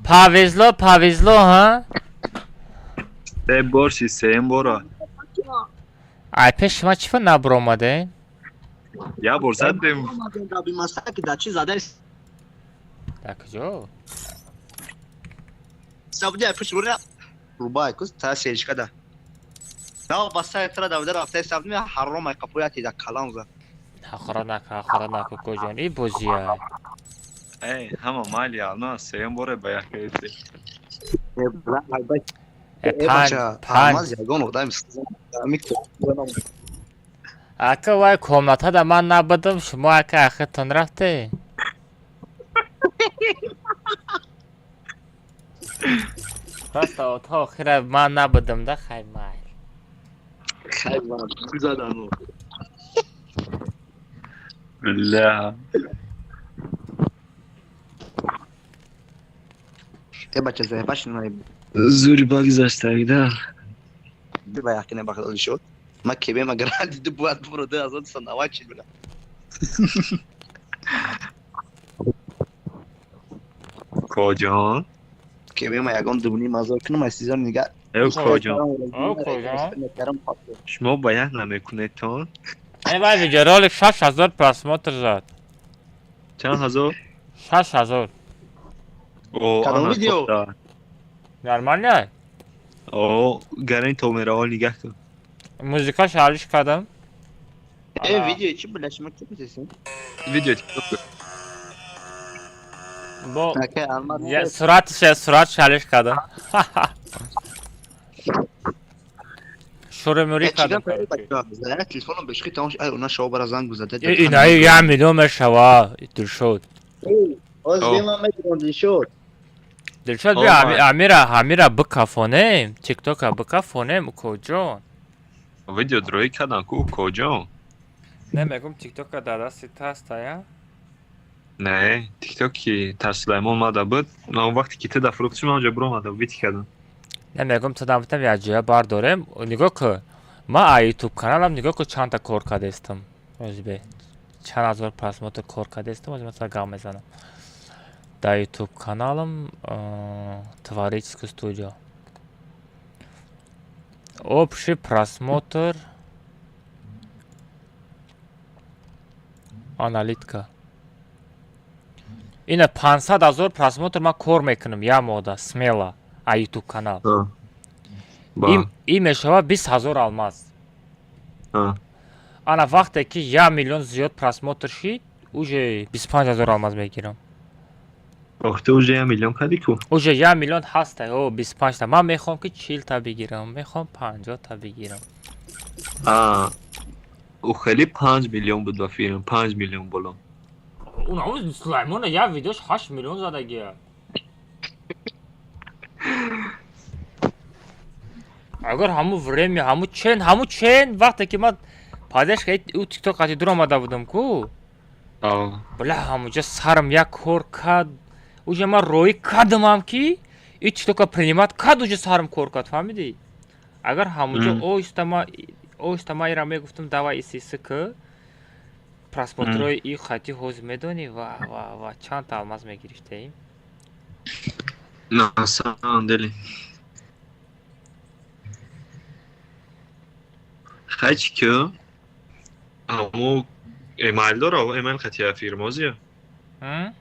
Повезло, повезло, ҳа? Се бор ши, сеюм бора. Ай пеш шума чӣ фа набуромаден? Я бор задем. Дар куҷо? Сабди пуш бура. Рубай кус та сечка да. На басай тра да рафта сабди ҳаром ай қапояти да калам за. Ҳақора нака, ҳақора нака, коҷон. И бозия. Эй, ҳама майли ална, сеюм боре ба як эти. Э, панҷ, панҷ. Ягон одам Ака вай комнатада ман набудам, шумо ака ахиртон рафте. Просто то охира ман набудам да, хай майл. Хай ман задану. Бля. Э бача заебаш на Зури багзаштагида. ба якне бахдали шуд. Ма кебе ма гранди ду буад буро ду аз он санавачи бля. Коҷон? Кебе ма ягон дубни мазор кунам аз сизон нига. Э, коҷон. О, коҷон. Шумо ба як намекунедтон? Э, вай видеоролик 6000 просмотр зад. Чанд ҳазор? 6000. О, Кадом ана, видео? тофта. Нормально? О, гарани то мераҳо нигаҳ кун. Музикаш алиш кардам. Э, видео чи бля, шумо чи бисесин? Видео Бо Ака алмаз. я суратша суратша алиш кардам. Шури мури кардам. Зая телефоном бешхи тамош ай уна шоу бара занг бузада. Э, инаи я миллион мешава. Дилшод. Оз О. бема мегирон дилшод. Дилшод О, бия май. Амира, Амира бикафонем, тиктока бикафонем, коҷон. Видео дроӣ кардам ку, коҷон? Не мегум тиктока дар дасти таста я? Не, тиктоки тар Сулаймон мада буд. Ман он вақте ки ту да фурӯхтиш, ман онҷо биромада вити кардам. Не мегум ту дамтам як ҷоя бардорем. Нигоҳ кун. Ман а ютуб каналам нигоҳ кун чандта кор кардастам. Озбе. Чанд ҳазор просмотр кор кардастам, оз масалан гап мезанам. Дар ютуб каналам творческая студия. Общий просмотр аналитика. Ина 500 ҳазор просмотр ман кор мекунам як моҳда смело а ютуб канал. Ба. Ин мешавад 20 ҳазор алмаз. Ана вақте ки 1 миллион зиёд просмотр шид, уже 25 ҳазор алмаз мегирам. Ох, ту уже 1 миллион кардӣ ку? Уже 1 миллион ҳаста, о, 25 та. Ман мехоҳам ки 40 та бигирам, мехоҳам 50 та бигирам. А. Ӯ хеле 5 миллион буд ба филм, 5 миллион боло. Уна Сулаймона як видеош 8 миллион задагия. Агар ҳамун время, ҳамун чен вақте ки ман поддержка ӯ тикток қати дур омада будам ку, бля, ҳамунҷа сарам як кор кард. Уже ман роӣ кардамам ки и тиктока принимать кард, уже сарам кор кард, фаҳмидӣ? Агар ҳамунҷо оҳиста ма ира мегуфтам, давай исиси к просмотрҳои и хати ҳозир медонӣ ва чанд та алмаз мегирифтаем. На самом деле. Хай чӣ ку? Аммо эмайл дора, эмайл хатия фирмозия. М?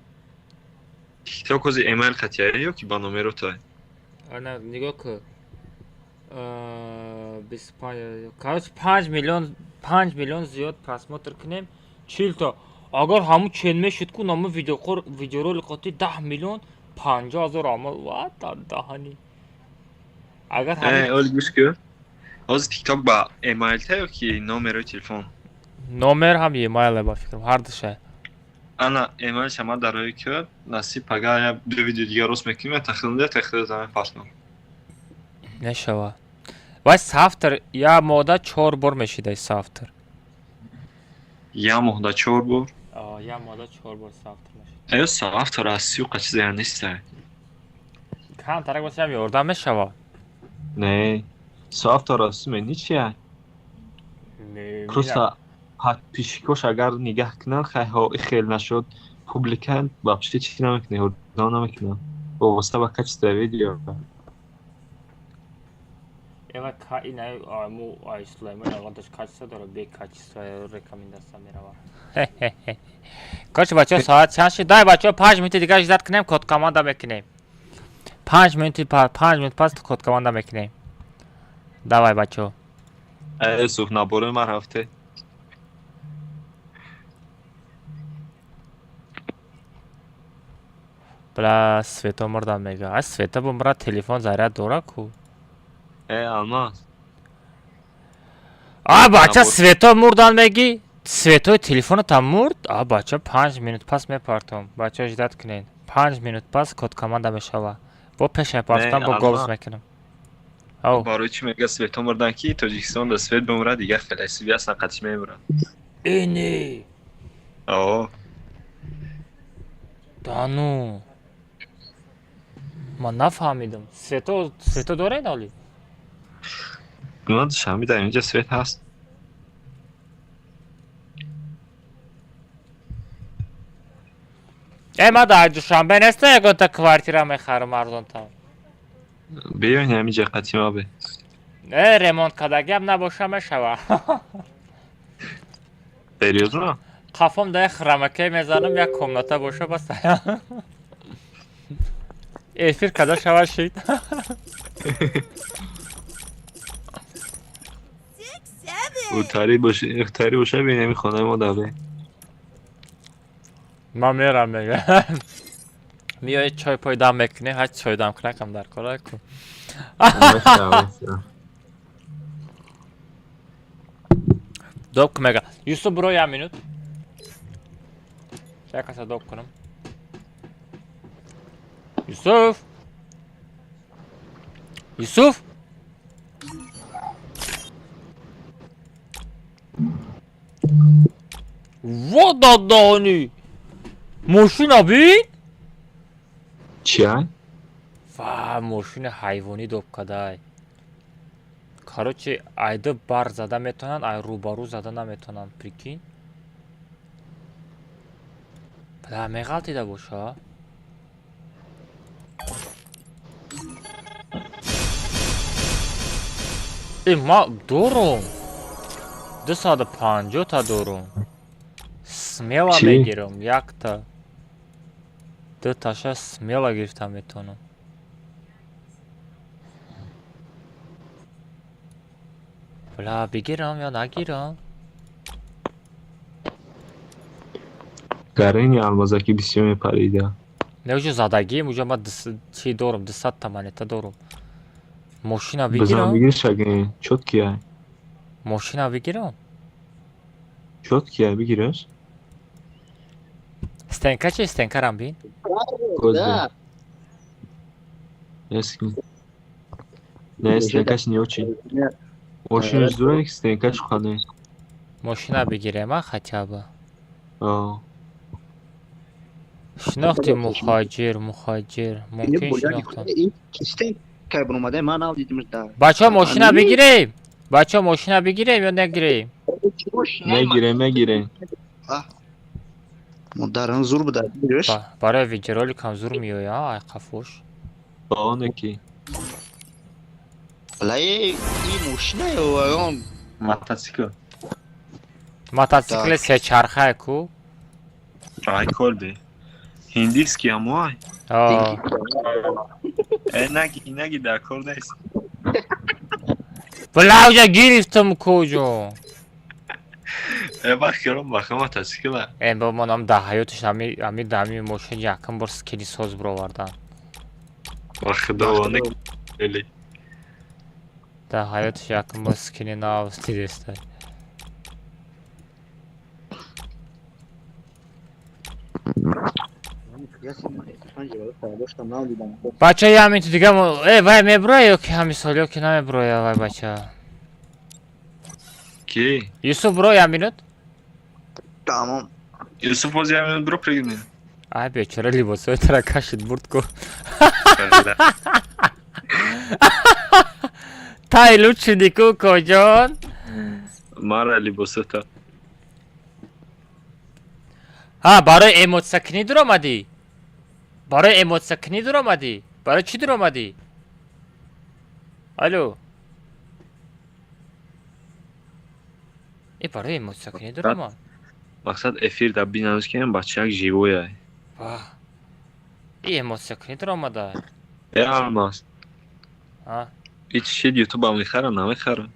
Тикток ҳози эмайл хатия ё ки ба номеро тай? Ана нигоҳ кун. 25, короче, 5 миллион, 5 миллион зиёд просмотр кунем, 40 та. Агар ҳамун чен мешуд ку, намо видеоролик қати 10 миллион. 50 000 алмаз, ва даҳани. Агар Э, ҳамин оли гӯш кун. Ҳозир ТикТок ба эмайл та ё ки номерои телефон? Номер ҳам емайле, ба фикрам, ҳар душа. Ана эмайл шама дарои ки насиб пага я ду видео дигар рост мекунем, я тахилда тахилда замин партом. Мешава. Вай сафтар я моҳда чор бор мешидай сафтар. Я моҳда чор бор. Я моҳда чор бор сафтар мешид. Ё сафтар аз сиюқа чизая нестай. Камтарак бошам, ёрдам мешава. Не, сафтар аз суме ничия. Просто подписчикош агар нигаҳ кунанд, хайҳо хел нашуд, публика вообще чиз намекунад, ёрдам намекунад. Вобаста ба качество видео. Эва ка ина му ай Сулаймон ягонташ качество дора, бе качество рекомендация мерава. Короче, бачаҳо, соат чанд шид? Дай, бачаҳо, 5 минути дигар ждать кунем, код команда мекунем. 5 минути, 5 минут пас код команда мекунем. Давай, бачаҳо. Э, Юсуф, наборои ман рафте. Бла, свето мурдам мега. Ай, света бумра, телефон заряд дора ку. Э, Алмаз. А, бача, Набор. Свето мурдан меги? Светои телефонатам мурд? А, бача, 5 минут пас мепартом. Бачаҳо, ждать кунед. 5 минут пас код команда мешава. Бо пеш мепартам, бо Алмаз. голос мекунам. Ау. Барои чӣ мега свето мурдан, ки Тоҷикистон да свет бимурад, дигар хеле ҳастан, қатиш мемурад. Ини. О. Да ну. Ман нафаҳмидам. Свето, свето доред ҳоли? Ман Душанбе дар инҷа свет ҳаст. Э, ман дар Душанбе нестам, ягонта квартира мехарам арзонтар. Биёин ҳаминҷа қатима бе. Э, ремонт кардагиам набоша, мешава. Серьёзно? Қафом да як храмаке мезанам, як комната боша, бас. Эфир када шава шид. Утари боша, ихтари боша, бин ҳамин хонаи мо да бе. Ман мерам, мега. Миёи, чой пой дам мекунӣ, ҳач чой дам кунакам дар кора ку. Мешава. Доб мега. Юсуф, буро як минут. Як каса доб кунам. Юсуф! Юсуф! Во дадаҳани! Мошина бин? Чия? Ва, мошини ҳайвонӣ доб кадай. Короче, айда бар зада метавонанд, ай рӯбарӯ зада наметавонанд, прикинь. Бла, меғалтида боша? Э, ма дорум. 250-та дорум. Смело Чӣ? мегирам, якта. Дуташа смело гирифта метавонам. Бла, бигирам ё нагирам? Гарини алмазаки бисёр мепарида. Не, уҷо задагием, уҷо ма чӣ дорум, 200-та монета дорум. Мошина Бизан, бигирам? бигир шаген, чёткия. Мошина бигирам? Чёткия, бигираш. Стенка чи? Стенкарам бин? Гозбе. Нески. Не, стенкаш не очень. Мошинаш дура, ки стенкаш хане. Мошина бигирем, а, хотя бы. А. Шинохти мухоҷир, мухоҷир. Мумкин шинохтам. Кай буромадай, ман нав дидимш да. Бачаҳо, мошина бигирем? Бачаҳо, мошина бигирем ё нагирем? Мегирем, мегирем. Модаран зур буда. Бигирш. Барои видеороликам зур меояд, ай қафош. Ба оне ки. Лай, и мошина ё он Мотоцикл. Мотоцикли сечархае ку? Ай, колби. Ҳиндиски амуай. А. Э, наги, наги, дар кор нест. Бла, уҷа гирифтам куҷо. Э, бахиром баха мотоцикла. Э, бо манам дар ҳаётиш ами ами дар ами мошин якум бор скини соз бировардан. Ба худо хеле. Дар ҳаётиш якум бор скини нав дидестай. Бача, я ҳамин ту дига э вай меброя ё ки ҳамин сол, ё ки намеброя вай бача? Ки? Юсуф, бро, як минут. Тамом. Юсуф, боз як минут бро, пригни. Ай, бечора, либосҳои тара кашид, бурд ку. Тай лут шуди ку, коҷон. Мара либосата. Ҳа, барои эмотсиякунӣ дуромадӣ? Барои эмотсиякунӣ дуромадӣ? Барои чӣ дуромадӣ? Алло. Э, барои эмотсиякунӣ дуромад. Мақсад эфир да бинамз ки бача як живоя. Ва. И эмотсиякунӣ дуромада. Э, Алмаз. А? Ич шид ютубам мехара, намехара?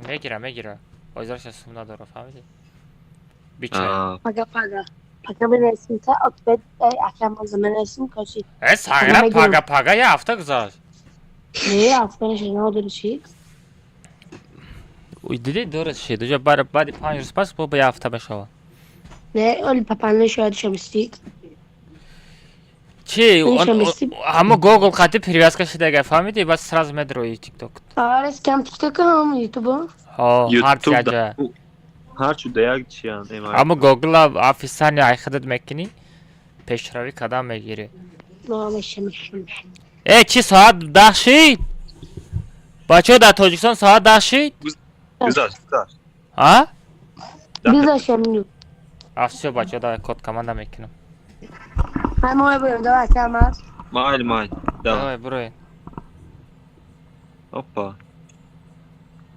Мегира, мегира. Озираша сум надора, фаҳмидӣ? Бичай. Пага, пага. Пага менависим та ответ акам менависим коши. Э, сагра, пага, пага я ҳафта гузашт. Не, ҳафта нашид, надори чӣ? Диди, дуруст шид. Уҷа баъди 5 рӯз пас бо як ҳафта мешавад. Не, оли папанле шояд шамисти. Чи, ҳамо Google қати привязка шидага, фаҳмидӣ? Бас сразу медрои TikTok. Аре, кам TikTok ҳам YouTube. Ҳо, ҳар яҷа. Ҳарчу да як чиян. Ҳамо Google описание ай худат мекунӣ, пешравӣ кадам мегирӣ. Э, чи, соат 10 шид? Бачаҳо, дар Тоҷикистон соат 10 шид? Гузашт, гузашт. А? Гузашт минут. А, всё, бачаҳо, давай код команда мекунам. Ҳай, мо мебурем, давай, Алмаз. Майли, майли. Давай, буроен. Опа.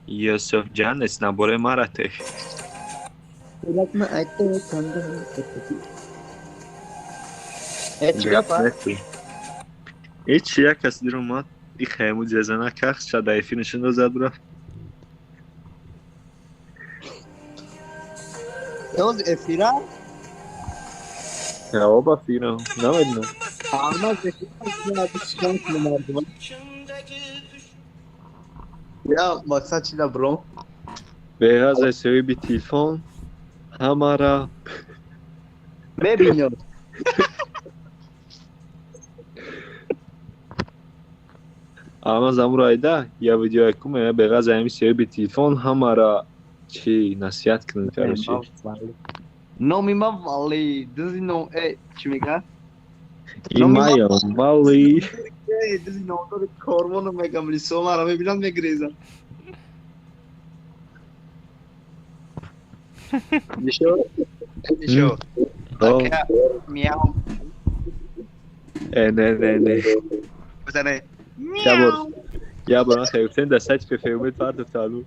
Юсуф ҷанес набораи мара тех. Э, чӣ гапа? Ҳеч як кас диромад, и хайму ҷазана кахс шада эфир нишон зад рафт. Эоз эфира? Ҷавоба фирам, намедонам. Алмаз эфира. Я мақсад чи да бро? Беғаз соҳиби телефон ҳамара мебинёд. Ама замуро айда я видео якум я беғаз ами соҳиби телефон ҳамара чи насиҳат кунад, короче. Номи ма Вали, дузи ном, э, чӣ мега? Имаям Вали. Э, дузи номдори корвону мегам, лисо мара мебинам, мегрезам. Нишо? Нишо. Мяу. Э, не, не, не. Бизане. Я бор. Я бор, хай гуфтем да сайт ПФМ партофталу.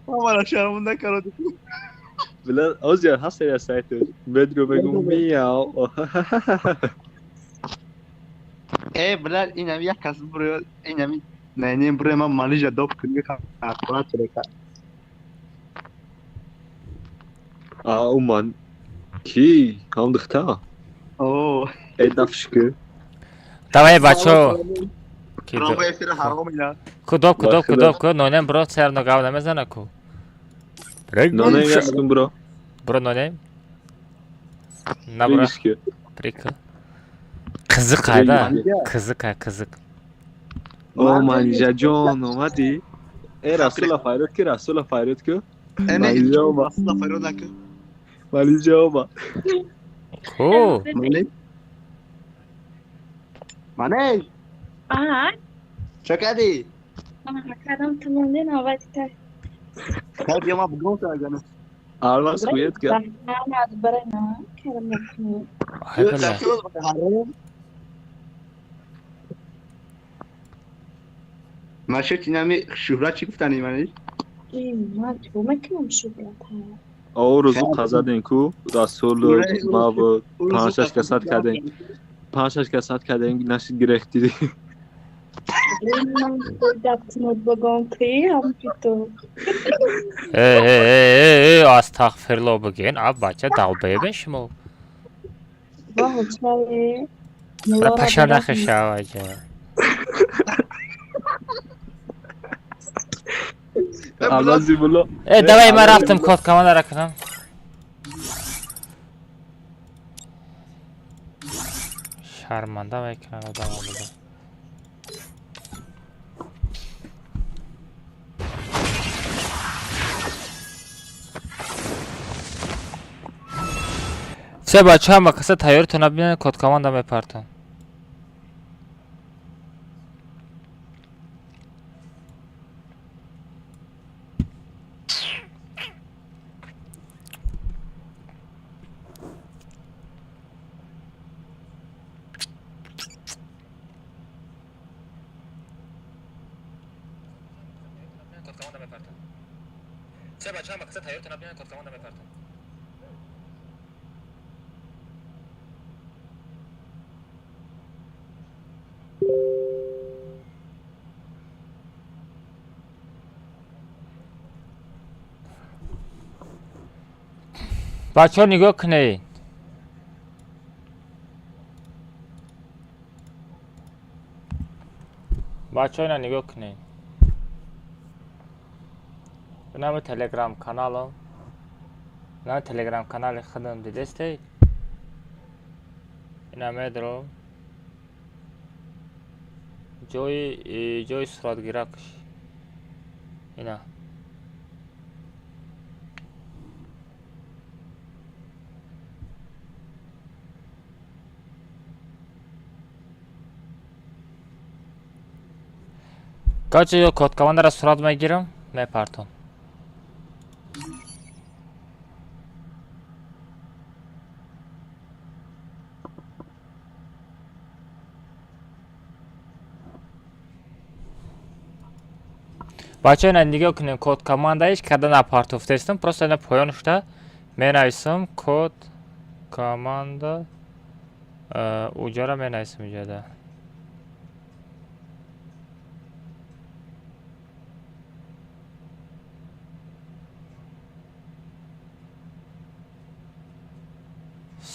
Мара шарманда кароди. Била, озя ҳаст я сайту. Бедру мегум мяу. Э, била, инам як кас буро, инам не, не буро, ман малижа доп кунӣ хақорат река. А, уман. Ки? Ҳам духта? О. Э, дафшки. Давай, бачо. Роба эфира ҳаром ина. Кудоб, кудоб, кудоб, ку, нонем бро, серно гав намезана ку. Нонем ястум бро. Бро, нонем. На бро. Прикол. Қизиқ айда. Қизиқ ай, қизиқ. О, Манижаҷон, омадӣ? Э, Расула фарёд ки, Расула фарёд ку. Манижа ома. Расула фарёд наку. Манижа ома. Ку? Манеж. Ага. Чо кардӣ? Кардам, тамом, навбати та. Хай, биё, ман бугом кардам. Алмаз хует ка. Барай на, кардам накунӣ. Ай, бля. Машо инами шӯҳрат чӣ гуфтани маниш? Ман чӣ мекунам шӯҳрат? О, рӯзу қазадем ку, Расулу, маву, панҷ-шаш касат кардем. Панҷ-шаш касат кардем, нашид гирехти. Э, э, э, э, астағфирло бигин, а бача далбаебен шумо. Бра паша нахеша аҷа. Э, давай ман рафтам код командара кунам. Шарманда мекунанд одама буда. Все бачаҳо, ҳама каса тайёритон набинанд, код команда мепартон. Бачаҳо, нигоҳ кунед. Бачаҳо, ина нигоҳ кунед. Инами телеграм каналам. Инами телеграм канали худам дидестед? Ина медром. Ҷои суратгиракш. Ина. Короче, код командара сурат мегирам, мепартон. Бачаҳо, ина нигоҳ кунем, код команда ҳеҷ карда напартофтаистам, просто ина поён шуда менависам код команда, уҷара менависам иҷода.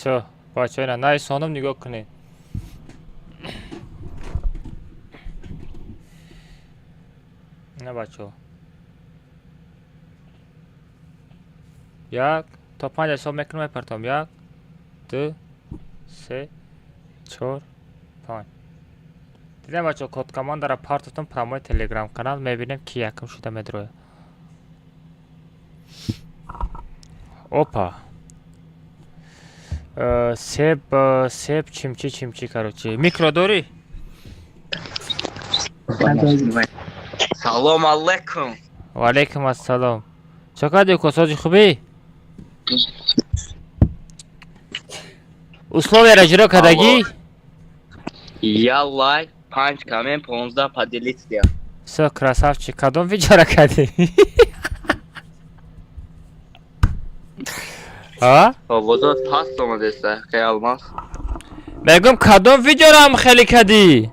Всё, бачаҳо, ина нависонам, нигоҳ кунед. На бачаҳо. Як то панҷ ҳисоб мекунам, мепартом. Як, ду, се, чор, панҷ. Дидем бачаҳо, код командара партофтам прямой телеграм канал, мебинем ки якум шуда медрояд. Опа. Себ, себ, чимчи, чимчи, короче. Микро дорӣ? Салом алейкум. Ва алейкум ассалом. Чо кардӣ, косоҷи хубӣ? Условияро иҷро кардагӣ? Я лайк, панҷ коммент, 15 поделиться. Всё, красавчик. Кадом видеора кардӣ? А? Овозот паст омадеста, хе алмаз. Мегӯм, кадом видеоро ҳам хеле кардӣ?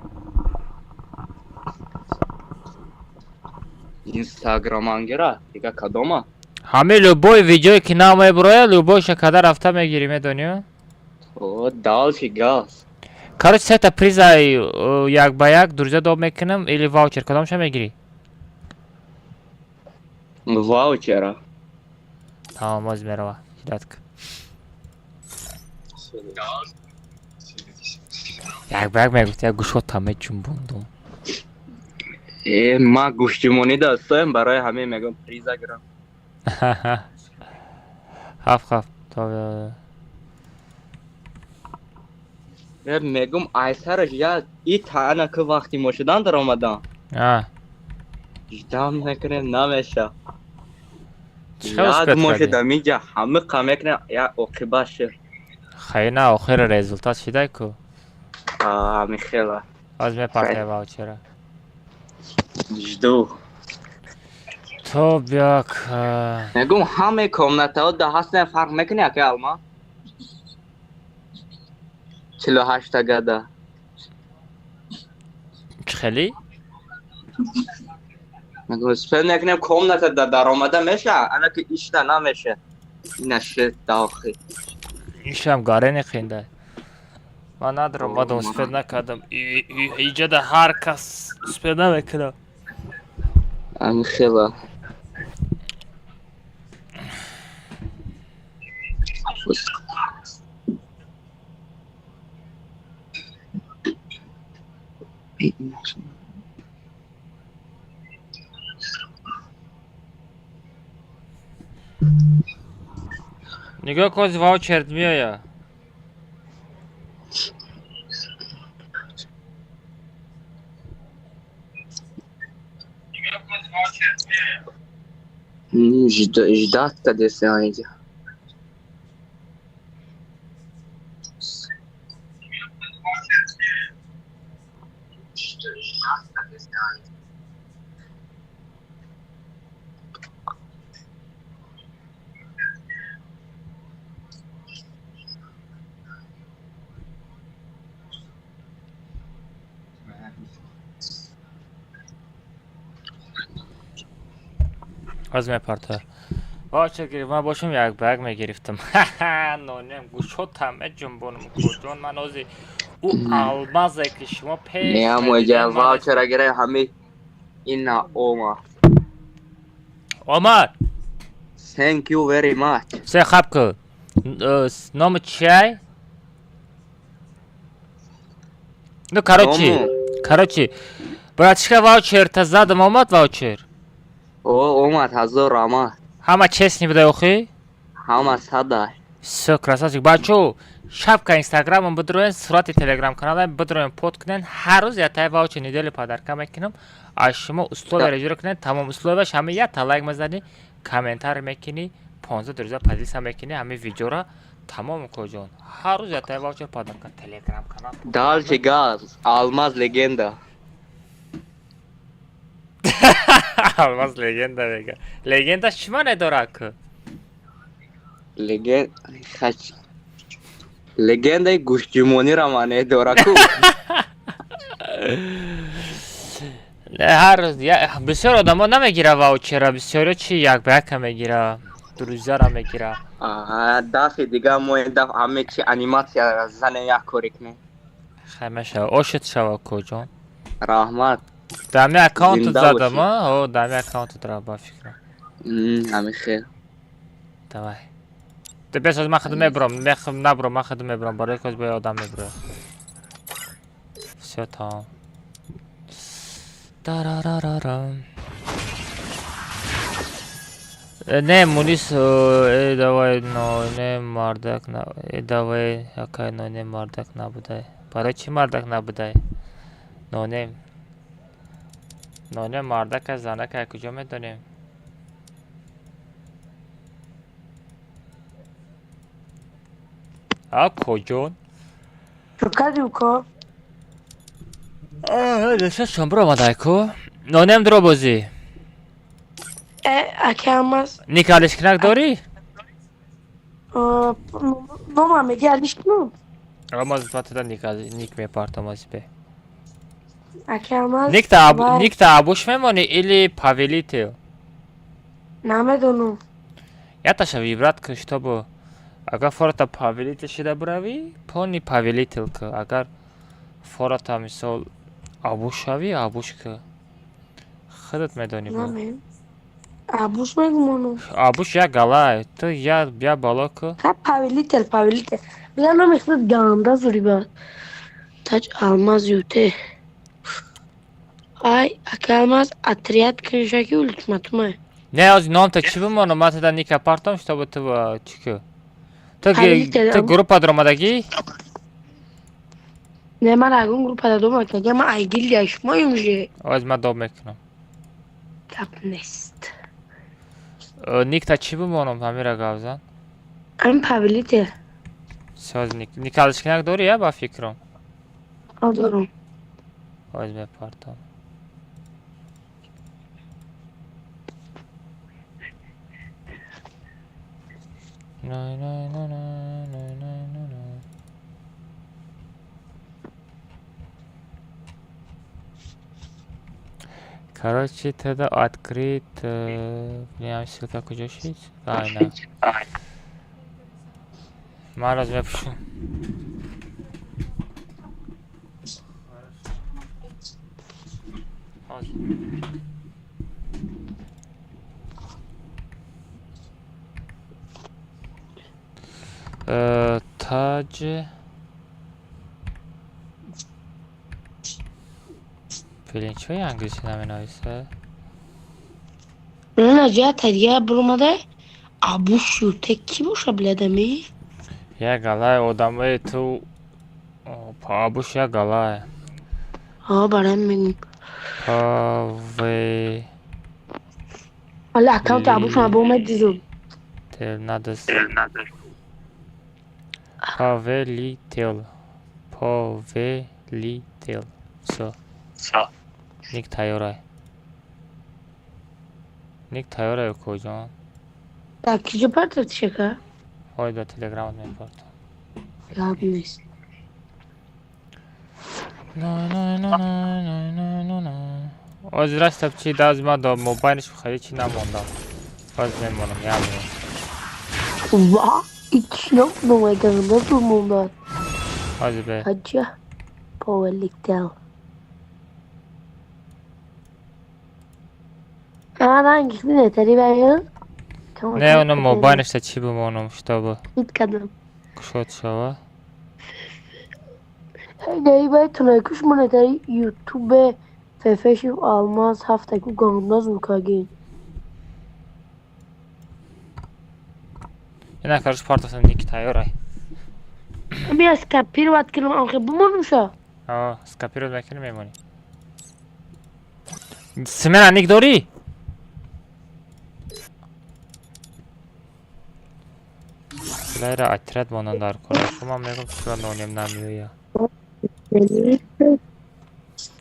Инстаграмангера, дига кадома? Ҳамин любой видеое ки намеброяд, любойша када рафта мегирӣ, медонӣ? О, дальше газ. Короче, сета приза як ба як друзья доб мекунам или ваучер, кадомша мегирӣ? Ваучера. Тамом, оз мерава. Ҳидоят. Як ба як мегуфт, як гӯшота меҷунбондум. Э, ма гӯштимонӣ дастоем, барои ҳамин мегӯм приза гирам. Хаф хаф. Э, мегӯм айсараш я и таъна ки вақти мо шудан даромадан. А. Ждам мекунем, намеша. Чӣ хел Як успеть моҳ кардӣ? шуда миҷа ҳама қа мекунем, як оқибат шуд. Хай на, охири результат шидай ку. А, ҳамин хела. Оз мепартая ваучера. Жду. То як Мегӯм ҳаме комнатаҳо да ҳастан, фарқ мекунӣ, ака Алма? 48 гада. Чӣ хелӣ? Мегӯм успеть мекунем, комната да даромада меша, ана ки ишта намеша. Ина шуд да охир. Ишам гарени қинда. Ман надорам, мадам успеть накардам. Иҷода ҳар кас успеть намекунад. Ами хела. Нигоҳ кун, ваучер меояд. Ждать кадеса инҷа. Аз мепарта. Ваучер гирифт, ман бошам як ба як мегирифтам. Нонем гӯшотам меҷунбонам куҷон ман ози ӯ алмазе ки шумо пеш Не, медидем, амоҷа ман ваучера гире ҳами ина ома. Омад. Thank you very much. Се хаб ку. Номи чиай? Ну короче, Ному? короче, братишка, ваучер та задам, омад ваучер. О, омад, ҳазор раҳмат. Ҳама честный будай охи? Ҳама садай. Всё, красавчик. Бачо, шабка инстаграмам бидроен, сурати телеграм каналам бидроен, под кунен, ҳар рӯз ятай ваучер недели подарка мекунам. Аз шумо условияро иҷро кунен, тамом условияш ҳама якта лайк мезанӣ, комментар мекунӣ, 15 рӯза поделиться мекунӣ, ҳамин видеора тамом коҷон. Ҳар рӯз ятай ваучер подарка, телеграм канал. Дальше газ. Алмаз легенда. Алмаз легенда мега. Легенда чӣ маъне дорад ку? Леген хач. Легендаи гӯштҷумониро маъне дора ку. Не, ҳар рӯз бисёр одамо намегира ваучера, бисёриё чи як ба яка мегира, друзьяра мегира. Аҳа, дафъи дига мо ин дафъ ҳаме чи аниматсияро занем як коре кунем. Хай мешава, ошид шава коҷон. Раҳмат. Дами аккаунтут Зинда задам, бошӣ. а? О, дами аккаунтут ра ба фикрам. Ҳами хел. Давай. Ты бес аз ман худам мебурам, мехм набурам, ман худам мебурам, барои ки бояд одам мебурад. Всё тамом. Тарарарарам. Не, Мунис, давай, но, не, мардак, на, давай, акай, но, не, мардак набудай. Барои чӣ мардак набудай? Но, не. Но, не, мардак аз занак аз куҷо медонем? А, коҷон? Чӯ кардӣ уко? Леша шомбро омадай ку? Нонем дро бозӣ. Ака Алмаз. Ник алишкинак дорӣ? Нома меги алиш кунам? Алмаз батада ник ник мепартам аз бе. Ака Алмаз. Ник та аб вай, ник та абуш мемонӣ или повелитель? Намедонам. Яташа вибрат ку, чтобы агар фората повелитель шида буравӣ, пони повелитель ку. Агар фората мисол абуш шавӣ, абуш ку. Худат медонӣ бо. Намем. Абуш мегумонам. Абуш як галай, ту я я бало ку. Ха повелитель, повелитель. Бля номи худат ганда зури ба. Таҷ Алмаз юте. Ай, ака Алмаз отряд куншаки ултиматума. Не, аз номта чӣ бимонам? Ман тада ника партом, чтобы ту чӣ ку? Ту Повелитель. ту группа даромадагӣ? Не, ман ягон группа дадом акага, ман ай гильдия шумоем же. Оз ман доб мекунам. Гап нест. Никта чӣ бимонам, ҳамира гап зан. Ам повелитель. Соз ник ник алишкинак дорӣ, я ба фикрам. Дорам. Оз мепартам. На на на на на на на на. Короче, тогда открыт. Блин, ссылка куҷо шид? Ай, на. Ман раз мепӯшам. Ҳозир. Таҷ блин, чои англисӣ наменависа? Блин, ҷата дига биромада абушу те ки боша, блядами? Як галай одамои ту абуш, як галай. Ҳа, барам мегум. Паве Али аккаунти абушма бомад дидум. Тел надас. Павелител. Повелител. Всё. Ник тайёрай. Ник тайёрай, укоҷон. Так, киҷо партофти шака? Ҳой, ба телеграмат мепартам. Гап нест. Ҳозир растаб чи даз ма до мобайлш хеле чи намондам. Ҳозир мемонам, як минут. Ва, ичнок номайганда монда. Ҳозир бе. Ҳаҷа повелител. Ранги нетари баён. Не, оно мобайлшда чӣ бимонам, чтобы Ид кардам. кушод шава. Ҳайдаи бай тунайкуш монетари ютубе фефеши алмаз ҳафтаку ганда зуркагин. Ина карш партофтам, ники тайёрай. Ами скопировать кунам, охе бимонумша? А, скопировать мекунӣ, мемонӣ. Смена ник дорӣ? Лайра отряд монан дар кор. Ман мегум чиба нонем намеоя.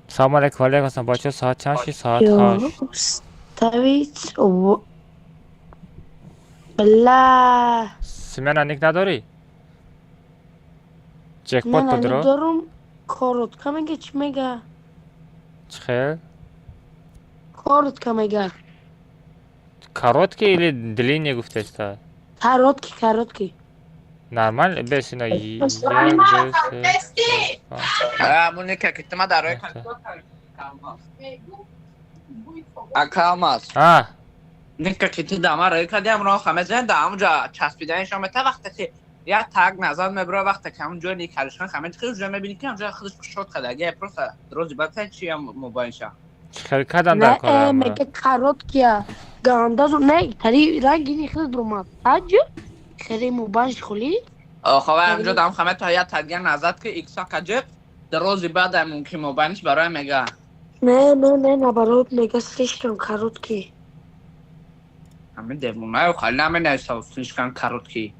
Салом алейкум, алейкум ассалом. Бачаҳо, соат чанд шид? Соат 8. Ставить бла. Смена ник надорӣ? Ҷекпот Ман будро? дорум, коротко мега, чӣ мега? Чӣ хел? Коротко мега. Короткий или длинный гуфтеста? Короткий, короткий. Нормально, бес ина як, ду, се, чор, панҷ. Моника, ки тима дар ака Алмаз. А? Ника ки ту дама рӯй кардиам, роҳ хамезан да ҳамунҷа часпиданишон мета, вақте ки як таг назар мебура, вақте ки ҳамун ҷои никаришон хамез ки уже мебини ки ҳамунҷа худаш кушод карда, просто рози баъд чи ам мобайлша. Чӣ хел кардам дар Не, кора? мега короткия. Ганда зур не, тари ранги ни хеле дурмад. Таҷ хеле мобайлш холи. Хоб, ҳамунҷо дам хаме то як тагя назад ки икса каҷеб рози баъд мумкин мобайлш барои мега. Не, не, не, наоборот, мега слишком короткий. Ҳамин девонаю хали наменависа слишком короткий.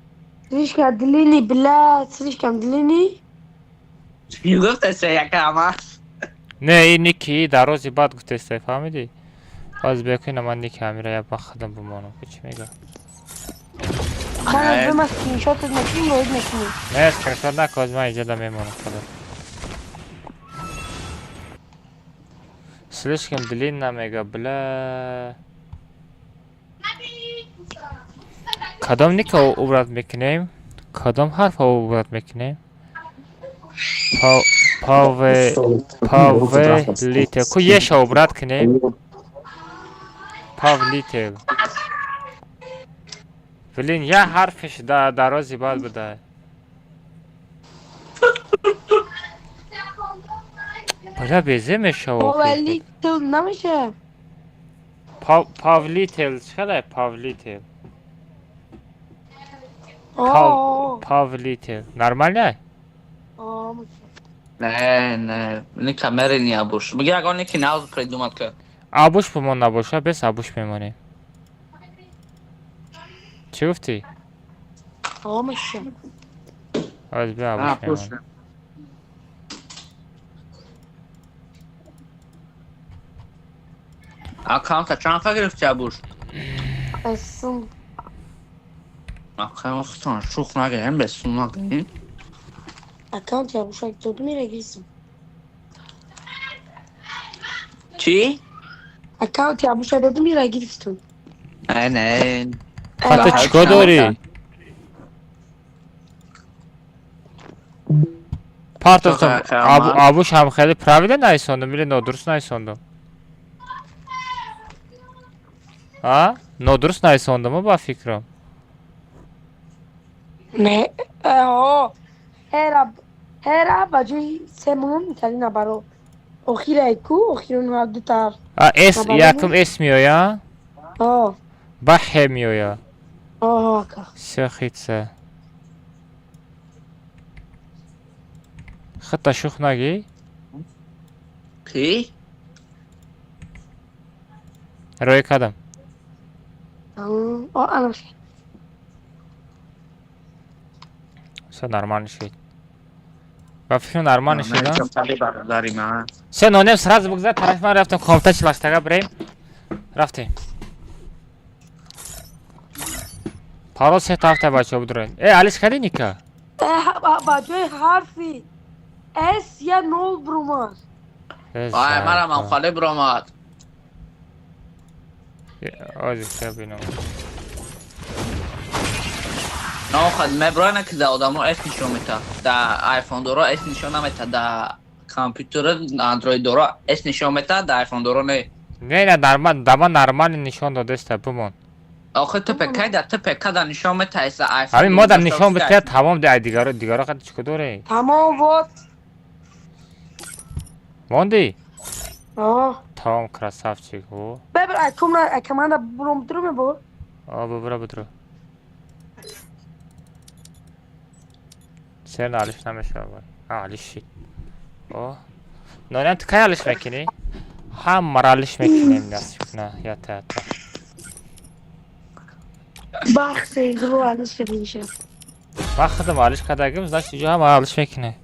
Слишком длинный, блядь, слишком длинный. Чӣ гуфтеса, яка ама? Не, ин ники дар рози баъд гуфтеста, фаҳмидӣ? Ҳозир бекунам, ман ники ҳамира як ба худам бимонам. Чӣ мега? Хана бема скриншотат мекунем, роид мекунем. Не, скриншот накун, ҳозир ман иҷода мемонам худам. Слишком длинно мега, бля. Кадом ника убрать мекунем? Кадом ҳарфа убрать мекунем? Паве Павелител. Ку еша убрать кунем? Павлител. Блин, я ҳарфиш да дарози бад буда. Бля, безе мешава. Повелител намеша. Павлител, чӣ хеле Павлител? О, Павлител. Нормально? о, Не, не, ника мерени абуш. Меги ягон ники нав придумат ка. Абуш бимон набоша, бес абуш мемонем. Чӣ гуфтӣ? о, меша. Ҳозир бия, абуш мемонем. Аккаунта чанд ка гирифти абуш? Эсум. Аккаунтан шух нагирем, бесум нагирем. Аккаунт ябушак дод мира гирсим. Чӣ? Аккаунт ябушак дод мира гирифтум. Не, не. Ха, ту чӣ кор дорӣ? Партофтам, абуш ҳам хеле правильно нависондам или нодуруст нависондам? А? Нодуруст нависондам ба фикрам. Не, о, ҳера ҳера ба ҷои се мон итали набаро. Охира ку, охирон ду тар. А с якум с меоя? О. Ба ҳ меоя. О, ака. Всё хитса. Хата шух нагӣ? Ки? Рӯй кардам. О, ана. Всё нормально шид. Ба фикр нормально шид, а? Бародари ман. Се нонем сразу бигзар тарафи ман рафтем комната чилаштага бирем. Рафтем. Парол се тафта бачаҳо бидурен. Э, алиш кардӣ ника? Ба ҷои ҳарфи С я нол бромад. Ай, марам ам холӣ бромад. Ози се бинам. Нохад меброяна ки да одамо С нишон мета. Да iPhone доро С нишон намета, да компютер Android доро С нишон мета, да iPhone доро не. Не, не, нормал, дама нормально нишон додеста, бумон. Охи ТПК да ТПК да нишон мета эса iPhone. Ҳамин модам нишон битя тамом ди дигаро дигаро қад чико дорӣ? Тамом вот. Монди? О. Тамом красавчик, о. Бебр, ай кум на ай команда бром друме бо. О, бубра будру. Сер алиш намешава. А, алиш шид. О. Нонем ту кай алиш мекунӣ? Ҳамаро алиш мекунем насиб куна, ята ята. Бахте игру алиш меша. Ман худам алиш кардагим, значит иҷо ҳама алиш мекунем.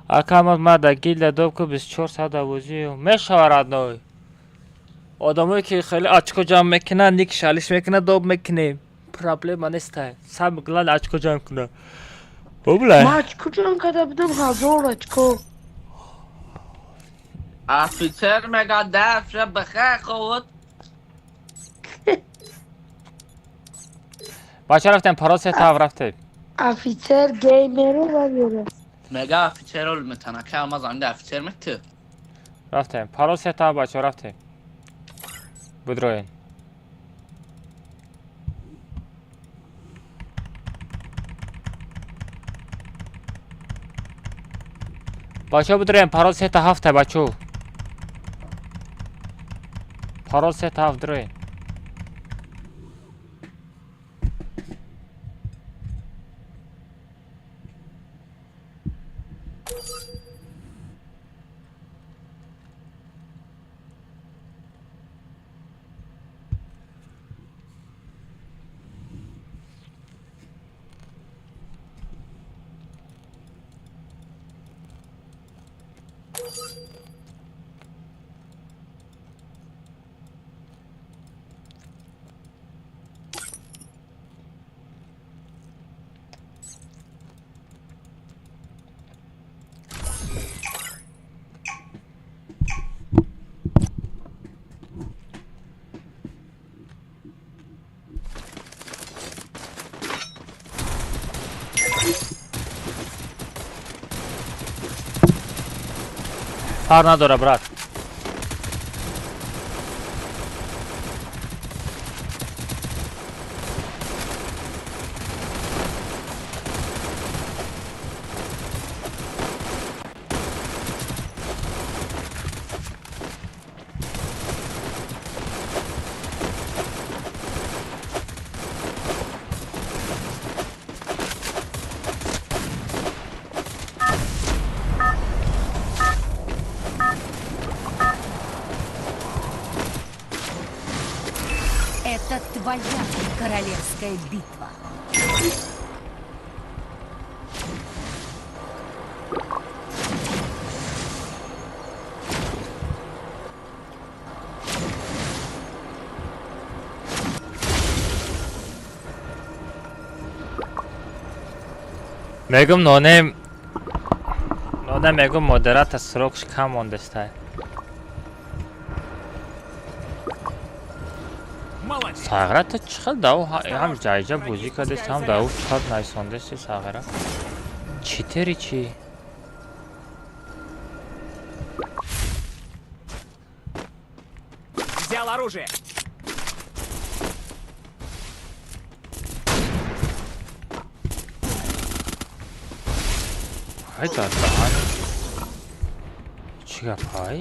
Ака ма да гилда доб ку 24 соат бозӣ мешава родной. Одамое ки хеле очко ҷамъ мекунанд, никш алиш мекунад, доб мекунем. Проблема нестай. Самое главное очко ҷамъ куна. Бублай. Ма очко ҷамъ карда будам 1000 очко. Офицер мега дафша бихай ховот. Бача рафтем парол се тав рафтем. Офицер геймеру ва ёра. Мега офицер ол метана ка ма замда офицер мет. Рафтем. Парол се тав бача рафтем. Будроен. Бача будроен парол се та ҳафта бачо. Парол се та ҳафт дроен. Фарқ надора, брат. Это твоя королевская битва. Мегум нонем нонем мегум модерата срокш кам мондестай. Сағира ту чӣ хел дав ҳам ҷайҷа бозӣ кардест, ҳам дав чат найсондести Сағира. Читери чӣ? Взял оружие. Ай дар даҳан. Чӣ гап ҳай?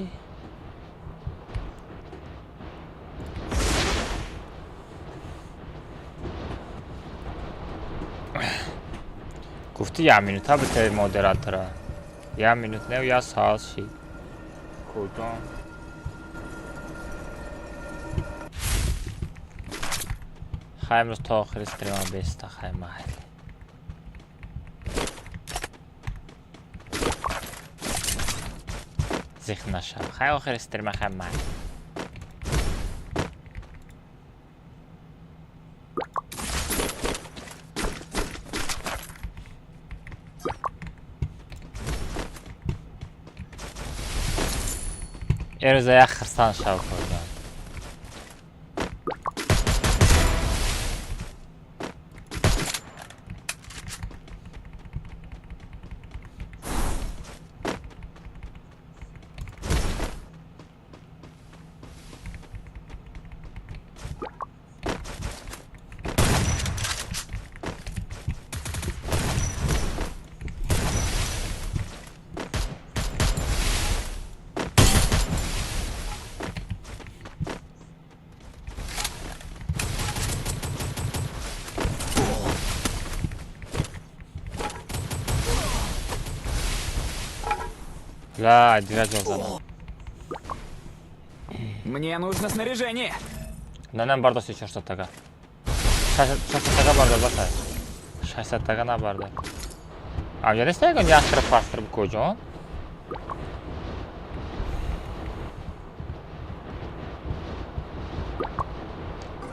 Гуфти як минута бите модератора. Як минут не, як соат шид. Кудом? Хай имрӯз то охири стрима беста, хай майли. Зих нашав. Хай охири стрима, хай майли. Эрӯза як хирсан шав хӯрдам. Ла, дигар ҷо занам. Мне нужно снаряжение. На, на, бардошти 400 тага. 600 тага бардор, басай. 600 тага набардор. Амҷа нест ягон яхтра пастр куҷон?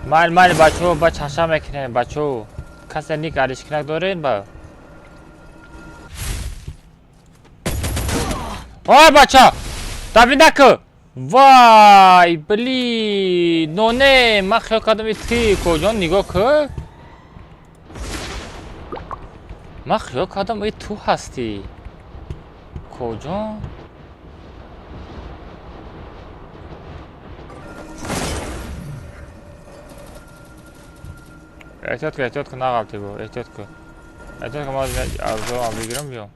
Майл, майл, бачо, ба чаша мекунем, бачо. Касе ник алишкинак дорен ба? Ой, бача! Дави наку! Вай, блин! Ноне, ман хиёл кардам и ти, куҷон нигоҳ кун. Ман хиёл кардам и ту ҳастӣ. Куҷон? Эҳтиёт кун, эҳтиёт кун, нағалтӣ бо, эҳтиёт кун. Эҳтиёт кун, ман арзоам бигирам биём.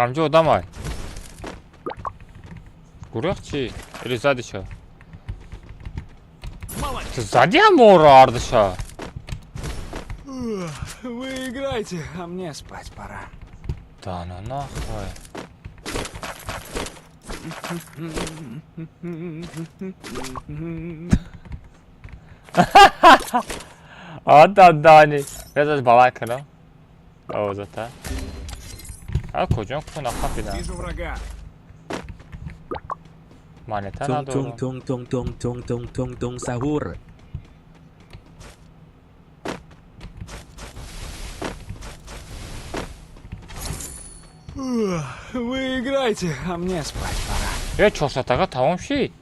Ҳамҷо одамай. Гурехт чӣ? Или задиша? Ту зади ҳаморо ардиша? Вы играйте, а мне спать пора. Да ну нахуй. А да, Дани. Безаз баланд кунам. Овозата. А куҷо куна хапида? Вижу врага. Монета Tung надорам. tung tung tung tung tung tung tung tung sahur. Вы играйте, а мне спать пора. Э, 400 тага тамом шид.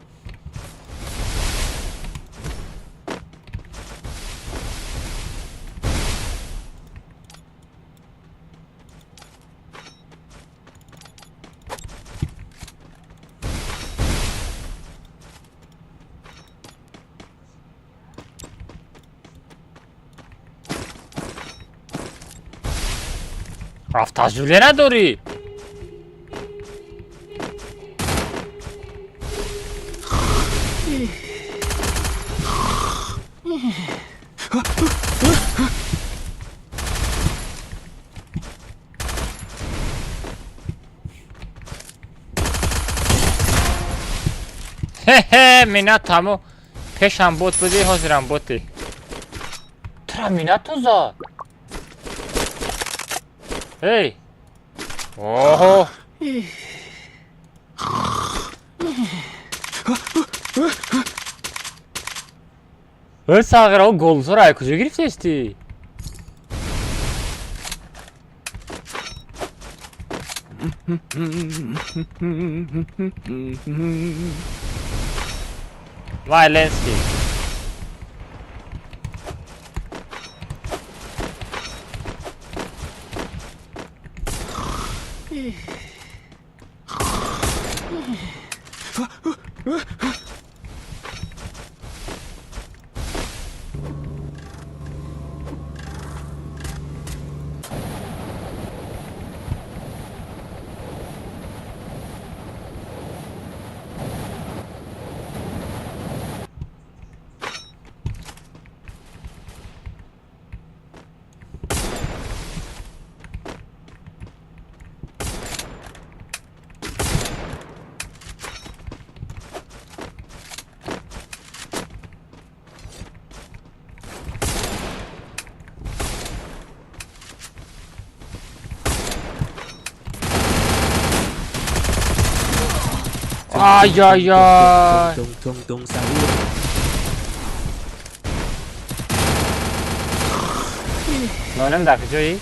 Автожуле надорӣ? Хе-хе, минат тамом. Пешам бот будӣ, ҳозирам ботӣ. Тура минату зад. Эй! Оҳо! Эй, сағира, о голзора ай куҷо гирифтести? Вай, Ленский. Ай-яй-яй! Tung tung sahur. Нолем дар куҷоӣ?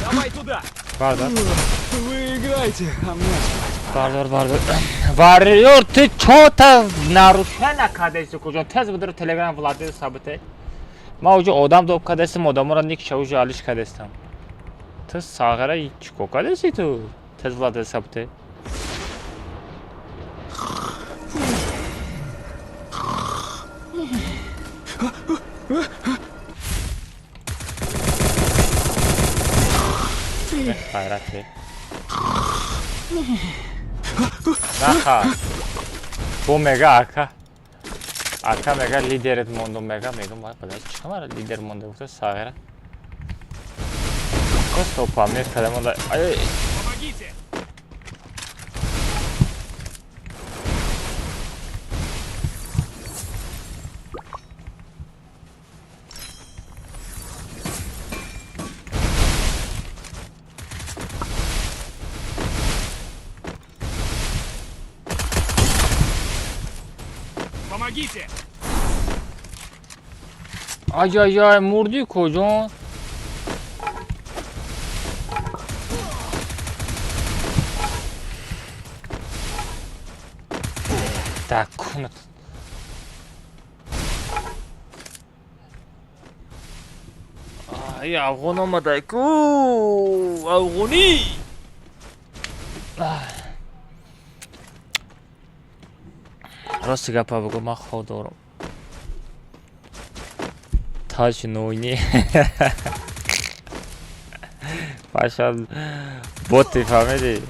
Давай туда! Бардор. Вы играйте, а мне спать. Бардор, бардор. Варриор, ты чё-то нарушена кадаси куҷо? Тез бидро Телеграм Владимир сабите. Ма уҷо одам доб кадастам, одаморо никша уҷо алиш кадастам. Ту сағара чико кадаси ту? Тез Владимир сабите. Хайрате. Наха. Бо мега ака. Ака мега лидерет мондо мега мегам бада чамара лидер мондо гуфта сағира. Косто памир кадам ай. Помогите! Помогите! Ай-яй-яй, мурди куҷо? Так, кунат. Ай, афғон омадай ку! Афғонӣ! Рости гапа бугӯ, ман хоб дорам. Тач нойни. Паша боти фаҳмидӣ?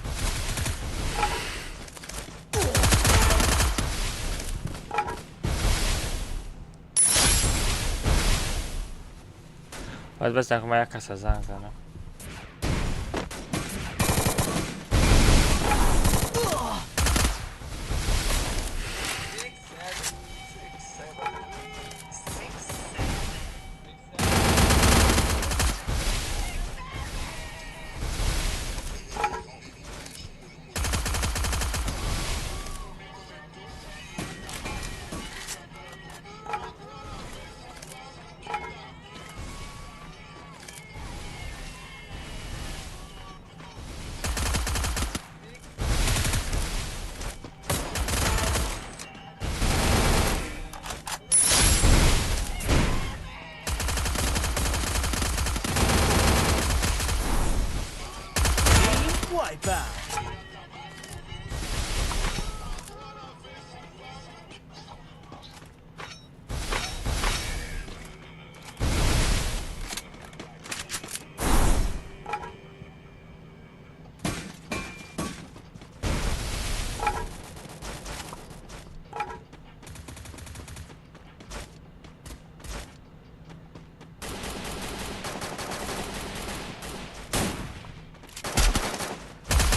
Баъд бас ман як каса занг занам.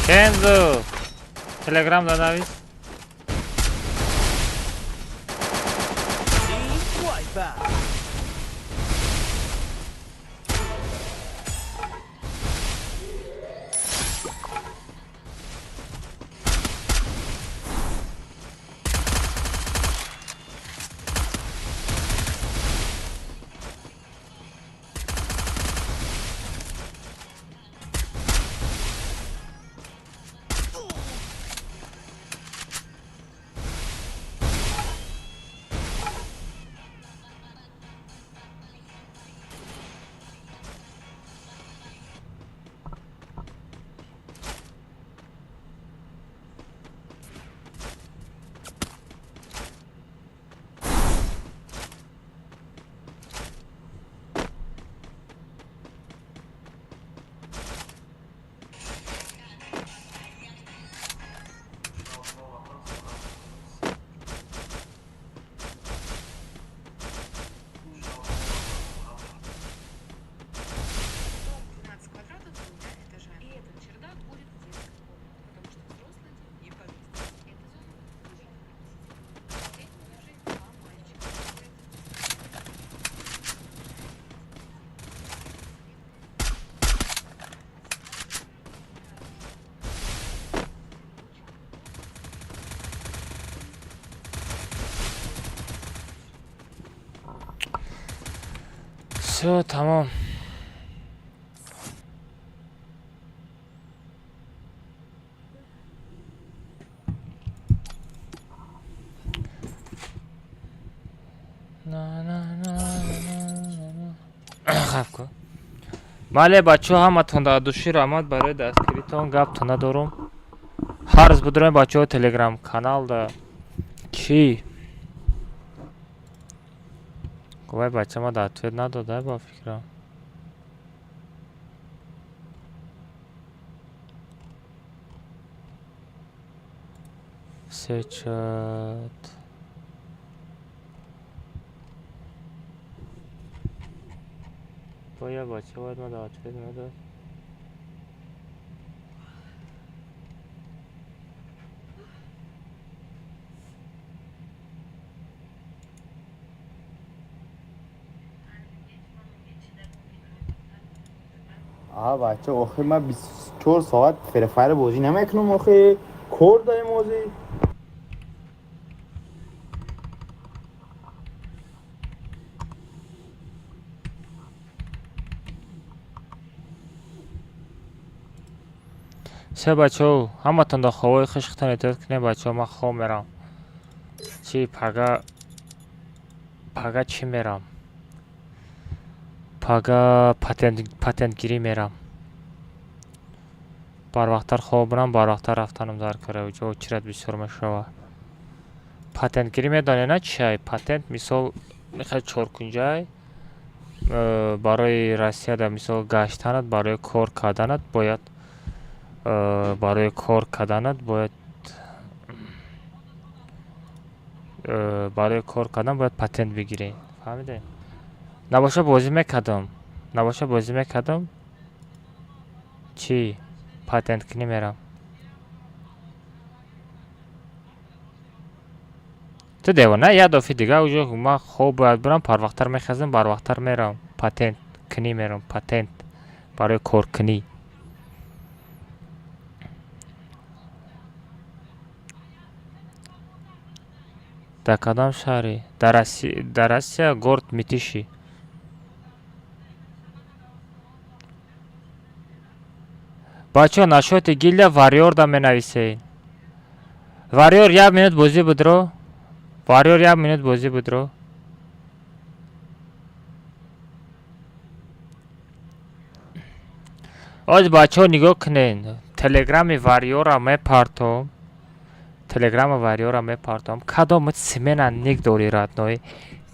Кензо! Телеграм да навис. Всё, тамом. На, на, на, на, на, на. Хаб кун. Бале, бачаҳо, ҳаматон дар души раҳмат барои дастгиритон, гаптон надорум. Ҳар рӯз будроем, бачаҳо, телеграм каналда. Чӣ? Вай бача ма дар ответ надода, ба фикрам. Се чат. Боя бача бояд ма дар ответ медод. А бача, охи ман 24 соат Free Fire бозӣ намекунам, охи кор дорем озӣ. Се, бачаҳо, ҳаматон дар ховои хушктон эҳтиёт кунед, бачаҳо, ман хоб мерам. Чӣ, пага пага чӣ мерам? Пага патентгирӣ мерам. Барвақттар хоб бирам, барвақттар рафтанам дар кора, ҷо очередь бисёр мешавад. Патентгирӣ медонед на чиай? Патент мисол мехоҳед чоркунҷай барои Россияда, мисол, гаштанат, барои кор карданат бояд, барои кор карданат бояд, барои кор кардан бояд патент бигирӣ. Фаҳмидед? Набоша бозӣ мекардам. Набоша бозӣ мекардам. Чӣ? Патенткунӣ мерам. Ту девона, як дафъи дига уҷо ман хоб бояд бирам, барвақттар мехезам, барвақттар мерам. Патент кунӣ мерам, патент барои коркунӣ. Дар кадом шаҳре? Дар Россия, город Мытищи. Бачаҳо, насчёти гильдия Варриорда менависед. Варриор, як минут бозӣ будро. Варриор, як минут бозӣ будро. Оз, бачаҳо, нигоҳ кунед. Телеграми Варриора мепартом. Телеграми Варриора мепартом. Кадом смена ник дори, родной?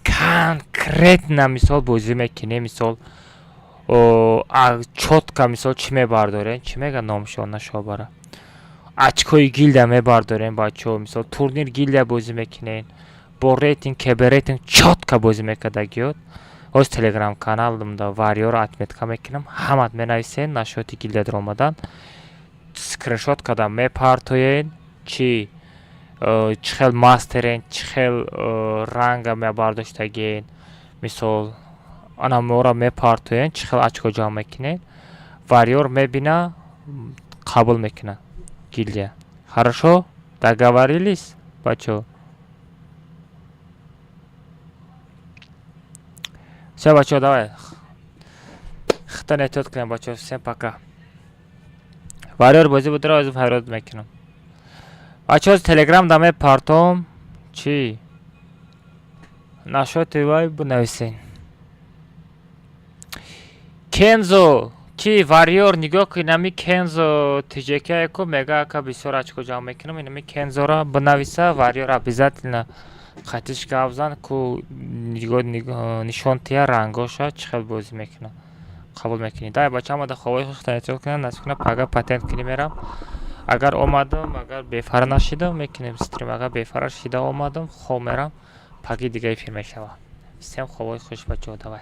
Конкретно, мисол, бозӣ мекунӣ, мисол, чётко, мисол, чӣ мебардорем? Чӣ мега номшон нашобара? Очкои гильдия мебардорем, бачаҳо, мисол, турнир гильдия бозӣ мекунед. Бо рейтинг, КБ рейтинг чётко бозӣ мекардагиёт. Ҳоз телеграм каналымда Варриора отметка мекунам. Ҳамат менависед насчёти гильдия даромадан. Скриншот карда мепартоед, чӣ чӣ хел мастерен, чӣ хел ранга мебардоштагиен, мисол, ана мора мепартоен, чӣ хел очко ҷамъ мекунед. Варриор мебина, қабул мекунад гильдия. Хорошо? Договорились, бачаҳо? Всё, бачаҳо, давай. Хитон эҳтиёт кунед, бачаҳо. Всем пока. Варриор бозӣ будро, ҳозир фарёд мекунам. Бачаҳо, телеграм да мепартом. Чӣ? Насчёти вай бинависед. Кензо, ки Варриор, нигоҳ кун, инами Кензо ТЖК ку мега, ака, бисёр очко ҷамъ мекунам, инами Кензора бинависа, Варриор обязательно қатиш гап зан ку, нигоҳ нишон тия рангоша, чӣ хел бозӣ мекунад. Қабул мекунӣ. Дай, бача, ҳамада ховои хушктон эҳтиёт кунед, насиб кунад, пага патент кунӣ мерам. Агар омадам, агар бефара нашидам, мекунем стрим. Агар бефара шида омадам, хоб мерам, паги дига эфир мешавад. Всем ховои хуш, бачаҳо, давай.